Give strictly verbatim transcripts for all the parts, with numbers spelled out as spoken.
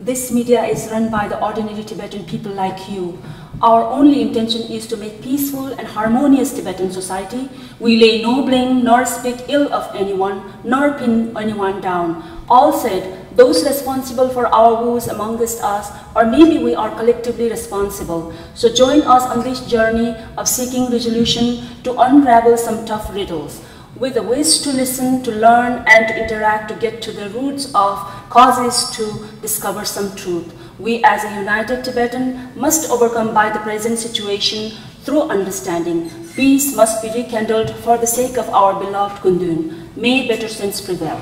This media is run by the ordinary Tibetan people like you. Our only intention is to make peaceful and harmonious Tibetan society. We lay no blame nor speak ill of anyone, nor pin anyone down. All said, those responsible for our woes amongst us, or maybe we are collectively responsible. So join us on this journey of seeking resolution to unravel some tough riddles. With a wish to listen, to learn, and to interact to get to the roots of causes to discover some truth. We as a united Tibetan must overcome by the present situation through understanding. Peace must be rekindled for the sake of our beloved Kundun. May better sense prevail.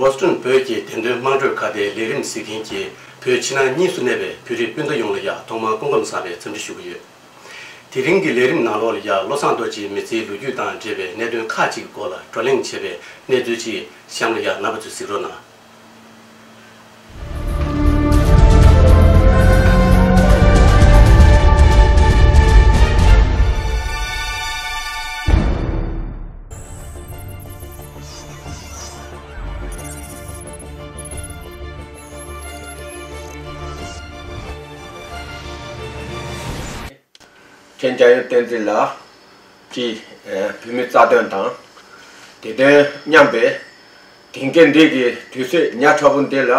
ཝོ་སི་ཊོན་བོད་ཀྱི་བདེན་དོན་དམངས་ཁྲོད་ཁ་བརྡའི་ལས་རིམ་གཟིགས་མཁན་གྱི་བོད་ཕྱི་ནང་གཉིས་སུ་གནས་པའི་བོད་རིགས་སྤུན་ཟླ་ཡོངས་ལ་ཡང་ཐོག་མར་སྐུ་ཁམས་བཟང་བའི་འཚམས་འདྲི་ཞུ་གི་ཡོད། དེ་རིང་གི་ལས་རིམ་ནང་ལོགས་ལ་ཡང་བློ་བཟང་རྡོ་རྗེའི་མི་ཚེའི་ལོ་རྒྱུས་དང་འབྲེལ་བའི་གནད་དོན་ཁག་ཅིག་གི་སྐོར་ལ་བགྲོ་གླེང་བྱས་པའི་གནས་ཚུལ་ཅིག་གཤམ་ལ་ཡང་རྣམ་པ་ཚོས་གཟིགས་རོགས་གནང་། མཁན་འཇམ་དབྱངས་བསྟན་འཛིན་ལགས་ཀྱིས་བོད་མིའི་རྩ་དོན་དང་། དེ་དོན་མཉམ་པའི་དེང་གི་འདི་གི་དུས་ཚོད་ཉག་ཕྲ་བོ་འདི་ལ་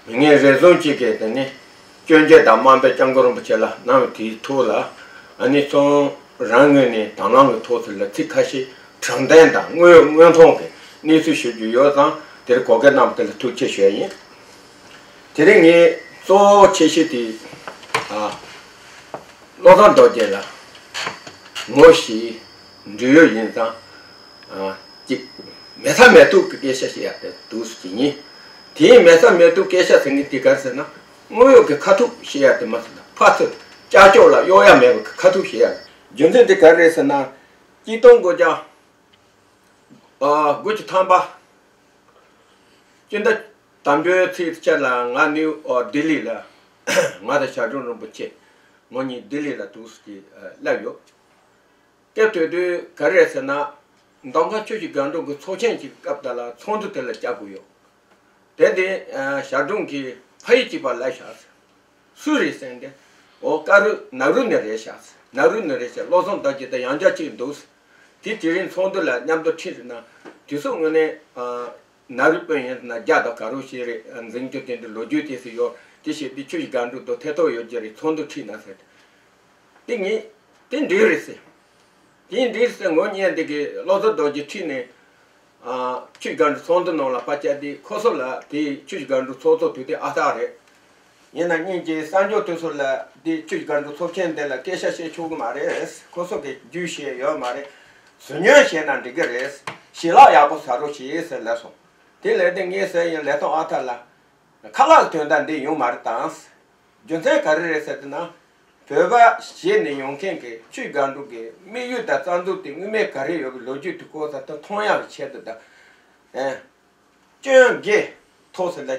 མི་ངན་རེ་ཟུང་གཅིག་གིས་དེ་ནི་སྐྱོན་བརྗོད་དང་དམའ་འབེབས་སྐྱབས་མགོན་རིན་པོ་ཆེ་ལ་གནང་བ་དེའི་ཐོག་ལ་ཨ་ནི་ཚང་རང་ངོས་ནས་དང་བླངས་ཀྱི་ཐོག་ཚུལ་ལ་ཚིག་ཁ་ཤས་དྲང་བདེན་དང་དངོས་དངོས་མཐོང་གི་གནས་ཚུལ་ཞུ་རྒྱུ་ཡོད་ཙང་དེར་གོ་སྐབས་གནང་བ་དེ་ལ་ཐུགས་རྗེ་ཆེ་ཞུ་ཡ་ཡིན། དེ་རིང་ངས་གཙོ་བོ་ཆེ་ཤོས་དེ་ཨ། བློ་བཟང་རྡོ་རྗེ་ལ་ངོ་ཤེས་འབྲེལ་ཡོད་ཡིན་ཙང་ཨ། ཅིག་མེད་ས་མེད་ཐུག་གི་སྐད་ཆ་བཤད་ཡག་དེ་འདུག་སེ་ཅིག་ཡིན། དེའི་མེད་ས་མེད་ཐུག་སྐད་ཆ་ཟེར་མཁན་དེ་ག་རེ་ཟེར་ན་དངོས་ཡོད་ཀྱི་ཁ་ཐུག་བཤད་ཡག་དེ་མ་ཟད་ཕར་ཚུར་ཅག་ཅོག་ལ་གཡོག་ཡག་མེད་པའི་ཁ་ཐུག་བཤད་ཡག་རྒྱུ་མཚན་དེ་ག་རེ་རེད་ཟེར་ན། གཅིག་སྟོང་དགུ་བརྒྱ་ཨ། དགུ་བཅུ་ཐམ་པ། སྤྱི་ཟླ་དང་པོའི་ཚེས་བཅུ་ལ་ང་ནིའུ་ཨོ་ལྡི་ལི་ལ་ང་དང་ཞབས་དྲུང་རིན་པོ་ཆེ་ངོ་གཉིས་ལྡི་ལི་ལ་འདུག་སེ་སླེབས་ཡོད། སྐབས་དེ་དུས་ག་རེ་རེད་ཟེར་ན། མདོ་ཁམས་ཆུ་བཞི་སྒང་དྲུག་གི་ཚོགས་ཆེན་གྱི་སྐབས་དེ་ལ་ཚོགས་འདུ་དེ་ལ་བཅར་དགོས་ཡོད། དེ་དེ་ཞབས་དྲུང་གིས་ཕ་ཡུལ་གཅིག་པ་ལབ་བཞག་ཟེར། སུ་རེད་ཟེར་ཏེ། འོ་ཀ་རུ་ནཱ་རུ་ནས་རེད་ཤག་ཟེར། ནཱ་རུ་ནས་རེད་ཤག་བློ་བཟང་རྡོ་རྗེ་དང་ཡང་བསྐྱར་གཅིག་འདུག་ཟེར། དེ་དེ་རིང་ཚོགས་འདུ་ལ་མཉམ་དུ་ཁྲིད་ཟེར་ན། དུས་ཚོད་དངོས་གནས་ཨ། ནཱ་རུ་དཔོན་ཡིན་ཟེར་ན་རྒྱ་དང་ག་རུ་ཞིག་རེད། འཛིན་རྒྱུ་དེ་འདྲ་ལོ་རྒྱུས་དེ་ཚོ་ཡོད། དེ་བྱས་དུས་ཆུ་བཞི་སྒང་དྲུག་ཏུ་ཐད་གཏོགས་ཡོད་ཀྱི་རེད། ཚོགས་འདུ་ཁྲིད་ན་ཟེར། དེ་ངས་དེ་འགྲིག་རེད་ཟེར། དེ་འགྲིག་ཟེར་ངོ་བརྙན་དེ་གི་བློ་བཟང་རྡོ་རྗེ་ཁྲིད་ནས། ཨ། ཆུ་བཞི་སྒང་དྲུག་ཚོགས་འདུ་ནང་ལ་ཕར་བཅར་དུས་ཁོ་ཚོ་ལ་དེ་ཆུ་བཞི་སྒང་དྲུག་ཚོགས་གཙོ་དུས་དེ་ཨ་སྟག་རེད། ཡིན་ན་སྙིང་རྗེ་གསར་འབྱོར་དེ་ཚོ་ལ་དེ་ཆུ་བཞི་སྒང་དྲུག་ཚོགས་ཆེན་དེ་ལ་སྐད་ཆ་བཤད་ཆོག་གི་མ་རེད། ཁོ་ཚོ་གི་རྒྱུས་བཤད་ཡོད་མ་རེད། ཟུར་ཉན་བཤད་ན་འགྲིག་གི་རེད། ཞལ་ལག་ཡག་པོ་ཟ་རོགས་བྱེད་ཟེར་ལབ་སོང་། དེ་ལས་དེ་ངས་ཟེར་ཡིན་ལས་ཐོག་ཨ་ཐ་ལ། ཁ་ལག་དོན་དག་འདི་ཡོང་མ་རེད་དང་། རྒྱུ་མཚན་ག་རེ་རེད་ཟེར་དུས་ན། བོད་པ་གཞིས་ནས་ཡོང་མཁན་གྱི་ཆུ་སྒང་དྲུག་གི་དམིགས་ཡུལ་དང་རྩ་འཛུགས་དེ་དངོས་གནས་ག་རེ་ཡོད་པའི་ལོ་རྒྱུས་དེ་ཁོ་ཚོ་ད་མཐོང་ཡག་གི་ཆེད་དུ་དང་། ཨེ། སྐྱོན་དགེ་ཐོག་ཟེར་ལ།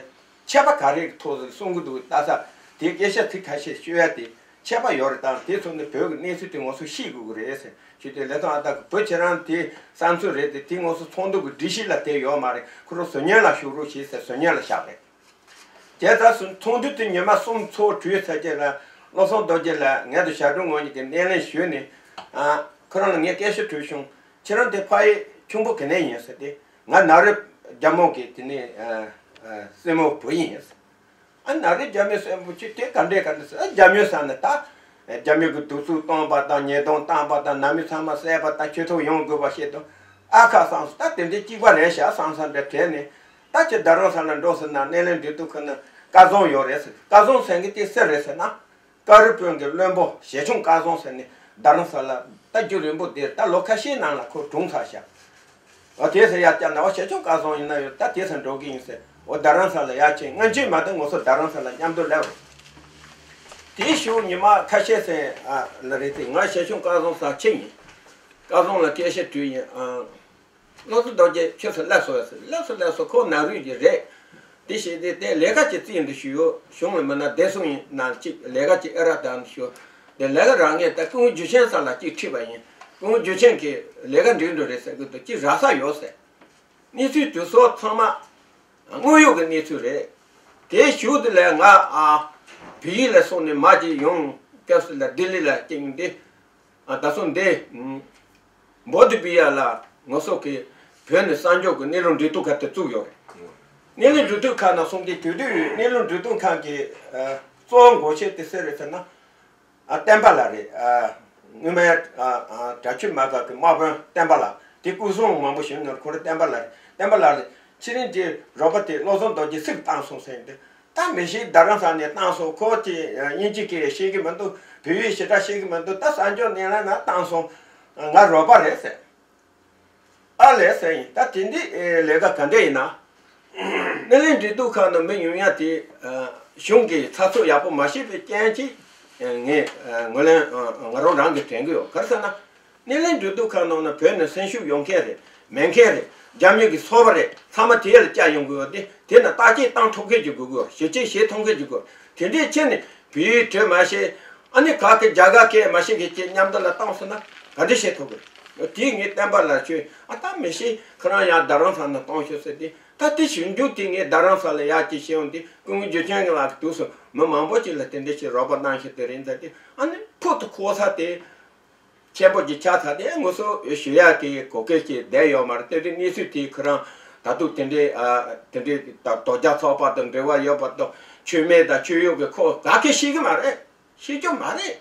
ཆད་པ་ག་རེ་གི་ཐོག་ཟེར་གསུང་གི་འདུག་ལྟ་ས། དེ་སྐད་ཆ་ཚིག་ཁ་ཤས་ཤོད་ཡ་དེ་ཆད་པ་ཡོད་རེད་དང་དེ་ཚོ་ནི་བོད་ཀྱི་གནས་ཚུལ་དེ་ང་ཚོ་ཤེས་དགོས་ཀྱི་རེད་ཟེར་ཞུས་ཏེ་ལས་ཐོག་ཨ་ད་གི་བུ་ཁྱེད་རང་དེ་བསམ་ཚུལ་རེད་དེ་དེ་ང་ཚོ་ཚོགས་འདུ་གི་སྒྲིག་གཞི་ལ་དེ་ཡོད་མ་རེད། ཁོ་རང་ཟུར་ཉན་ལ་ཞུགས་རོགས་བྱེད་ཟེར་ཟུར་ཉན་ལ་བཞག་རེད། དེ་ལྟར་སོང་ཚོགས་འདུ་དེ་ཉི་མ་གསུམ་ཚོགས་གྲོལ་ཚར་རྗེས་ལ་བློ་བཟང་རྡོ་རྗེ་ལགས་ངས་དང་ཞབས་དྲུང་ངོ་གཉིས་ཀྱིས་སྣེ་ལེན་ཞུས་ནས། ཨ། ཁོ་རང་ལ་ངས་སྐད་ཆ་དྲིས་བྱུང་། ཁྱེད་རང་དེ་ཕ་ཡུལ་ཁྱུང་པོ་ག་ནས་ཡིན་ཟེར་ཏེ། ང་ནཱ་རོའི་རྒྱལ་མོ་གི་དེ་ནས་ཨ། ཨ། སྲས་མོ་བུ་ཡིན་ཟེར། ཨ། ནཱ་རོའི་རྒྱལ་མོའི་སྲས་མོ་ཁྱོད་དེ་ག་འདྲས་ག་འདྲས་ཟེར། ཨ། རྒྱལ་མོ་ཟེར་ན་ད། རྒྱལ་མོ་གི་གདུག་རྩུབ་བཏང་པ་དང་ཉེས་རྡུང་བཏང་པ་དང་ནང་མི་ཚང་མ་བསད་པ་དང་ཁྱོད་ཐུག་ཡོང་དགོས་པ་བཤད་དང་། ཨ་ཁ་བསམ་སོང་། ད་དེ་འདྲའི་སྐྱིད་པ་རེད་ཤག་བསམ་བསམ་འདྲ་དྲན་ནས། ད་ཁྱེད་རྡ་རམ་ས་ལ་འགྲོ་ཟེར་ན་སྣེ་ལེན་འདི་དུས་ཁོ་ན་སྐལ་བཟང་ཡོད་རེད་ཟེར། སྐལ་བཟང་ཟེར་མཁན་དེ་སུ་རེད་ཟེར་ན། ཀ་རུ་དཔོན་གྱི་བློན་པོ་ཞེ་ཆུང་སྐལ་བཟང་ཟེར་ནས་རྡ་རམ་ས་ལ་ད་རྒྱུན་རིང་པོ་འདིར་ད་ལོ་ཁ་ཤས་ནང་ལ་ཁོ་གྲོངས་ཚར་ཤག་ཨ་དེ་ཚོ་ཡར་བསྐྱལ་ན་འོ་ཞེ་ཆུང་སྐལ་བཟང་ཡིན་ན་ཡོད་ད་དེ་ཚོ་འགྲོ་གི་ཡིན་ཟེར། འོ་རྡ་རམ་ས་ལ་ཡར་ཕྱིན། སྔ་ཕྱི་མ་གཏོགས་ང་ཚོ་རྡ་རམ་ས་ལ་མཉམ་དུ་སླེབས་རེད། དེའི་གཞུག་ཉི་མ་ཁ་ཤས་ཟིན་ཨ་ལ་རེད་དེ། ང་ཞེ་ཆུང་སྐལ་བཟང་སར་ཕྱིན་ཡིན། སྐལ་བཟང་ལ་སྐད་ཆ་དྲིས་ཡིན། ཨ། བློ་བཟང་རྡོ་རྗེ་ཁྱོད་ཚོ་སླེབས་སོང་ཟེར། སླེབས་སོང་སླེབས་སོང་། ཁོ་ནང་རུལ་གྱི་རེད། དེ་བྱས་ཏེ་དེ་ལས་ཀ་ཅིག་བརྩིས་འདུག་ཞུ། གཞུང་ལ་མིན་ན་བདེ་སྲུང་ཡིན་ན་ཅིག་ལས་ཀ་ཅིག་ཨེ་རག་དང་ཞུ། དེ་ལས་ཀ་རག་ངེས་ད་སྐུ་ངོ་འཇུ་ཆེན་ས་ལ་ཅིག་ཁྲིད་པ་ཡིན། སྐུ་ངོ་འཇུ་ཆེན་གྱིས་ལས་ཀ་འགྲིག་འགྲོ་རེད་ཟེར་གི་འདུག་ཅིག་རག་ས་ཡོད་ཟེར། གནས་ཚུལ་དེ་ཚོ་ཚང་མ་དངོས་ཡོད་ཀྱི་གནས་ཚུལ་རེད། དེའི་གཞུག་དེ་ལ་ང་ཨ་བལ་ཡུལ་ལ་སོང་ནས་མ་ཅིག་ཡོང་སྐབས་སུ་ལ་ལྡི་ལི་ལ་སྐྱེས་ཡོང་དེ། ཨ་ད་སོང་དེ། ཨུམ། བོ་དྷི་བི་ཡ་ལ་ང་ཚོ་གི་བོད་ནས་གསར་འགྱུར་གྱི་གནས་ལུགས་འབྲེལ་གཏུག་ཁང་དེ་བཙུགས་ཡོད་རེད། གནས་ལུགས་འབྲེལ་གཏུག་ཁང་ནང་སོང་དེ་དུས་དུས་གནས་ལུགས་འབྲེལ་གཏུག་ཁང་གི་ཨ་གཙོ་བོ་འགོ་ཁྲིད་དེ་སུ་རེད་ཟེར་ན། ཨ་བསྟན་པ་ལགས་རེད། ཨ་སྔོན་མའི་ཨ་ཨ་དྲག་ཤུལ་དམག་སྒར་གྱི་དམག་དཔོན་བསྟན་པ་ལགས། དེ་སྐུ་སྲུང་མང་པོ་ཞིག་ནོར་ཁོ་རེ་བསྟན་པ་ལགས་རེད། བསྟན་པ་ལགས་རེད། ཕྱི་རིམ་གྱི་རོགས་པ་དེ་བློ་བཟང་རྡོ་རྗེ་ཚིག་བཏང་སོང་ཟེར་ཡིན་དུས། ད་མི་ཤེས། རྡ་རམ་ས་ནས་བཏང་སོང་། ཁོ་ཅི་དབྱིན་ཇི་སྐད་ཤེས་ཀྱི་མི་འདུག་བོད་ཡིག་ཞེ་དྲག་ཤེས་ཀྱི་མི་འདུག་ད་གསར་འགྱུར་སྣེ་ལེན་ན་བཏང་སོང་། ང་རོགས་པ་རེད་ཟེར། ཨ་ལས་ཟེར་ཡིན། ད་དེ་འདི་ལས་ཀ་ག་འདྲ་ཡིན་ན། སྣེ་ལེན་འབྲེལ་གཏུག་ཁང་ནང་མི་ཡོང་ཡ་དེ་གཞུང་གིས་ཚགས་ཚུད་ཡག་པོ་མ་བྱས་པའི་རྐྱེན་གྱིས་ངས་ངོས་ལེན་ང་རང་རང་གིས་དྲན་གྱི་ཡོད། ག་རེ་ཟེར་ན། སྣེ་ལེན་འབྲེལ་གཏུག་ཁང་ནང་ན་བོད་ནས་སེམས་ཤུགས་ཡོད་མཁན་རེད། མེད་མཁན་རེད། རྒྱ་མི་གི་ཚོགས་པ་རེད། ཚང་མ་དེ་ལ་བཅར་ཡོང་དགོས་ཡོད་དེ། དེ་ན་བརྟག་དཔྱད་བཏང་ཐུབ་མཁན་གྱི་དགོས་ཀྱི་ཡོད། ཞིབ་དཔྱད་བྱེད་ཐུབ་མཁན་གྱི་དགོས། དེ་འདྲའི་ཕྱིར་ནས་བོད་ཡིག་བྲིས་མ་ཤེས། ཨ་ནི་ག་གི་རྒྱ་གར་སྐད་མ་ཤེས་མཁན་གྱི་མཉམ་དུ་ལ་བཏང་སོང་ན་ག་འདྲ་བྱེད་ཐུབ་ཀྱི་རེད། དེ་ངས་བསྟན་པ་ལགས་ཁྱོད་ཨ་ད་མི་ཤེས། ཁོ་རང་ཡང་རྡ་རམ་ས་ནས་བཏང་ཤོག་ཟེར་ཏེ། ད་དེ་ཞིབ་འཇུག་དེ་ངས་རྡ་རམ་ས་ལ་ཡག་ཅིག་བྱས་ཡོང་དུས་སྐུ་ངོ་འཇུ་ཆེན་ལགས་ཀྱི་དུས་སུ་མི་མང་པོ་ཅིག་ལ་དེ་འདྲ་ཞིག་རོགས་པ་གནང་ཤེས་དེ་རེད་ཟེར་ཏེ། ཨ་ནི་ཕུག་ཏུ་ཁོ་ས་དེ། ཆེན་པོ་ཅིག་ཆགས་ཚར་ཏེ་ང་ཚོ་ཞུ་ཡག་གི་གོ་སྐབས་ཅིག་བསྡད་ཡོད་མ་རེད། དེ་རིང་གནས་ཚུལ་དེ་ཁོ་རང་ད་དུང་དེ་འདྲའི་ཨ་དེ་འདྲའི་ད་དོལ་རྒྱལ་ཚོགས་པ་དང་འབྲེལ་བ་ཡོད་པ་དང་ཆོས་མེད་དང་ཆོས་ཡོད་ཀྱི་ཁོ་ག་གེ་ཤེས་ཀྱི་མ་རེད། ཤེས་རྒྱུ་མ་རེད།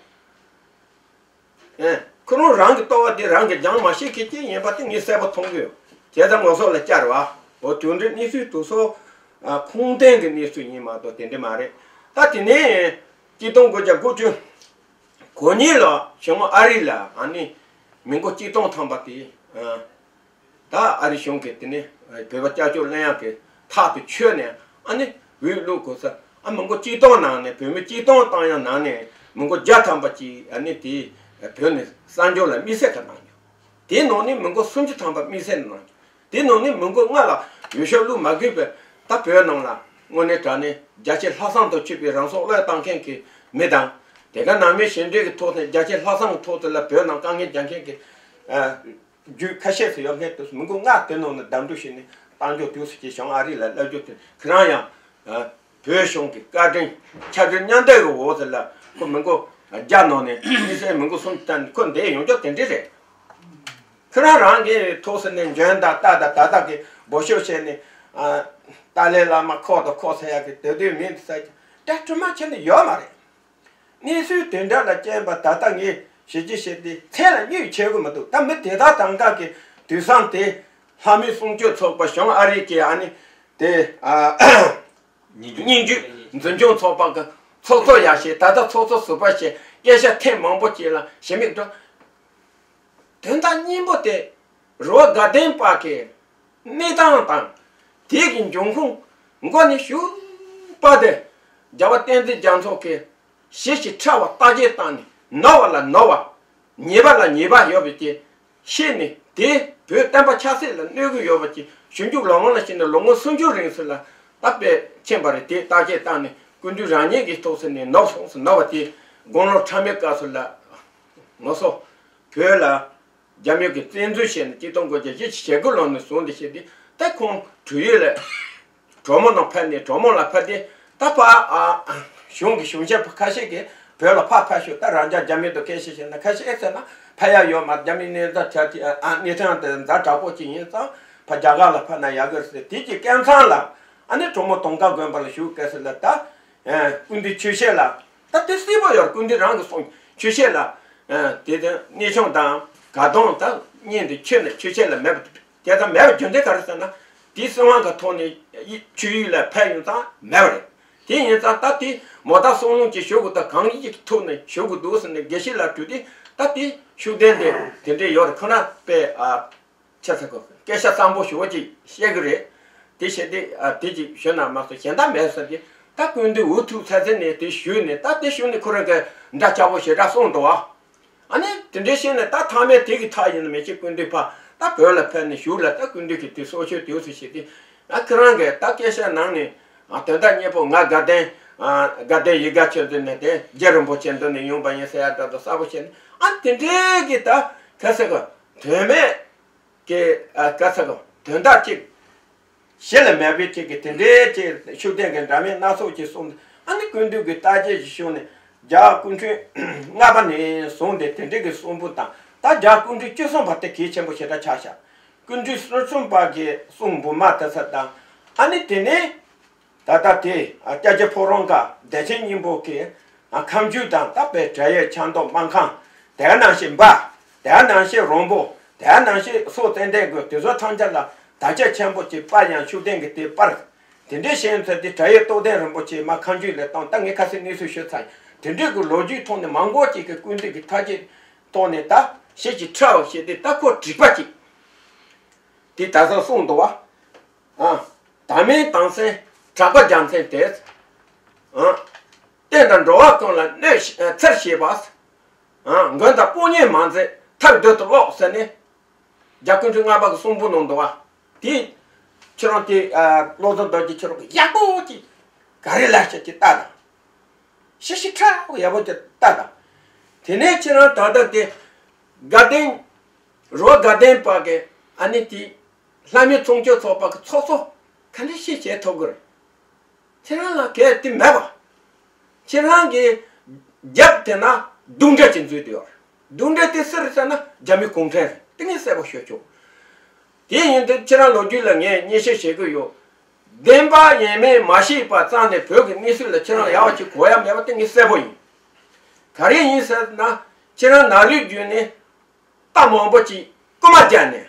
ཨེ། ཁོ་རང་རང་གི་ལྟོ་བ་དེ་རང་གིས་སྦྱང་མ་ཤེས་མཁན་ཅིག་ཡིན་པ་དེ་ངས་གསལ་པོ་མཐོང་གི་ཡོད། བྱས་ཙང་ང་ཚོ་ལ་བསྐྱར་བ། འོ་དེ་འདྲའི་གནས་ཚུལ་དེ་ཚོ་ཨ་ཁུངས་ལྡན་གྱི་གནས་ཚུལ་ཡིན་མ་གཏོགས་དེ་འདྲ་མ་རེད། ད་དེ་ནས་གཅིག་སྟོང་དགུ་བརྒྱ་དགུ་བཅུ་གོ་གཉིས་ལ་བྱང་ཨ་རི་ལ་ཨ་ནི་མི་མགོ་གཅིག་སྟོང་ཐམ་པ་དེ་ཨ་ད་ཨ་རི་གཞུང་གིས་དེ་ནས་བོད་པ་སྐྱབས་བཅོལ་ལེན་ཡག་གི་ཐག་དེ་ཆོད་ནས་ཨ་ནི་འོས་བླུག་དགོས་ས། ཨ་མི་མགོ་གཅིག་སྟོང་ནང་ནས་བོད་མི་གཅིག་སྟོང་བཏང་ཡག་ནང་ནས་མི་མགོ་བརྒྱ་ཐམ་པ་ཅིག་ཨ་ནི་དེ་བོད་ནས་གསར་འབྱོར་ལ་དམིགས་བསལ་ག་གནང་རྒྱུ། དེའི་ནང་ནས་མི་མགོ་སུམ་ཅུ་ཐམ་པ་དམིགས་བསལ་གནང་རྒྱུ། དེའི་ནང་ནས་མི་མགོ་ལྔ་ལ་འོས་ཤོག་བླུག་མ་དགོས་པའི་ད་བོད་ནང་ལ་དངོས་གནས་དྲང་གནས་རྒྱ་ཆེ་ལྷག་བསམ་དང་མཆོད་པའི་རང་སྲོག་བློས་བཏང་མཁན་གྱི་མི་དང་། དེ་ག་ནང་མི་ཞི་འགྲིག་གི་ཐོག་ནས་རྒྱ་ཆེ་ལྷག་བསམ་གྱི་ཐོག་ཏུ་ལ་བོད་ནང་དཀའ་ངལ་རྒྱག་མཁན་གྱི་རྒྱུད་ཁ་ཤས་སུ་ཡོད་མཁན་དུ་མི་མགོ་ལྔ་དེ་ནང་ནས་བདམས་སྒྲུག་བྱས་ནས་བཏང་རྒྱུ་དུས་སུ་ཀྱི་བྱང་ཨ་རི་ལ་བསླབ་རྒྱུ་དེ་ཁོ་རང་ཡང་བོད་གཞུང་གི་བཀའ་དྲིན་ཕྱག་དྲིན་མཉམ་འདེགས་ཀྱི་འོག་ཏུ་ལ་ཁོ་མི་མགོ་བརྒྱ་ནང་ནས་དམིགས་བསལ་མི་མགོ་གསུམ་བཏང་ནས་ཁོ་འདས་ཡོང་རྒྱུ་དེ་འདྲ་རེད། ཁོ་རང་རང་གི་ཐོག་སུ་ནས་འཇོན་ད་ལྟ་ད་ད་ལྟ་གི་འབོད་ཤོག་བྱས་ནས་ཨ་ཏཱ་ལའི་བླ་མ་ཁོག་ཏུ་ཁོག་ཟེར་ཡག་གི་དེ་དུས་མིང་དེ་ས་ཀྱི་དྲ་ཁྲི་མ་ཁྱེར་ནས་ཡོད་མ་རེད། གནས་ཚུལ་དེ་འདྲ་ལ་རྐྱེན་པ་ད་ལྟ་ངས་ཞིབ་ཕྲ་བཤད་དེ་མཚན་ལ་གཉིད་ཆད་གི་མི་འདུག་ད་མི་དེ་དག་དང་ག་གི་དུས་བཟང་དེ་ལྷ་མོའི་གསུང་ཆོས་ཚོགས་པ་བྱང་ཨ་རི་གི་ཨ་ནི་དེ་ཨ་སྙན་བརྒྱུད་འཛིན་སྐྱོང་ཚོགས་པ་གི་ཚོགས་གཙོ་ཡག་བྱས། ད་ལྟ་ཚོགས་གཙོ་ཟུར་པ་བྱས། སྐད་ཆ་ཐེངས་མང་པོ་བྱས་ལ་ཞེ་མེད་འགྲོ། དོན་དག་སྙིང་པོ་དེ་རི་བོ་དགའ་ལྡན་པ་གི་གནས་སྟངས་དང་། དེ་གི་འབྱུང་ཁུངས་མགོ་ནས་ཞུགས་པ་དེ་རྒྱལ་བ་བསྟན་འཛིན་རྒྱ་མཚོ་གིས་ཞིབ་ཅིང་ཕྲ་བ་བརྟག་དཔྱད་བཏང་ནས་ནོར་བ་ལ་ནོར་བ། ཉེས་པ་ལ་ཉེས་པ་ཡོད་པའི་རྐྱེན་ཤེས་ནས་དེ་བོད་བསྟན་པ་ཆབ་སྲིད་ལ་གནོད་ཀྱི་ཡོད་པ་ཅིག་ཞིབ་འཇུག་ལོ་ངོ་ལ་ཕྱིན་ནས་ལོ་ངོ་སུམ་ཅུ་རིང་ཚུལ་ལ་ད་དཔེ་མཁྱེན་པ་རེད། དེ་བརྟག་དཔྱད་བཏང་ནས་སྐུ་མདུན་རང་ཉིད་ཀྱི་ཐོག་ཚུད་ནས་ནོར་སོང་ཟེར། ནོར་བ་དེ་དགུང་ལོ་ཕྲ་མོའི་སྐབས་སུ་ལ་ངོ་སོ་བོད་ལ་རྒྱ་མི་གིས་བཙན་འཛུལ་བྱས་ནས་གཅིག་སྟོང་དགུ་བརྒྱ་བཞི་བཅུ་ཞེ་དགུ་ལོ་ནས་བཟུང་སྟེ་བྱས་ཏེ་ད་ཁོང་བྲོས་ཡུལ་ལ་གྲོ་མོ་ནང་ཕེབས་ནས་གྲོ་མོ་ལ་ཕེབས་ཏེ་ད་ཕ་ཨ་གཞུང་གི་གཞུང་ཞབས་ཁ་ཤས་ཀྱིས་བོད་ལ་ཕར་ཕེབས་ཤོག་ད་རང་ཅག་རྒྱ་མི་དང་སྐད་ཆ་བཤད་ན་ཁ་ཤས་ཨེ་ཟེར་ན་ཕ་ཡ་ཡོད་མ་རྒྱ་མི་གནས་ཚང་ཆ་དེ་ཨ་གནས་སྟངས་དེ་ཛ་དྲག་པོ་ཅིག་ཡིན་ཙང་ཕ་རྒྱ་གར་ལ་ཕེབས་ན་ཡག་གི་རེད་ཟེར། དེ་གི་སྐབས་མཚམས་ལ་ཨ་ནི་གྲོ་མོ་དུང་དཀར་དགོན་པ་ལ་བཞུགས་སྐབས་སུ་ལ་ད་སྐུ་མདུན་ཆོས་བཤད་ལ་ད་དེ་སྲིད་པ་ཡོད་རེད། སྐུ་མདུན་རང་གིས་གསུངས་ཆོས་བཤད་ལ་དེ་དང་གནས་ཆུང་དང་ག་གདོང་ད་གཉེན་དུ་ཆོས་ནས་ཆོས་བཤད་ལ་མེད་པ། དེ་ཙམ་མེད་པ་རྒྱུ་མཚན་ག་རེ་ཟེར་ན། དེའི་སྲིད་དབང་གི་ཐོག་ནས་ཡི་ཆོས་ཡིག་ལ་ཕན་ཡོན་ཙམ་མེད་པ་རེད། དེ་ཡིན་ཙང་ད་དེ་མོ་ད་གསུང་ལུང་ཅིག་ཞུ་དགོས། ད་གང་ཡིན་གྱི་ཐོག་ནས་ཞུ་དགོས་འདུག་ཟེར་ནས་དགེ་བཤེས་ལགས་བྲོས་ཏེ་ད་དེ་ཤུགས་ལྡན་དེ་དེ་འདྲས་ཡོད་རེད། ཁོ་ན་དཔེ་ཨ་ ཆ་ཚང་གི་སྐད་ཆ་གཙང་པོ་ཞེ་པོ་ཅིག་བཤད་གི་རེད། དེ་བཤད་དེ་ཨ་དེ་ཅིག་ཞུ་ན་མ་གཏོགས་གཞན་དག་མེད་ཟེར་ཏེ། ད་སྐུ་མདུན་འུ་ཐུག་ཚ་ཚ་ནས་དེ་ཞུས་ནས། ད་དེ་ཞུས་ནས་ཁོ་རང་གི་འདྲ་ཆགས་པོ་ཞེ་དྲག་གསུངས་འདུག་ཨ། ཨ་ནི་དེ་འདྲའི་བཤད་ནས། ད་ཐ་མའི་དེ་གི་ཐག་ཡིན་ན་མི་ཤེས། སྐུ་མདུན་ཕར་ད་བོད་ལ་ཕེབས་ནས་བཞུགས་ལ། ད་སྐུ་མདུན་གྱིས་དེ་སྲོག་ཤོར་དུས་སུ་བཤད་དེ། ཨ་ཁོ་རང་གིས་ད་སྐད་ཆ་ནང་ནས་ཨ་དོན་དག་སྙན་པོ། ང་དགའ་ལྡན་ཨ་དགའ་ལྡན་ཡིད་དགའ་ཆོས་འཛིན་ནས་དེ་རྗེ་རིན་པོ་ཆེ་མདུན་ནས་ཡོང་པ་ཡིན་ཟེར་ཡ་འདྲ་འདྲ་གསལ་པོ་བཤད་ནས། ཨ་དེ་འདྲའི་གི་ད་ག་ཟེར་གི་དོན་མེད་ཀྱི་ཨ་ག་ཟེར་གི་དོན་དག་ཅིག་གཞི་ལ་མེད་པའི་ཅིག་གི་དེ་འདྲའི་ཅིག་ཤུགས་ལྡན་གྱི་འདྲ་མིན་སྣ་ཚོགས་ཅིག་གསུངས་ནས། ཨ་ནི་སྐུ་མདུན་གྱིས་བརྟག་དཔྱད་ཅིག་ཞུས་ནས། རྒྱ་སྐུ་ཕྲེང་ལྔ་པ་ནས་བཟུང་སྟེ་དེ་འདྲའི་གི་གསུང་འབུམ་དང་། ད་རྒྱ་སྐུ་ཕྲེང་བཅུ་གསུམ་པ་དེ་གལ་ཆེན་པོ་ཞེ་དྲག་ཆགས་ཤག་སྐུ་ཕྲེང་བཅུ་གསུམ་པ་གི་གསུང་འབུམ་མ་དེ་ཚོ་དང་། ཨ་ནི་དེ་ནས་ད་ལྟ་དེ་ཨ་སྐྱབས་རྗེ་ཕོ་བྲང་དཀར་བདེ་ཆེན་སྙིང་པོ་གི་ཨ་ཁ་མཆུ་དང་། ད་དཔེ་བྲག་ཡོད་ཆབ་མདོ་སྨར་ཁམས། དེ་ག་ནང་བཞིན་འབའ། དེ་ག་ནང་བཞིན་རོང་པོ། དེ་ག་ནང་བཞིན་སོག་ཙན་དན་དགོན། དེ་ཚོ་ཐམས་ཅད་ལ་དར་ཁྱབ་ཆེན་པོ་ཅིག་པར་ཡང་ཤུགས་ལྡན་གྱི་དེ་པར། དེ་འདྲའི་བཞེངས་ཚར་དེ་བྲག་ཡོད་རྟོགས་ལྡན་རིན་པོ་ཆེ་མར་ཁ་མཆུ་ལ་བཏང་། ད་ངས་ཁ་སང་གནས་ཚུལ་ཞུས་ཚར་ཡིན། དེ་འདྲའི་གི་ལོ་རྒྱུས་ཐོག་ནས་མང་པོ་ཅིག་གི་སྐུ་མདུན་གྱི་ཐག་བཅད་ཐོག་ནས། ད་ཞེ་ཅིག་ཁྲ་བོ་བྱས་ཏེ། ད་ཁོ་དྲེགས་པ་ཅིག་དེ་ད་གཟོད་གསུངས་འདུག་བ། ཨ། དར་མའི་དར་ཚོན་དྲེགས་པ་རྒྱལ་མཚན་དེ། ཨ། བསྟན་དང་འགྲོ་བ་ཀུན་ལ་གནོད་འཚེར་བྱེད་པ། ཨ། མགོན་དང་དཔུང་གཉེན་མ་མཛད་ཐབས་སྡུག་ཏུ་ལོག་ཟེར་ནས། རྒྱ་སྐུ་ཕྲེང་ལྔ་པ་གི་གསུང་འབུམ་ནང་འདུག་བ། དེ་ཁྱེད་རང་དེ་ཨ་བློ་བཟང་རྡོ་རྗེ་ཁྱེད་རང་གིས་ཡག་པོ་ཅིག་ག་རེ་ལབ་ཤག་ཅིག་ལྟ་དང་། ཞེ་ཞེ་ཁྲ་བོ་ཡག་པོ་ཅིག་ལྟ་དང་། དེ་ནས་ཁྱེད་རང་ད་ལྟ་དེ་དགའ་ལྡན། རོ་དགའ་ལྡན་པ་གི་ཨ་ནི་དེ་ལྷ་མི་ཚོང་སྐྱོང་ཚོགས་པ་གི་ཚོགས་གཙོ་ག་འདྲ་ཞིག་བྱེད་ཐུབ་ཀྱི་རེད། ཁྱེད་རང་ལ་གལ་ཏེ་མེད་པ། ཁྱེད་རང་གི་རྒྱབ་དེ་ན་གདུང་འདྲེ་ཅིག་འཛུལ་དུ་ཡོད་རེད། གདུང་འདྲེ་དེ་སུ་རེད་ཟེར་ན་རྒྱ་མི་གུང་ཁྲན་རེད། དེ་ངས་གསལ་པོ་ཤོད་ཆོག་དེ་ཡིན་དུས་ཁྱེད་རང་ལོ་རྒྱུས་ལ་ངས་སྙན་ཞུ་བྱེད་ཀྱི་ཡོད། བདེན་པ་ཡིན་མིན་མ་ཤེས་པ་ཙམ་ནས་བོད་ཀྱི་གནས་ཚུལ་ལ་ཁྱེད་རང་ཡག་པ་ཅིག་གོ་ཡ་མེད་པ་དེ་ངས་གསལ་པོ་ཡིན། ག་རེ་ཡིན་ཟེར་ན། ཁྱེད་རང་ནག་རིལ་བརྒྱུད་ནས་རྟ་མང་པོ་ཅིག་རྐུ་མ་རྒྱག་ནས།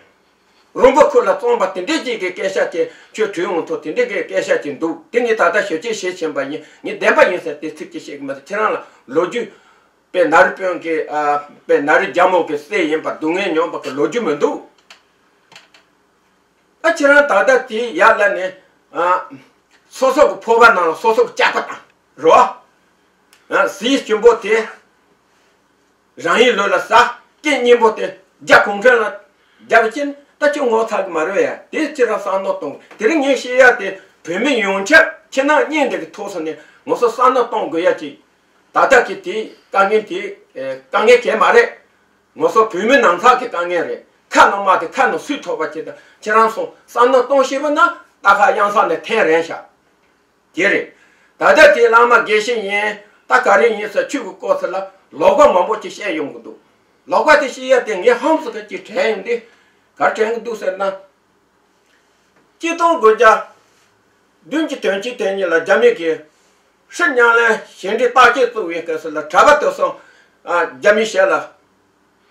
རོང་པོ་ཁུལ་ལ་བཙོངས་པ་དེ་འདྲའི་ཅིག་གི་སྐད་ཆ་དེ་ཁྱོད་དྲུང་ཡོང་ཐུབ། དེ་འདྲའི་གི་སྐད་ཆ་ཅིག་འདུག་དེ་ངས་ད་ལྟ་ཞིབ་དཔྱད་བྱེད་བཞིན་པ་ཡིན། ངས་བདེན་པ་ཡིན་ཟེར་དེ་ཚིག་ཅིག་བཤད་གི་མ་གཏོགས། ཁྱེད་རང་ལ་ལོ་རྒྱུས་དཔེ་ནག་རིལ་དཔོན་གྱི་ཨ་དཔེ་ནག་རིལ་རྒྱ་མོ་གི་སྲས་ཡིན་པ། སྡུག་བསྔལ་མྱོང་པ་གི་ལོ་རྒྱུས་མི་འདུག་ཨ་ཁྱེད་རང་ད་ལྟ་དེ་ཡར་ལ་ནས་ཨ་སོ་སོ་གི་ཕོར་པ་ནང་ལ་སོ་སོ་གི་ལྕགས་པ་དང་རོ། ཨ་གཟི་སྐྱིན་པོ་དེ་རང་ཡིན་ལོས་ལ་ཟ། སྐད་སྙན་པོ་དེ་རྒྱ་གུང་ཁྲན་ལ་རྒྱབ་ཕྱིན། ད་ཁྱོད་ངོ་ཚ་གི་མ་རེད་ཡ། དེ་ཁྱེད་རང་བསམ་བློ་གཏོང་། དེ་རིང་ངས་བཤད་ཡ་དེ་བོད་མི་ཡོངས་ཁྱབ་ཁྱེད་རྣམ་གཉིས་འདི་གི་ཐོག་སོང་ནས་ངོ་སོ་བསམ་བློ་གཏོང་དགོས་ཡ་ཅིག་ད་ལྟ་གི་དེ་དཀའ་ངལ་དེ་དཀའ་ངལ་གལ་མ་རེད། ངོ་སོ་བོད་མི་ནང་ཚགས་ཀྱི་དཀའ་ངལ་རེད། ཁ་ནང་མ་དེ་ཁ་ནང་སུས་ཐོབ་པ་ཅིག་ད་ཁྱེད་རང་སོང་བསམ་བློ་གཏོང་ཤེས་པ་ན་ད་ཁ་གཡང་ས་ནས་འཐེན་རན་ཤག་དེ་རེད། ད་ལྟ་དེ་བླ་མ་དགེ་བཤེས་ཡིན་ད་ག་རེ་ཡིན་ཟེར་ཆོས་ཀྱི་སྐོར་ཚོ་ལ་ལོག་པ་མང་པོ་ཅིག་བཤད་ཡོང་གི་འདུག་ལོག་པ་དེ་བཤད་ཡ་དེ་ངས་ཧམ་སུ་ག་ཅིག་དྲན་ཡོང་དུས། ག་རེ་དྲན་གི་འདུག་ཟེར་ན། གཅིག་སྟོང་དགུ་བརྒྱ་བདུན་ཅུ་དོན་གཅིག་དེ་ཉིད་ལ་རྒྱ་མི་གིས་ཧྲི་ཉང་ལན་ཞིང་འབྲེལ་བརྟག་དཔྱད་བཙུགས་པའི་སྐབས་སུ་ལ་གྲྭ་པ་དེ་ཚོ་ཨ་རྒྱ་མིའི་ཞལ་ལ་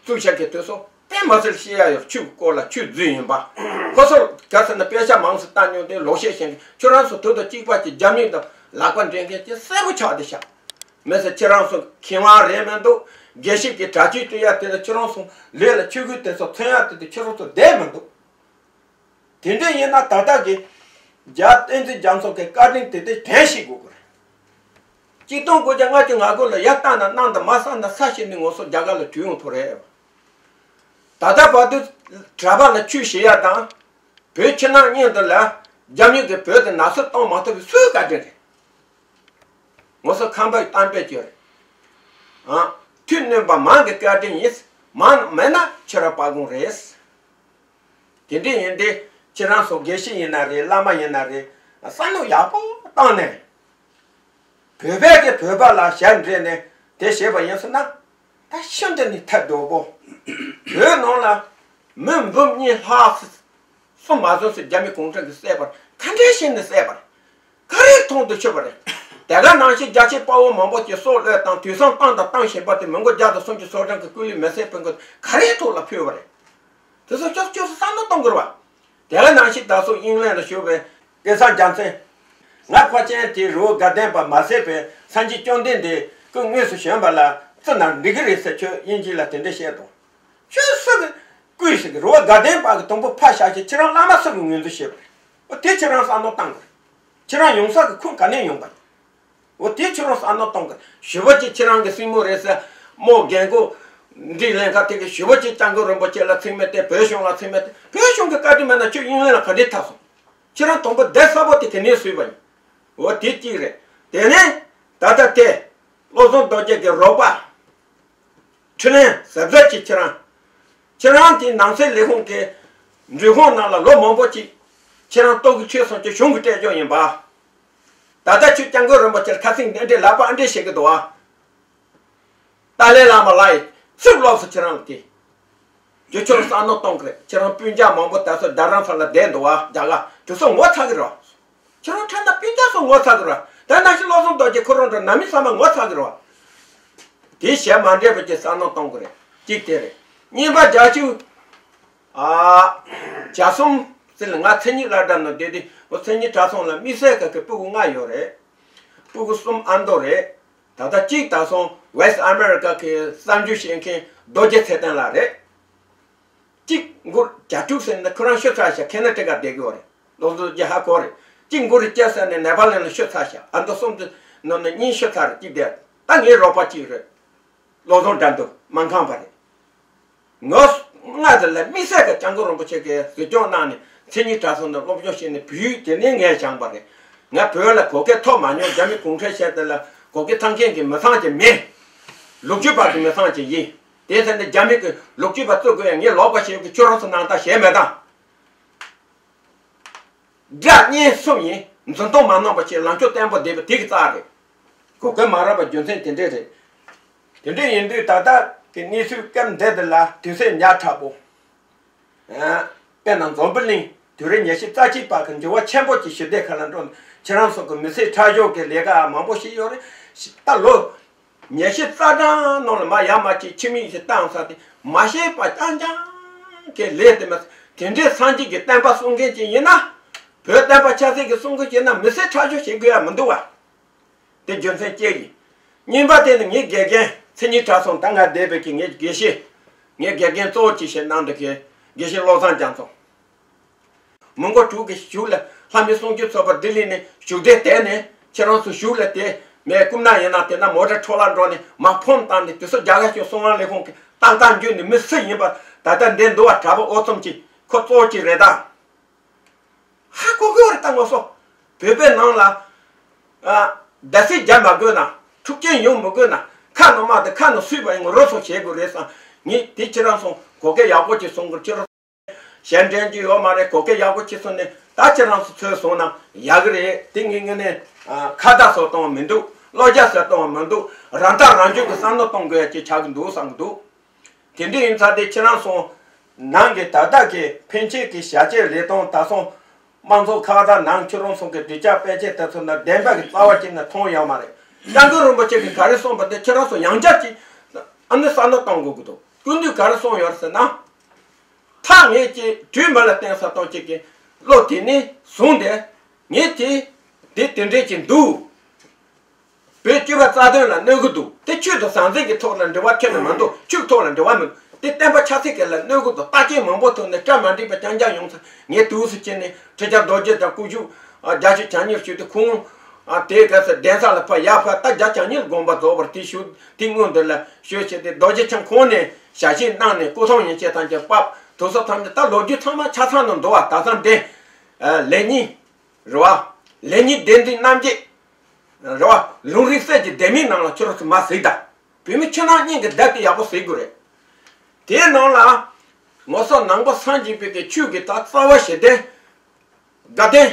བཙུགས་བཞག་གི་དུས་སུ་དཔེ་མི་སྲིད་བཤད་ཡ་ཡོད། ཆོས་ཀྱི་སྐོར་ལ་ཆོས་རྫུན་ཡིན་པ། ཁོ་ཚོར་ག་ཟེར་ན་དཔེ་ཆ་མང་ཙམ་བལྟས་མྱོང་དུས་ལོག་བཤད་ཤེས་མཁན། ཁྱོད་རང་ཚོ་དུས་དང་གཅིག་པ་གྱི་རྒྱ་མི་དང་ལག་པ་འབྲེལ་མཁན་དེ་གསལ་པོ་ཆགས་བསྡད་ཤག་མི་ཚེ་ཁྱེད་རང་ཚོ་མཁས་དབང་རེད་མི་འདུག་དགེ་བཤེས་ཀྱི་གྲྭ་ཆས་སྤྲས་ཡ་དེ་དང་ཁྱེད་རང་ཚོ་ལས་ལ་ཆོས་གོས་དེ་ཚོ་མཚོན་ཡ་དེ་དང་ཁྱེད་རང་ཚོ་བསྡད་མི་འདུག་དེ་འདྲ་ཡིན་ན་ད་ལྟ་གི་རྒྱ་བསྟན་འཛིན་རྒྱ་མཚོ་གི་བཀའ་དྲིན་དེ་དེ་དྲན་ཤེས་དགོས་ཀྱི་རེད། གཅིག་སྟོང་དགུ་བརྒྱ་ལྔ་བཅུ་ང་དགུ་ལ་ཡར་བལྟས་ན་གནམ་དང་མ་ས་དང་ས་ཕྱེ་ནས་ངོ་སོ་རྒྱ་གར་ལ་བྲོས་ཡོང་ཐུབ་རེད། ད་ལྟ་བར་དུ་གྲྭ་པ་ལ་ཆོས་བྱེད་ཡ་དང་། བོད་ཕྱི་ནང་གཉིས་དུ་ལ་རྒྱ་མི་གིས་བོད་དུ་ནག་སུབ་གཏོང་མ་ཐུབ་པའི་སུའི་བཀའ་དྲིན་རེད། ངོ་སོ་ཁམས་པའི་གཏམ་དཔེ་ཅིག་རེད། ཨང་། མཐུ་གནོན་པ་མང་གི་བཀའ་དྲིན་ཡིན། མང་མེད་ན་ཁྱོད་རང་དཔའ་དགོངས་རེད། དེ་འདྲ་ཡིན་དུས་ཁྱེད་རང་ཚོ་དགེ་བཤེས་ཡིན་ན་རེད། བླ་མ་ཡིན་ན་རེད། བསམ་བློ་ཡག་པོ་བཏང་ནས། བོད་པས་ཀྱི་བོད་པ་ལ་ཞབས་འདྲེན་ནས་དེ་བྱས་པ་ཡིན་ཟེར་ན། ད་ཤིན་ཏུ་ནས་ཐབས་སྡུག་པོ། བོད་ནང་ལ་མི་འབུམ་གཉིས་ལྷག་སུ་མ་ཟིན་སུ་རྒྱ་མི་གུང་ཁྲན་གྱིས་བསད་པར། ག་འདྲའི་ཞིག་ནས་བསད་པར། ག་རེ་མཐོང་དུ་ཆུད་པ་རེད། དེ་ག་ནང་བཞིན་རྒྱ་ཆེ་དཔའ་བོ་མང་པོ་ཅིག་སྲོག་བློས་བཏང་། དུས་སང་བཏང་དང་བཏང་བཞིན་པ་དེ་མི་མགོ་བརྒྱ་དང་སུམ་ཅུ་སོ་གྲངས་ཀྱི་སྐུ་ལུས་མེ་སྲེག་ཕུལ་དགོས། ག་རེའི་ཐོག་ལ་ཕུལ་བ་རེད། དེ་ཚོ་ཁྱོད་ཁྱོད་ཚོ་བསམ་བློ་གཏོང་དགོས་རེད་བ། དེ་ག་ནང་བཞིན་ད་སོ་དབྱིན་ལན་ལ་བཞུགས་པའི་སྐལ་བཟང་རྒྱལ་མཚན། ང་ཁོ་ཅན་དེ་རི་བོ་དགའ་ལྡན་པ་མ་ཟད་པའི་སངས་རྒྱས་བཅོམ་ལྡན་འདས་སྐུ་དངོས་སུ་བྱོན་པ་ལ་བརྩི་ན་འགྲིག་གི་རེད་ཟེར་ཁྱོད་དབྱིན་ཇི་ལ་དེ་འདྲ་བཤད་དང་། ཁྱོད་སུ་གི་སྐུ། ཞིག་གི་རི་བོ་དགའ་ལྡན་པ་གི་དུམ་བུ་ཕར་བཞག་ཞིག་ཁྱེད་རང་བླ་མ་སུ་གི་ངོས་འཛིན་བྱེད་པ་རེད། འོ་དེ་ཁྱེད་རང་བསམ་བློ་བཏང་གི་རེད། ཁྱེད་རང་ཡོང་ས་གི་ཁུངས་ག་ནས་ཡོང་པ་ཡིན། འོ་དེ་ཁྱེད་རང་བསམ་བློ་གཏོང་དགོས། ཞེ་པོ་ཅིག་ཁྱེད་རང་གི་སྲིང་མོ་རེད་ཟེར། མོ་རྒན་གོག་འདི་ལེན་ཁ་དེ་གི་ཞེ་པོ་ཅིག་སྐྱབས་མགོན་རིན་པོ་ཆེ་ལ་ཚིག་མེད་དེ། བོད་གཞུང་ལ་ཚིག་མེད་དེ། བོད་གཞུང་གི་བཀའ་དྲིན་མེད་ན་ཁྱོད་དབྱིན་ལན་ལ་ག་འདྲས་ཐར་སོང་། ཁྱེད་རང་དང་པོ་བསྡད་ས་པོ་དེ་ག་ནས་བཟོས་པ་ཡིན། འོ་དེ་གཅིག་རེད། དེ་ནས་ད་ལྟ་དེ་བློ་བཟང་རྡོ་རྗེ་གི་རོགས་པ། འཕྲིན་ལས་གཟབ་གཟབ་ཀྱིས་ཁྱེད་རང་། ཁྱེད་རང་དེའི་ནང་སྲིད་ལས་ཁུངས་ཀྱི་འབྲུབ་ཁུང་ནང་ལ་ལོ་མང་པོ་ཅིག་ཁྱེད་རང་ལྟོ་གོས་ཆོད་སོང་ཅིག་གཞུང་གིས་སྤྲད་རྒྱུ་ཡིན་པ། ད་ལྟ་ཁྱོད་སྐྱབས་མགོན་རིན་པོ་ཆེར་ཁ་སེང་འདྲེ་འདྲེ་ལག་པ་ཨ་འདྲེ་བྱེད་ཀྱི་འདུག་ཨ། ཏཱ་ལའི་བླ་མ་ལ་ཡི་ཚིག་ལོགས་སུ་ཁྱེད་རང་ལ་དེ། རྒྱུ་ཆོར་བསམ་བློ་གཏོང་གི་རེད། ཁྱེད་རང་སྤུན་ཀྱག་མང་པོ་དེ་ཚོ་རྡ་རམ་ས་ལ་བསྡད་འདུག་ཨ། རྒྱ་གར་དེ་ཚོ་ངོ་ཚ་གི་རེད། ཁྱེད་རང་ཁྲ་ན་སྤུན་ཀྱག་ཚོ་ངོ་ཚ་གི་རེད། ད་ནང་བཞིན་བློ་བཟང་རྡོ་རྗེ་ཁོ་རང་འདྲ་ནང་མི་ཚང་མ་ངོ་ཚ་གི་རེད། དེ་བྱས་མ་འདྲེས་པ་ཅིག་བསམ་བློ་གཏོང་གི་རེད། གཅིག་དེ་རེད། གཉིས་པ་རྒྱ་ཆུ། ཨ། བྱ་གསུམ་ཟེར་ལ་ང་མཚན་ཉིད་བླ་བྲང་ནང་བསྡད་དེ། འོ་མཚན་ཉིད་གྲྭ་ཚང་ལ་དམིགས་བསལ་ག་གི་སྤུ་གུ་ལྔ་ཡོད་རེད། སྤུ་གུ་གསུམ་ཨ་མདོ་རེད། ད་ལྟ་གཅིག་ད་སོང་West America གི་གསར་འགྱུར་བཤད་མཁན་རྡོ་རྗེ་ཚེ་བརྟན་ལགས་རེད། གཅིག་མགོ་རྒྱ་ཕྲུག་ཟེར་ན་ཁོ་རང་ཤི་ཚར་ཤག་ཁེ་ན་ཊི་ཀ་བསྡད་ཀྱི་ཡོད་རེད། ལོ་ཚོད་ཀྱི་ཧ་གོ་རེད། གཅིག་མགོ་རུ་སྐྱེས་ཟེར་ནས་ནེ་པ་ལི་ལ་ཤི་ཚར་ཤག་ཨ་མདོ་གསུམ་དུ་ནང་ནས་གཉིས་ཤི་ཚར་རེད། གཅིག་བསྡད། ད་ངའི་རོགས་པ་གཅིག་རེད། བློ་བཟང་དགྲ་འདུལ་སྨར་ཁམས་པ་རེད། ངོ་ལྔ་དེ་ལ་དམིགས་བསལ་གྱི་སྐྱབས་མགོན་རིན་པོ་ཆེ་གིས་གཟིགས་སྐྱོང་གནང་ནས་མཚན་ཉིད་གྲྭ་ཚང་དུ་སློབ་སྦྱོང་བྱས་ནས་བོད་ཡིག་དེ་ནས་ངས་སྦྱངས་པ་རེད། ང་བོད་ལ་གོ་སྐབས་ཐོབ་མ་མྱོང་། རྒྱ་མི་གུང་ཁྲན་བཤད་དེ་ལ་གོ་སྐབས་ཐོབ་མཁན་གྱི་མི་ཚང་ཅིག་མིན། ལོ་རྒྱུས་པ་གི་མི་ཚང་ཅིག་ཡིན། དེ་ཚེ་འདི་རྒྱ་མི་གི་ལོ་རྒྱུས་པ་བཙུགས་དགོས་ཡ། ངས་ལོག་པ་བྱེད་ཀྱི་ཁྱོད་རང་ཚོ་ནང་ལྟར་བྱས་མེད་དམ། དགྲ་གཉེན་གསུམ་ཡིན། འཛིན་སྟངས་མ་ནོར་བ་བྱས། ལངས་ཕྱོགས་བརྟན་པོ་བསྡད་པ་དེ་གི་རྩ་རེད། གོ་སྐབས་མ་རག་པ་རྒྱུ་མཚན་དེ་འདྲས་རེད། དེ་འདྲས་ཡིན་དུས་ད་ལྟ་གི་གནས་ཚུལ་སྐབས་འདི་འདི་ལ་དུས་ཚོད་ཉག་ཕྲ་པོ། ཨ། དཔེར་ན་འཛམ་བུ་གླིང་དུས་རབས་ཉི་ཤུ་རྩ་གཅིག་པ་གི་འགྱུར་བ་ཆེན་པོ་ཅིག་ཞི་བདེ་ཁ་ལ་འགྲོ་ནས་ཁྱེད་རང་ཚོ་གི་མི་ཚེ་ཁྲག་སྦྱོར་གི་ལས་ཀ་མང་པོ་ཞིག་ཡོད་རེད། ད་ལོ་ཉི་ཤུ་རྩ་གྲངས་ནང་ལ་མ་ཡར་མར་ཅིག་ཁྱིམ་མི་ཞིག་བཏང་ཚར་ཏེ་མ་ཤེས་པ་རྐྱང་རྐྱང་གི་ལས་དེ་མ། དེ་འདྲའི་སངས་རྒྱས་ཀྱི་བསྟན་པ་སྲུང་མཁན་ཅིག་ཡིན་ན། བོད་བསྟན་པ་ཆབ་སྲིད་ཀྱི་སྲུང་མཁན་ཅིག་ཡིན་ན་མི་ཚེ་ཁྲག་སྦྱོར་བྱེད་དགོས་ཡ་མི་འདུག་བ། དེ་རྒྱུ་མཚན་གཅིག་ཡིན། གཉིས་པ་དེ་ནི་ངའི་དགེ་རྒན་མཚན་ཉིད་གྲྭ་ཚང་ད་ང་བསྡད་པའི་གི་ངའི་དགེ་བཤེས། ངའི་དགེ་རྒན་གཙོ་བོ་ཅིག་བྱས་གནང་འདུག་གི་དགེ་བཤེས་བློ་བཟང་རྒྱ་མཚོ། མི་མགོ་དྲུག་གི་གཞུག་ལ་ལྷ་མི་གསུང་ཆོས་ཚོགས་པ་ལྡི་ལི་ནས་བཞུགས་གདན་དེད་ནས་ཁྱེད་རང་ཚོ་གཞུག་ལ་དེ་མེད། རྐུབ་ན་ཡིན་ན་དེ་ན་མོ་ཊ་འཕྲོ་བརླག་འགྲོ་ནས་མར་ཕོན་བཏང་ནས་དེ་ཚོ་རྒྱ་གར་གཞུང་སྲིད་དབང་ལས་ཁུངས་ཀྱི་ཏག་ཏག་འཇུས་ནས་མི་སུ་ཡིན་པ་ད་ལྟ་འདིར་འདུག་བ། གྲྭ་པ་ཨོ་ཚོམ་གྱི་ཁོ་གཙོ་བོ་གཅིག་རེད་ད། ཧ་གོ་གི་ཡོད་རེད་ད་ངོ་སོ། བོད་པའི་ནང་ལ། ཨ། བརྡབ་གསིག་རྒྱག་མ་དགོས་ན། འཁྲུག་རྐྱེན་ཡོང་མི་དགོས་ན། ཁ་ནང་མ་དེ་ཁ་ནང་སུས་པ་ཡིན་ངོ་རོ་སོ་བྱེད་དགོས་རེད་བསམ། ངས་དེ་ཁྱེད་རང་ཚོ་གོ་སྐབས་ཡག་པོ་ཅིག་སོང་གི་ཁྱེད་རང་། གཞན་དྲན་རྒྱུ་ཡོད་མ་རེད། གོ་སྐབས་ཡག་པོ་ཅིག་སོང་ནས་ད་ཁྱེད་རང་ཚོ་ཚོས་སོང་ན་ཡག་གི་རེད། དེ་ངས་ངས་ནས། ཨ། ཁ་བརྡ་བཟོ་གཏོང་བ་མི་འདུག་བློ་རྒྱ་བཟོ་གཏོང་བ་མི་འདུག་རང་ཐག་རང་གཅོད་ཀྱི་བསམ་བློ་གཏོང་དགོས་ཡ་ཅིག་ཆགས་ཀྱི་འདུག་བསམ་གྱི་འདུག་དེ་འདྲ་ཡིན་ཙང་དེ་ཁྱེད་རང་ཚོ་ནང་གི་ད་ལྟ་གི་ཕན་ཆད་ཀྱི་བྱ་བྱེད་ལས་སྟངས་ད་སོང་། དམངས་གཙོ་ཁག་དང་ནང་ཁྱོད་རང་ཚོ་གི་གྲོས་འཆར་སྤེལ་ཆེད་དེ་ཚོ་ན་བདེན་པ་གི་རྩ་བ་ཅིག་ན་མཐོང་ཡོད་མ་རེད། སྐྱབས་མགོན་རིན་པོ་ཆེ་གིས་ག་རེ་གསུངས་པ་དེ་ཁྱེད་རང་ཚོ་ཡང་བསྐྱར་གྱིས་ཨ་ནི་བསམ་བློ་གཏོང་དགོས་ཀྱི་འདུག་སྐུ་མདུན་ག་རེ་གསུངས་ཡོད་ཟེར་ན། ཐག་ངེས་ཀྱི་དུས་མི་ལ་བརྟེན་ས་གཏོང་བྱེད་ཀྱི་བློ་དེ་ནས་བཟུང་སྟེ་ངས་དེ་དེ་དེ་འདྲས་ཀྱི་འདུག་བོད་སྤྱི་པ་རྩ་དོན་ལ་གནོད་གི་འདུག་དེ་ཆོས་དང་ཟང་ཟིང་གི་ཐོག་ལ་འབྲེལ་བ་ཁྱོན་ནས་མི་འདུག་ཆོས་ཐོག་ལ་འབྲེལ་བ་མི་འདུག་དེ་བསྟན་པ་ཆབ་སྲིད་ཀྱི་ལ་གནོད་གི་འདུག་རྟགས་ཅན་མང་པོ་ཐོན་ནས་སྐྲ་མ་འགྲིག་པ་རྐྱང་རྐྱང་ཡོང་ཚར། ངས་དུས་སུ་ཁྱེར་ནས་ཁྲི་བྱང་རྡོ་རྗེ་དང་སྐུ་ཞབས་རྒྱལ་ཆོས་བྱང་ཉིལ་ཞུས་ཏེ་ཁོང་དེའི་སྐབས་སུ་གདན་ས་ལ་ཕར་ཡར་ཕར་ད་རྒྱལ་བྱང་ཉིལ་དགོངས་པ་རྫོགས་པར་དེ་ཞུ་དེ་སྔོན་འདི་ལ་ཞུ་བྱས་ཏེ་རྡོ་རྗེ་འཆང་ཁོང་ནས་ཞལ་བཞེས་གནང་ནས་སྐུ་ཐང་ཡན་ཆད་ཐམས་ཅད་ཕབ། དུས་སུ་ཐམས་ཅད་ད་ལོ་རྒྱུས་ཚང་མ་ཆ་ཚང་ནང་འདུག་བ། ད་ཚང་དེ་ལེགས་ཉེས། རེད་བ། ལེགས་ཉེས་སྡེ་འདི་རྣམ་འབྱེད། རེད་བ། ལུང་རིགས་གསེར་གྱི་ལྡེ་མིག་ནང་ལ་ཁྱོད་རང་ཚོ་མར་གཟིགས་དང་། བོད་མི་ཁྱེད་རང་གཉིས་ཀྱིས་བསྡད་དེ་ཡག་པོ་གཟིགས་དགོས་རེད། དེའི་ནང་ལ། ངོ་སོ་ནང་པ་སངས་རྒྱས་པའི་གི་ཆོས་ཀྱི་ད་རྩ་བ་ཞེ་བདེ། དགའ་ལྡན།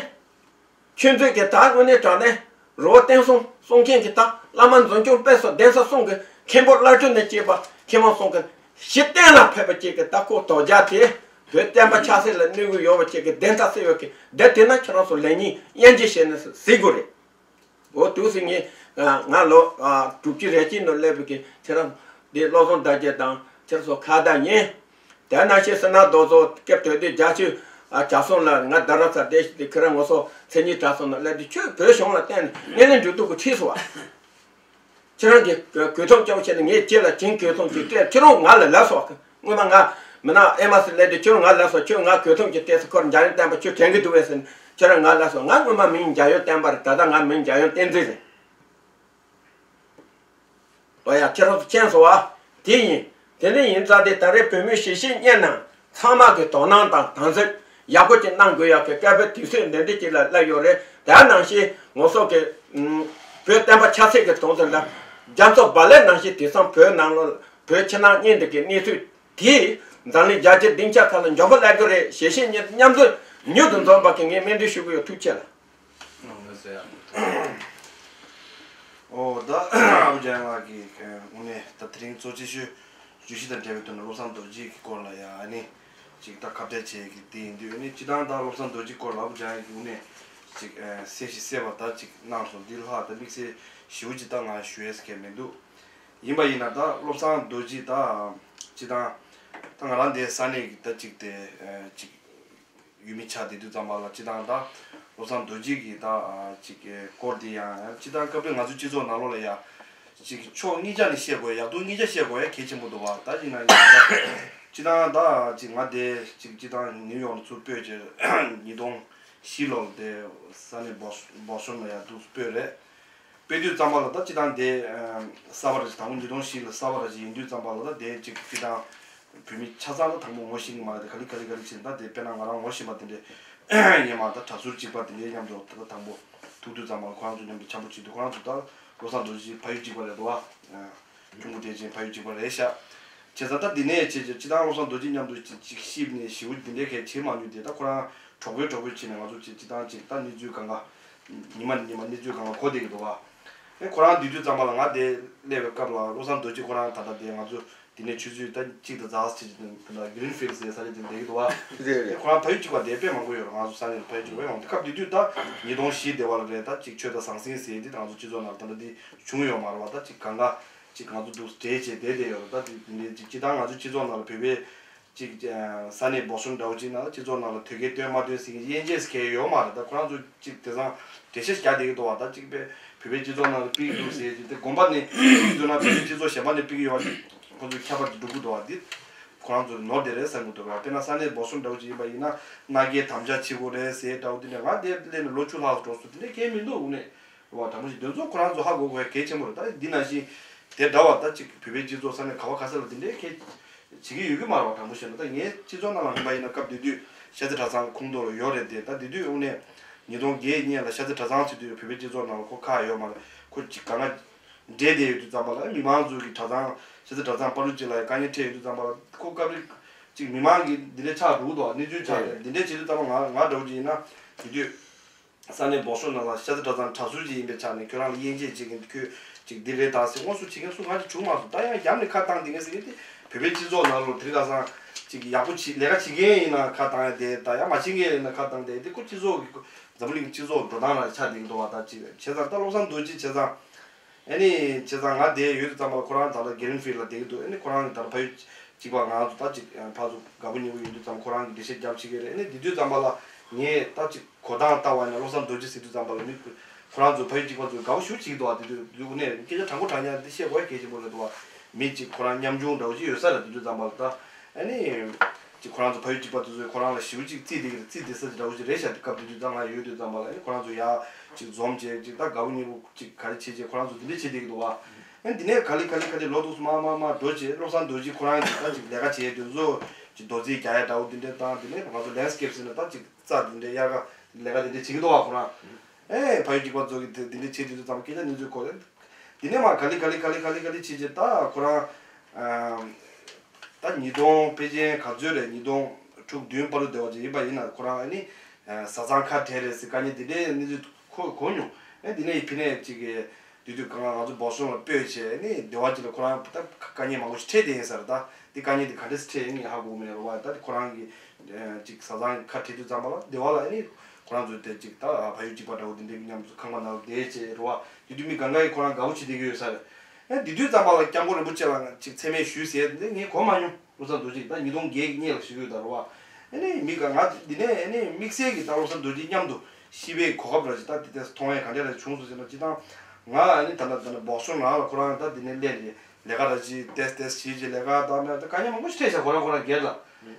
ཆོས་མཛད་ཀྱི་ད་དངོས་གནས་དྲང་གནས་རི་བོ་བསྟན་སྲུང་སྲུང་མཁན་གྱི་ད་བླ་མ་འཛིན་སྐྱོང་དཔལ་གསུམ་གདན་ས་གསུམ་གྱི་མཁན་པོ་བླ་སྤྲུལ་ནས་བཅས་པ་མཁས་དབང་གསུམ་གྱི་གཞི་རྟེན་ལ་ཕེབས་པ་བཅས་ཀྱི་ད་ཁོ་དོ་རྒྱ་དེ་བོད་བསྟན་པ་ཆབ་སྲིད་ལ་གནོད་གི་ཡོད་པ་བཅས་ཀྱི་བདེན་མཐའ་གསལ་ཡོད་ཀྱི་བདེན་དེ་ན་ཁྱེད་རང་ཚོ་ལེགས་ཉེས་དབྱེ་འབྱེད་བྱས་ནས་གཟིགས་དགོས་རེད། འོ་དུས་སུ་ངས་ང་ལོ་དྲུག་ཅུ་རེ་གཅིག་ནང་སླེབས་པའི་གི་ཁྱེད་རང་འདི་བློ་བཟང་དར་རྒྱས་དང་ཁྱེད་རང་ཚོ་ཁ་བརྡ་ཡིན། དེ་ནང་བཞིན་སི་ན་རྡོ་བཟོ་སྐབས་དོད་དུས་རྒྱ་ཆོས་ཨ་བྱ་སོང་ལ་ང་རྡ་རམ་ས་བསྡད་ཞིག་དེ་ཁྱེད་རང་ངོ་སོ་མཚན་ཉིད་གྲྭ་ཚང་ནང་སླེབས་དུས་ཁྱོད་བོད་གཞུང་ལ་བརྟེན་ནས་སྣེ་ལེན་འགྲོ་དུས་གི་ཁྲིད་སོང་བ། ཁྱེད་རང་གི་གོས་ཐུང་སྐྱོར་བྱས་ནས་ངས་ཁྱེད་ལ་བྱིན་གོས་ཐུང་ཅིག་སྤྲད། ཁྱེད་རང་ང་ལ་ལབ་སོང་བ། སྔོན་མ་ང་ མི་ནག་ཨེ་མ་སི་ལས་དེ་ཁྱོད་ང་ལ་སོ་ཁྱོད་ང་གོས་ཐུང་གི་ལྟས་སུ་ཁོར་འཇམ་དབྱངས་བསྟན་པ་ཁྱོད་དྲན་གི་འདུག་བས་ཟེར་ཁྱོད་རང་ང་ལ་སོ་ང་སྔོན་མ་མིང་འཇམ་དབྱངས་བསྟན་པ་རེད། ད་ལྟ་ང་མིང་འཇམ་དབྱངས་བསྟན་འཛིན་རེད། ཨོ་ཡ་ཁྱེད་རང་ཚོ་མཁྱེན་སོང་བ། དེ་ཡིན། དེ་ནས་ཡིན་ཙང་དེ་ད་རེས་བོད་མི་གཞིས་བྱེས་གཉིས་ནང་ཚང་མ་གི་དོ་སྣང་དང་དམ་ཚིག་ཡག་པོ་ཅིག་གནང་དགོས་ཡག་གི་སྐད་ཕེབས་དུས་ཚོད་འདི་འདྲ་ཅིག་ལ་སླེབས་ཡོད་རེད། དེ་ནང་བཞིན་ངོ་སོགས་ཀྱི་བོད་བསྟན་པ་ཆབ་སྲིད་ཀྱི་དོན་དུ་ལ་རྒྱ་མཚོ་བ་ལེ་ནང་བཞིན་དེང་སང་བོད་ནང་ལོགས་བོད་ཕྱི་ནང་གཉིས་འདི་གི་གནས་ཚུལ་དེ་འཛམ་གླིང་རྒྱལ་སྤྱིའི་སྡིངས་ཆ་ཁག་ལ་མགྱོགས་པོ་སླེབས་ཀྱི་རེད། གཞིས་བྱེས་གཉིས་མཉམ་འཛོམས་མྱུར་དུ་འཛོམས་པ་གི་ངས་སྨོན་འདུན་ཞུ་གི་ཡོད། ཐུགས་རྗེ་ཆེ་ལ། ཨོ་ད་ཨ་བུ་འཇམ་དབྱངས་ལགས་ཀྱིས་དངོས་གནས་ད་དེ་རིང་གཙོ་ཆེ་ཤོས་བརྗོད་གཞི་དང་འབྲེལ་བའི་ཐོག་ནས་བློ་བཟང་རྡོ་རྗེ་གི་སྐོར་ལ་ཡང་ཨ་ནི་ཅིག་ད་ཁ་བརྡ་བྱེད་ཀྱི་དེ་ཡིན་དུས་ཨ་ནི་སྤྱི་བཏང་ད་བློ་བཟང་རྡོ་རྗེ་སྐོར་ལ་ཨ་བུ་འཇམ་དབྱངས་ཀྱིས་དངོས་གནས་ཅིག་གསལ་ཞིང་གསལ་བ་ད་ཅིག་གནང་སོང་། འདི་ལྷག་ད་དམིགས་བསལ་ཞེ་པོ་ཅིག་ད་ང་ཞུ་ཡས་ཀྱི་མི་འདུག་ཡིན་པ་ཡིན་ན་ད་བློ་བཟང་རྡོ་རྗེ་ད་སྤྱི་བཏང་ད་ང་རང་འདི་ས་གནས་ཀྱི་ད་ཅིག་དེ་ཅིག་ཡུལ་མི་ཆགས་བསྡད་དུས་ཙམ་པ་ལ་སྤྱི་བཏང་ད་བློ་བཟང་རྡོ་རྗེ་གི་ད་ཅིག་སྐོར་དེ་ཡང་སྤྱི་བཏང་སྐབས་རེ་ང་ཚོའི་སྤྱི་ཚོགས་ནང་ལོགས་ལ་ཡ་ཅིག་ཕྱོགས་གཉིས་ཆ་ནས་བཤད་དགོས་ཡག་སྡུག་གཉིས་ཆ་བཤད་དགོས་ཡ་གལ་ཆེན་པོ་འདུག་བ། ད་ཡིན་ན་ཡང་ད་སྤྱི་བཏང་ད་ཅིག་ང་དེ་ཅིག་སྤྱི་བཏང་ནིའུ་ཡོག་ལ་ཚུར་སྤོས་རྗེས་ཉིས་སྟོང་བཞི་ལོར་དེ་ས་གནས་སྦོ་སྦོ་སོན་ལ་ཡ་འདུག་སྤོས་རེད། དཔེ་དུས་ཙམ་པ་ལ་ད་སྤྱི་བཏང་དེ་གསར་པ་ར་ཞིག་དང་པོ་ཉིས་སྟོང་བཞི་ལ་གསར་པ་ར་ཞིག་ཡིན་དུས་ཙམ་པ་ལ་ད་དེ་གཅིག་སྤྱི་བཏང་བོད་མི་ཆ་ཚང་ལ་དང་པོ་ངོ་ཤེས་ཀྱི་མ་རེད། དེ་ག་ལེ་ག་ལེ་ག་ལེ་བྱས་ད་དེ་དཔེར་ན་ང་རང་ངོ་ཤེས་པ་དེ་འདྲས་ཡིན་མ་ད་གྲྭ་ཟུར་གཅིག་པ་དེ་འདྲས་མཉམ་དུ་ད་ད་དང་པོ་ཐུག་དུས་ཙམ་པ་ལ་ཁོ་རང་ཚོ་མཉམ་དུ་འཆམ་པོ་བྱེད་དུས་ཁོ་རང་ཚོ་ད་བློ་བཟང་རྡོ་རྗེ་ཕ་ཡུལ་གཅིག་པ་རེད་འདུག་བ། ཁྱུང་པོ་བདེ་ཆེན་ཕ་ཡུལ་གཅིག་པ་རེད་ཤག་བྱས་ཙང་ད་འདི་ནས་བྱས་བྱས་སྤྱི་བཏང་བློ་བཟང་རྡོ་རྗེ་མཉམ་དུ་གཅིག་གཅིག་གཤིབ་ནས་ཞེ་པོ་འདི་འདྲའི་གལ་ཆེ་མ་མྱོང་དེ་ད་ཁོ་རང་གྲོགས་པོའི་གྲོགས་པོའི་བྱས་ནས་ང་ཚོ་གཅིག་སྤྱི་བཏང་གཅིག་ད་གནས་ཚུལ་གང་ག་ཉི་མ་ནས་ཉི་མ་གནས་ཚུལ་གང་ག་གོ་བསྡད་ཀྱི་འདུག་བ། ཨེ་ཁོ་རང་དུས་དུས་ཙམ་པ་ལ་ང་དེ་སླེབས་པའི་སྐབས་ལ་བློ་བཟང་རྡོ་རྗེ་ཁོ་རང་ད་ལྟ་དེ་ང་ཚོ་འདི་ནས་ཆུ་ཚོད་ད་གཅིག་དང་ཛ་ཟེར་ཅིག་ད་Greenfield་ཟེར་ས་ཆ་དེ་བསྡད་ཀྱི་འདུག་བ། རེད་རེད། ཁོ་རང་ཕ་ཡུལ་གཅིག་པ་དེ་དཔེ་མང་པོ་ཡོད་རེད། ང་ཚོ་ས་གནས་ལ་ཕ་ཡུལ་གཅིག་པ་ཡོང་དེ་སྐབས་དེ་དུས་ད་ཉིས་སྟོང་བཞི་དེ་བ་ལ་རེད། ད་གཅིག་ཆོས་དང་ཟང་ཟིང་ཟེར་དེ་ང་ཚོ་སྤྱི་ཚོགས་ནང་ད་ལྟ་འདི་བྱུང་ཡོད་མ་རེད་བ། ད་གཅིག་གང་ག་གཅིག་ང་ཚོ་འདུག་འདྲེས་བྱས་བསྡད་བསྡད་ཡོད་རེད། ད་དེ་དེ་འདྲའི་གཅིག་སྤྱི་བཏང་ང་ཚོ་སྤྱི་ཚོགས་ནང་ལ་བོད་པའི་གཅིག་ས་གནས་འབོར་གསུམ་འདྲ་བོ་གཅིག་ནང་ལ་སྤྱི་ཚོགས་ནང་ལ་དོལ་རྒྱལ་སྟོན་མ་སྟོན་ཟེར་མཁན་དབྱེ་འབྱེད་ཟེར་མཁན་ཡོད་མ་རེད། ད་ཁོ་རང་ཚོ་གཅིག་དེང་སང་འགྲེལ་བཤད་རྒྱག་བསྡད་ཀྱི་འདུག་བ། ད་གཅིག་པའི་བོད་པའི་སྤྱི་ཚོགས་ནང་ལ་ཕུད་ཀྱི་འདུག་ཟེར་གྱི་དེ་དགོན་པ་ནས་ཕུད་ཀྱི་འདུག་ན་བོད་པའི་སྤྱི་ཚོགས་གཞན་པ་ནས་ཕུད་ཀྱི་ཡོད་པ་ཁོ་ཚོས་ཁྱད་པར་དེ་འགྲོ་གི་འདུག་བ། འདི་ཁོ་རང་ཚོ་ནོར་བསྡད་རེད་བསམ་གྱི་འདུག་བ། དཔེར་ན་ས་གནས་འབོར་གསུམ་འདྲ་བོ་ཅིག་ཡིན་པ་ཡིན་ན་མནའ་སྐྱེལ་དམ་བཅའ་བྱེད་དགོས་རེད་ཟེར་འདྲ་བོ། དེ་ནས་ང་དེ་སླེབས་ནས་ལོ་བཅུ་ལྷག་འགྲོ་སོང་། དེ་འདྲ་གང་ཡང་མི་འདུག་དངོས་གནས། རེད་བ། དྲང་པོ་ཞིག་འདི་ཚོ་ཁོ་རང་ཚོ་ཧ་གོ་དགོས་གལ་ཆེན་པོ་རེད། ད་འདི་ནང་བཞིན་དེ་འདྲ་བ་ད་ཅིག་བོད་པའི་སྤྱི་ཚོགས་ས་གནས་ག་བ་ག་ས་ལ་འདི་འདྲའི་གལ་བྱེད་ཀྱི་ཡོད་ཀྱི་མ་རེད་བ། དྲང་པོ་བཤད་ན་ད་ངའི་སྤྱི་ཚོགས་ནང་ལ་ཡིན་པ་ཡིན་ན་སྐབས་དེ་དུས་ཤར་རྩེ་གྲྭ་ཚང་ཁོངས་གཏོགས་ལ་ཡོད་རེད་དེ། ད་དེ་དུས་དངོས་གནས་ཉིས་སྟོང་བརྒྱད་གཉིས་ལ་ཤར་རྩེ་གྲྭ་ཚང་ཟེར་དུས་བོད་པའི་སྤྱི་ཚོགས་ནང་ལ་ཁོ་ཁག་ཡོད་མ་རེད། ཁོ་ཅིག་གང་ག་འདྲེས་བསྡད་ཡོད་དུས་ཙམ་པ་ལ་མི་མང་ཚོ་གི་གྲྭ་ཚང་ཤར་རྩེ་གྲྭ་ཚང་བར་དུ་ཅིག་ལ་དཀའ་ངལ་འཕྲད་ཡོད་དུས་ཙམ་པ་ལ་ཁོ་སྐབས་རེ་ཅིག་མི་མང་གི་འདི་འདྲའི་ཆགས་འགྲོ་གི་འདུག་བ། གནས་ཚུལ་ཆགས་རེད། འདི་འདྲའི་བྱེད་དུས་ཙམ་པ་ང་ང་འདྲ་བོ་ཅིག་ཡིན་ན་དེ་དུས། ས་གནས་འབོར་གསུམ་ནང་ལ་ཤར་རྩེ་གྲྭ་ཚང་གྲྭ་ཟུར་ཅིག་ཡིན་པའི་ཆ་ནས་ཁྱོད་རང་ལ་དབྱེ་འབྱེད་བྱེད་མཁན་ཁྱོད་ཅིག་འདི་རེད་ད་ཟེར་དངོས་སུ་བྱེད་མཁན་སུ་ང་ཅིག་བྱུང་མ་སོང་། ད་ཡང་རྒྱབ་ནས་ཁ་བཏང་བསྡད་མཁན་ཟེར་མཁན་དེ་བོད་པའི་སྤྱི་ཚོགས་ནང་ལོགས་དེ་རིང་ཁ་སང་ཅིག་ཡག་པོ་བྱེད་ལས་ཀ་བྱེད་མཁན་ཡིན་ན་ཁ་བཏང་ཡ་དེ། ད་ཡང་མ་བྱེད་མཁན་ཡིན་ན་ཁ་བཏང་བསྡད་དེ་ཁོ་སྤྱི་ཚོགས་ཀྱི་འཛམ་བུ་གླིང་སྤྱི་ཚོགས་འགྲོ་སྟངས་ལ་ཆགས་བསྡད་ཀྱི་འདུག་བ། ད་ཅིག་བྱས་ཙང་ད་བློ་བཟང་རྡོ་རྗེ་བྱས་ཙང་ཨ་ནི་བྱས་ཙང་ང་དེ་ཡོད་དུས་ཙམ་པ་ཁོ་རང་ད་ལྟ་Greenfield་ལ་བསྡད་ཀྱི་འདུག་ཨ་ནི་ཁོ་རང་གི་ད་ལྟ་ཕ་ཡུལ་གཅིག་པ་ང་ཚོ་ད་ཅིག་ཕར་ཚུར་དགའ་པོ་ཉེ་པོ་ཡིན་དུས་ཙམ་ཁོ་རང་གི་འགྲེལ་བཤད་རྒྱབ་བྱེད་ཀྱི་རེད། ཨ་ནི་དེ་དུས་ཙམ་པ་ལ་ངས་ད་ཅིག་གོ་སྟངས་ལྟ་བ་ཡིན་ན་བློ་བཟང་རྡོ་རྗེ་ཟེར་དུས་ཙམ་པ་ལ་མི་ཁོ་རང་ཚོ་ཕ་ཡུལ་གཅིག་པ་ཚོས་དགའ་པོ་ཞེ་པོ་བྱེད་ཀྱི་འདུག་བ། དེ་དུས་དུས་ནས་སྐད་ཆ་དྲང་པོ་དྲང་ཡག་འདི་བཤད་དགོས་གལ་ཆེན་པོ་རེད་འདུག་བ། མི་གཅིག་ཁོ་རང་ཉམ་ཆུང་འདྲ་བོ་ཅིག་ཡོད་ས་རེད། དེ་དུས་ཙམ་པ་ལ་ད་ཨ་ནི་ཅིག་ཁོ་རང་ཚོ་ཕ་ཡུལ་གཅིག་པ་དེ་ཚོས་ཁོ་རང་ལ་ཞེ་པོ་ཅིག་བརྩིས་བསྡད་ཀྱི་རེད། བརྩིས་བསྡད་ས་ཅིག་འདྲ་བོ་ཅིག་རེད་ཤག་དེ་སྐབས་དེ་དུས་ཙམ་ང་ཡོད་དུས་ཙམ་པ་ལ་ཨ་ནི་ཁོ་རང་ཚོ་ཡར་ཅིག་འཛོམས་བྱས་ཅིག་ད་དགའ་པོ་ཉེ་པོ་ཅིག་ག་རེ་བྱེད་བྱས་ཁོ་རང་ཚོ་འདི་འདྲ་བྱེད་བསྡད་ཀྱི་འདུག་བ། ཨ་ནི་འདི་ནས་ག་ལེ་ག་ལེ་ག་ལེ་ལོ་ཏོག་ཙམ་མར་མར་མར་འགྲོ་བྱས་བློ་བཟང་རྡོ་རྗེ་ཁོ་རང་གིས་ད་ཅིག་ལས་ཀ་བྱས་དུས་ཚོ་ཅིག་རྡོ་རྫིས་རྒྱག་ཡ་འདྲ་བོ་འདི་འདྲ་དང་། འདི་ནས་ང་ཚོ་landscape་ཟེར་ན་ད་ཅིག་རྩྭ་འདི་འདྲ་གཡར་ཀ་ལས་ཀ་འདི་འདྲ་བྱེད་ཀྱི་འདུག་བ་ཁོ་རང་། ཨེ་ཕ་ཡུལ་གཅིག་པ་ཚོ་གིས་དེ་འདི་འདྲ་བྱེད་དུས་ཙམ་སྐད་ཆ་འདི་ཚོའི་སྐོར་ལ། འདི་ནས་མར་ག་ལེ་ག་ལེ་ག་ལེ་ག་ལེ་ག་ལེ་བྱས་བྱས་ད་ཁོ་རང་ཨམ་ད་ཉིས་སྟོང་དཔེ་ཅན་ག་ཚོད་རེད། ཉིས་སྟོང་དྲུག་བདུན་བར་དུ་བསྡད་པ་ཅིག་ཡིན་པ་ཡིན་ན་ཁོ་རང་ཨ་ནི་ཨ་བཟའ་ཚང་ཁ་བྲལ་རེད་ཟེར་དཀའ་ངལ་འདི་འདྲའི་གནས་ཚུལ་ཁོ་གོ་མྱོང་། ཨེ་འདི་ནས་ཕི་ནས་ཅིག་གི་དུས་དུས་གང་ང་ཚོ་བོ་སོང་ལ་སྤོས་བྱས་ནས་སྡེ་བ་གཅིག་ལ་ཁོ་རང་ད་དཀའ་ངལ་མང་པོ་ཞིག་འཕྲད་བསྡད་ཡིན་ས་རེད། ད་འདི་དཀའ་ངལ་འདི་ག་འདྲས་སེ་འཕྲད་ཡིན་ངས་ཧ་གོ་མེད་རེད་བ། ད་ཁོ་རང་གི་ཅིག་བཟའ་ཚང་ཁ་བྲལ་དུས་ཙམ་པ་ལ་སྡེ་བ་ལ་ཨ་ནི་ཁོ་རང་ཚོ་དེ་ཅིག་ད་ཕ་ཡུལ་གཅིག་པ་འདྲ་བོ་དེ་འདྲའི་མཉམ་དུ་ཁང་པ་ནང་ལ་བསྡད་བྱས་རེད་བ། དེ་དུས་མི་གང་ག་ཡིས་ཁོ་རང་དགའ་པོ་བྱེད་བསྡད་ཀྱི་ཡོད་ས་རེད། ཨ་དེ་དུས་ཙམ་པ་ལ་སྐྱབས་མགོན་རིན་པོ་ཆེ་ལ་ཅིག་མཚན་སྨད་ཞུས་ཟེར་ཡ་དེ་འདྲ་ངས་གོ་མ་མྱོང་། བློ་བཟང་རྡོ་རྗེ་ད་ཉིས་སྟོང་བརྒྱད་ཀྱི་སྔོན་ལ་ཞུ་གི་ཡོད་ད་རེད་བ། ཨ་ནི་མི་ག་ང་འདི་ནས་ཨ་ནི་དམིགས་བསལ་གྱི་ད་བློ་བཟང་རྡོ་རྗེ་མཉམ་དུ་ཤི་བའི་གོ་སྐབས་ར་ཅིག་ད་དེ་ཏོག་ཙམ་མཐོང་ཡས་ག་འདྲ་ར་བྱུང་སོང་ཟེར་ན། སྤྱིར་བཏང་ང་ཨ་ནི་ད་ལྟ་ད་ལྟ་བོ་སོང་ནང་ལ་ཁོ་རང་ད་འདི་ནས་སླེབས་ནས་ལས་ཀ་ར་ཅིག་ཏེས་ཏེས་བྱེད་ཅིག་ལས་ཀ་ད་ན་ད་དཀའ་ངལ་མང་པོ་ཞིག་འཕྲད་ཤག་ཁོ་རང་ཁོ་རང་སྒེར་ལ།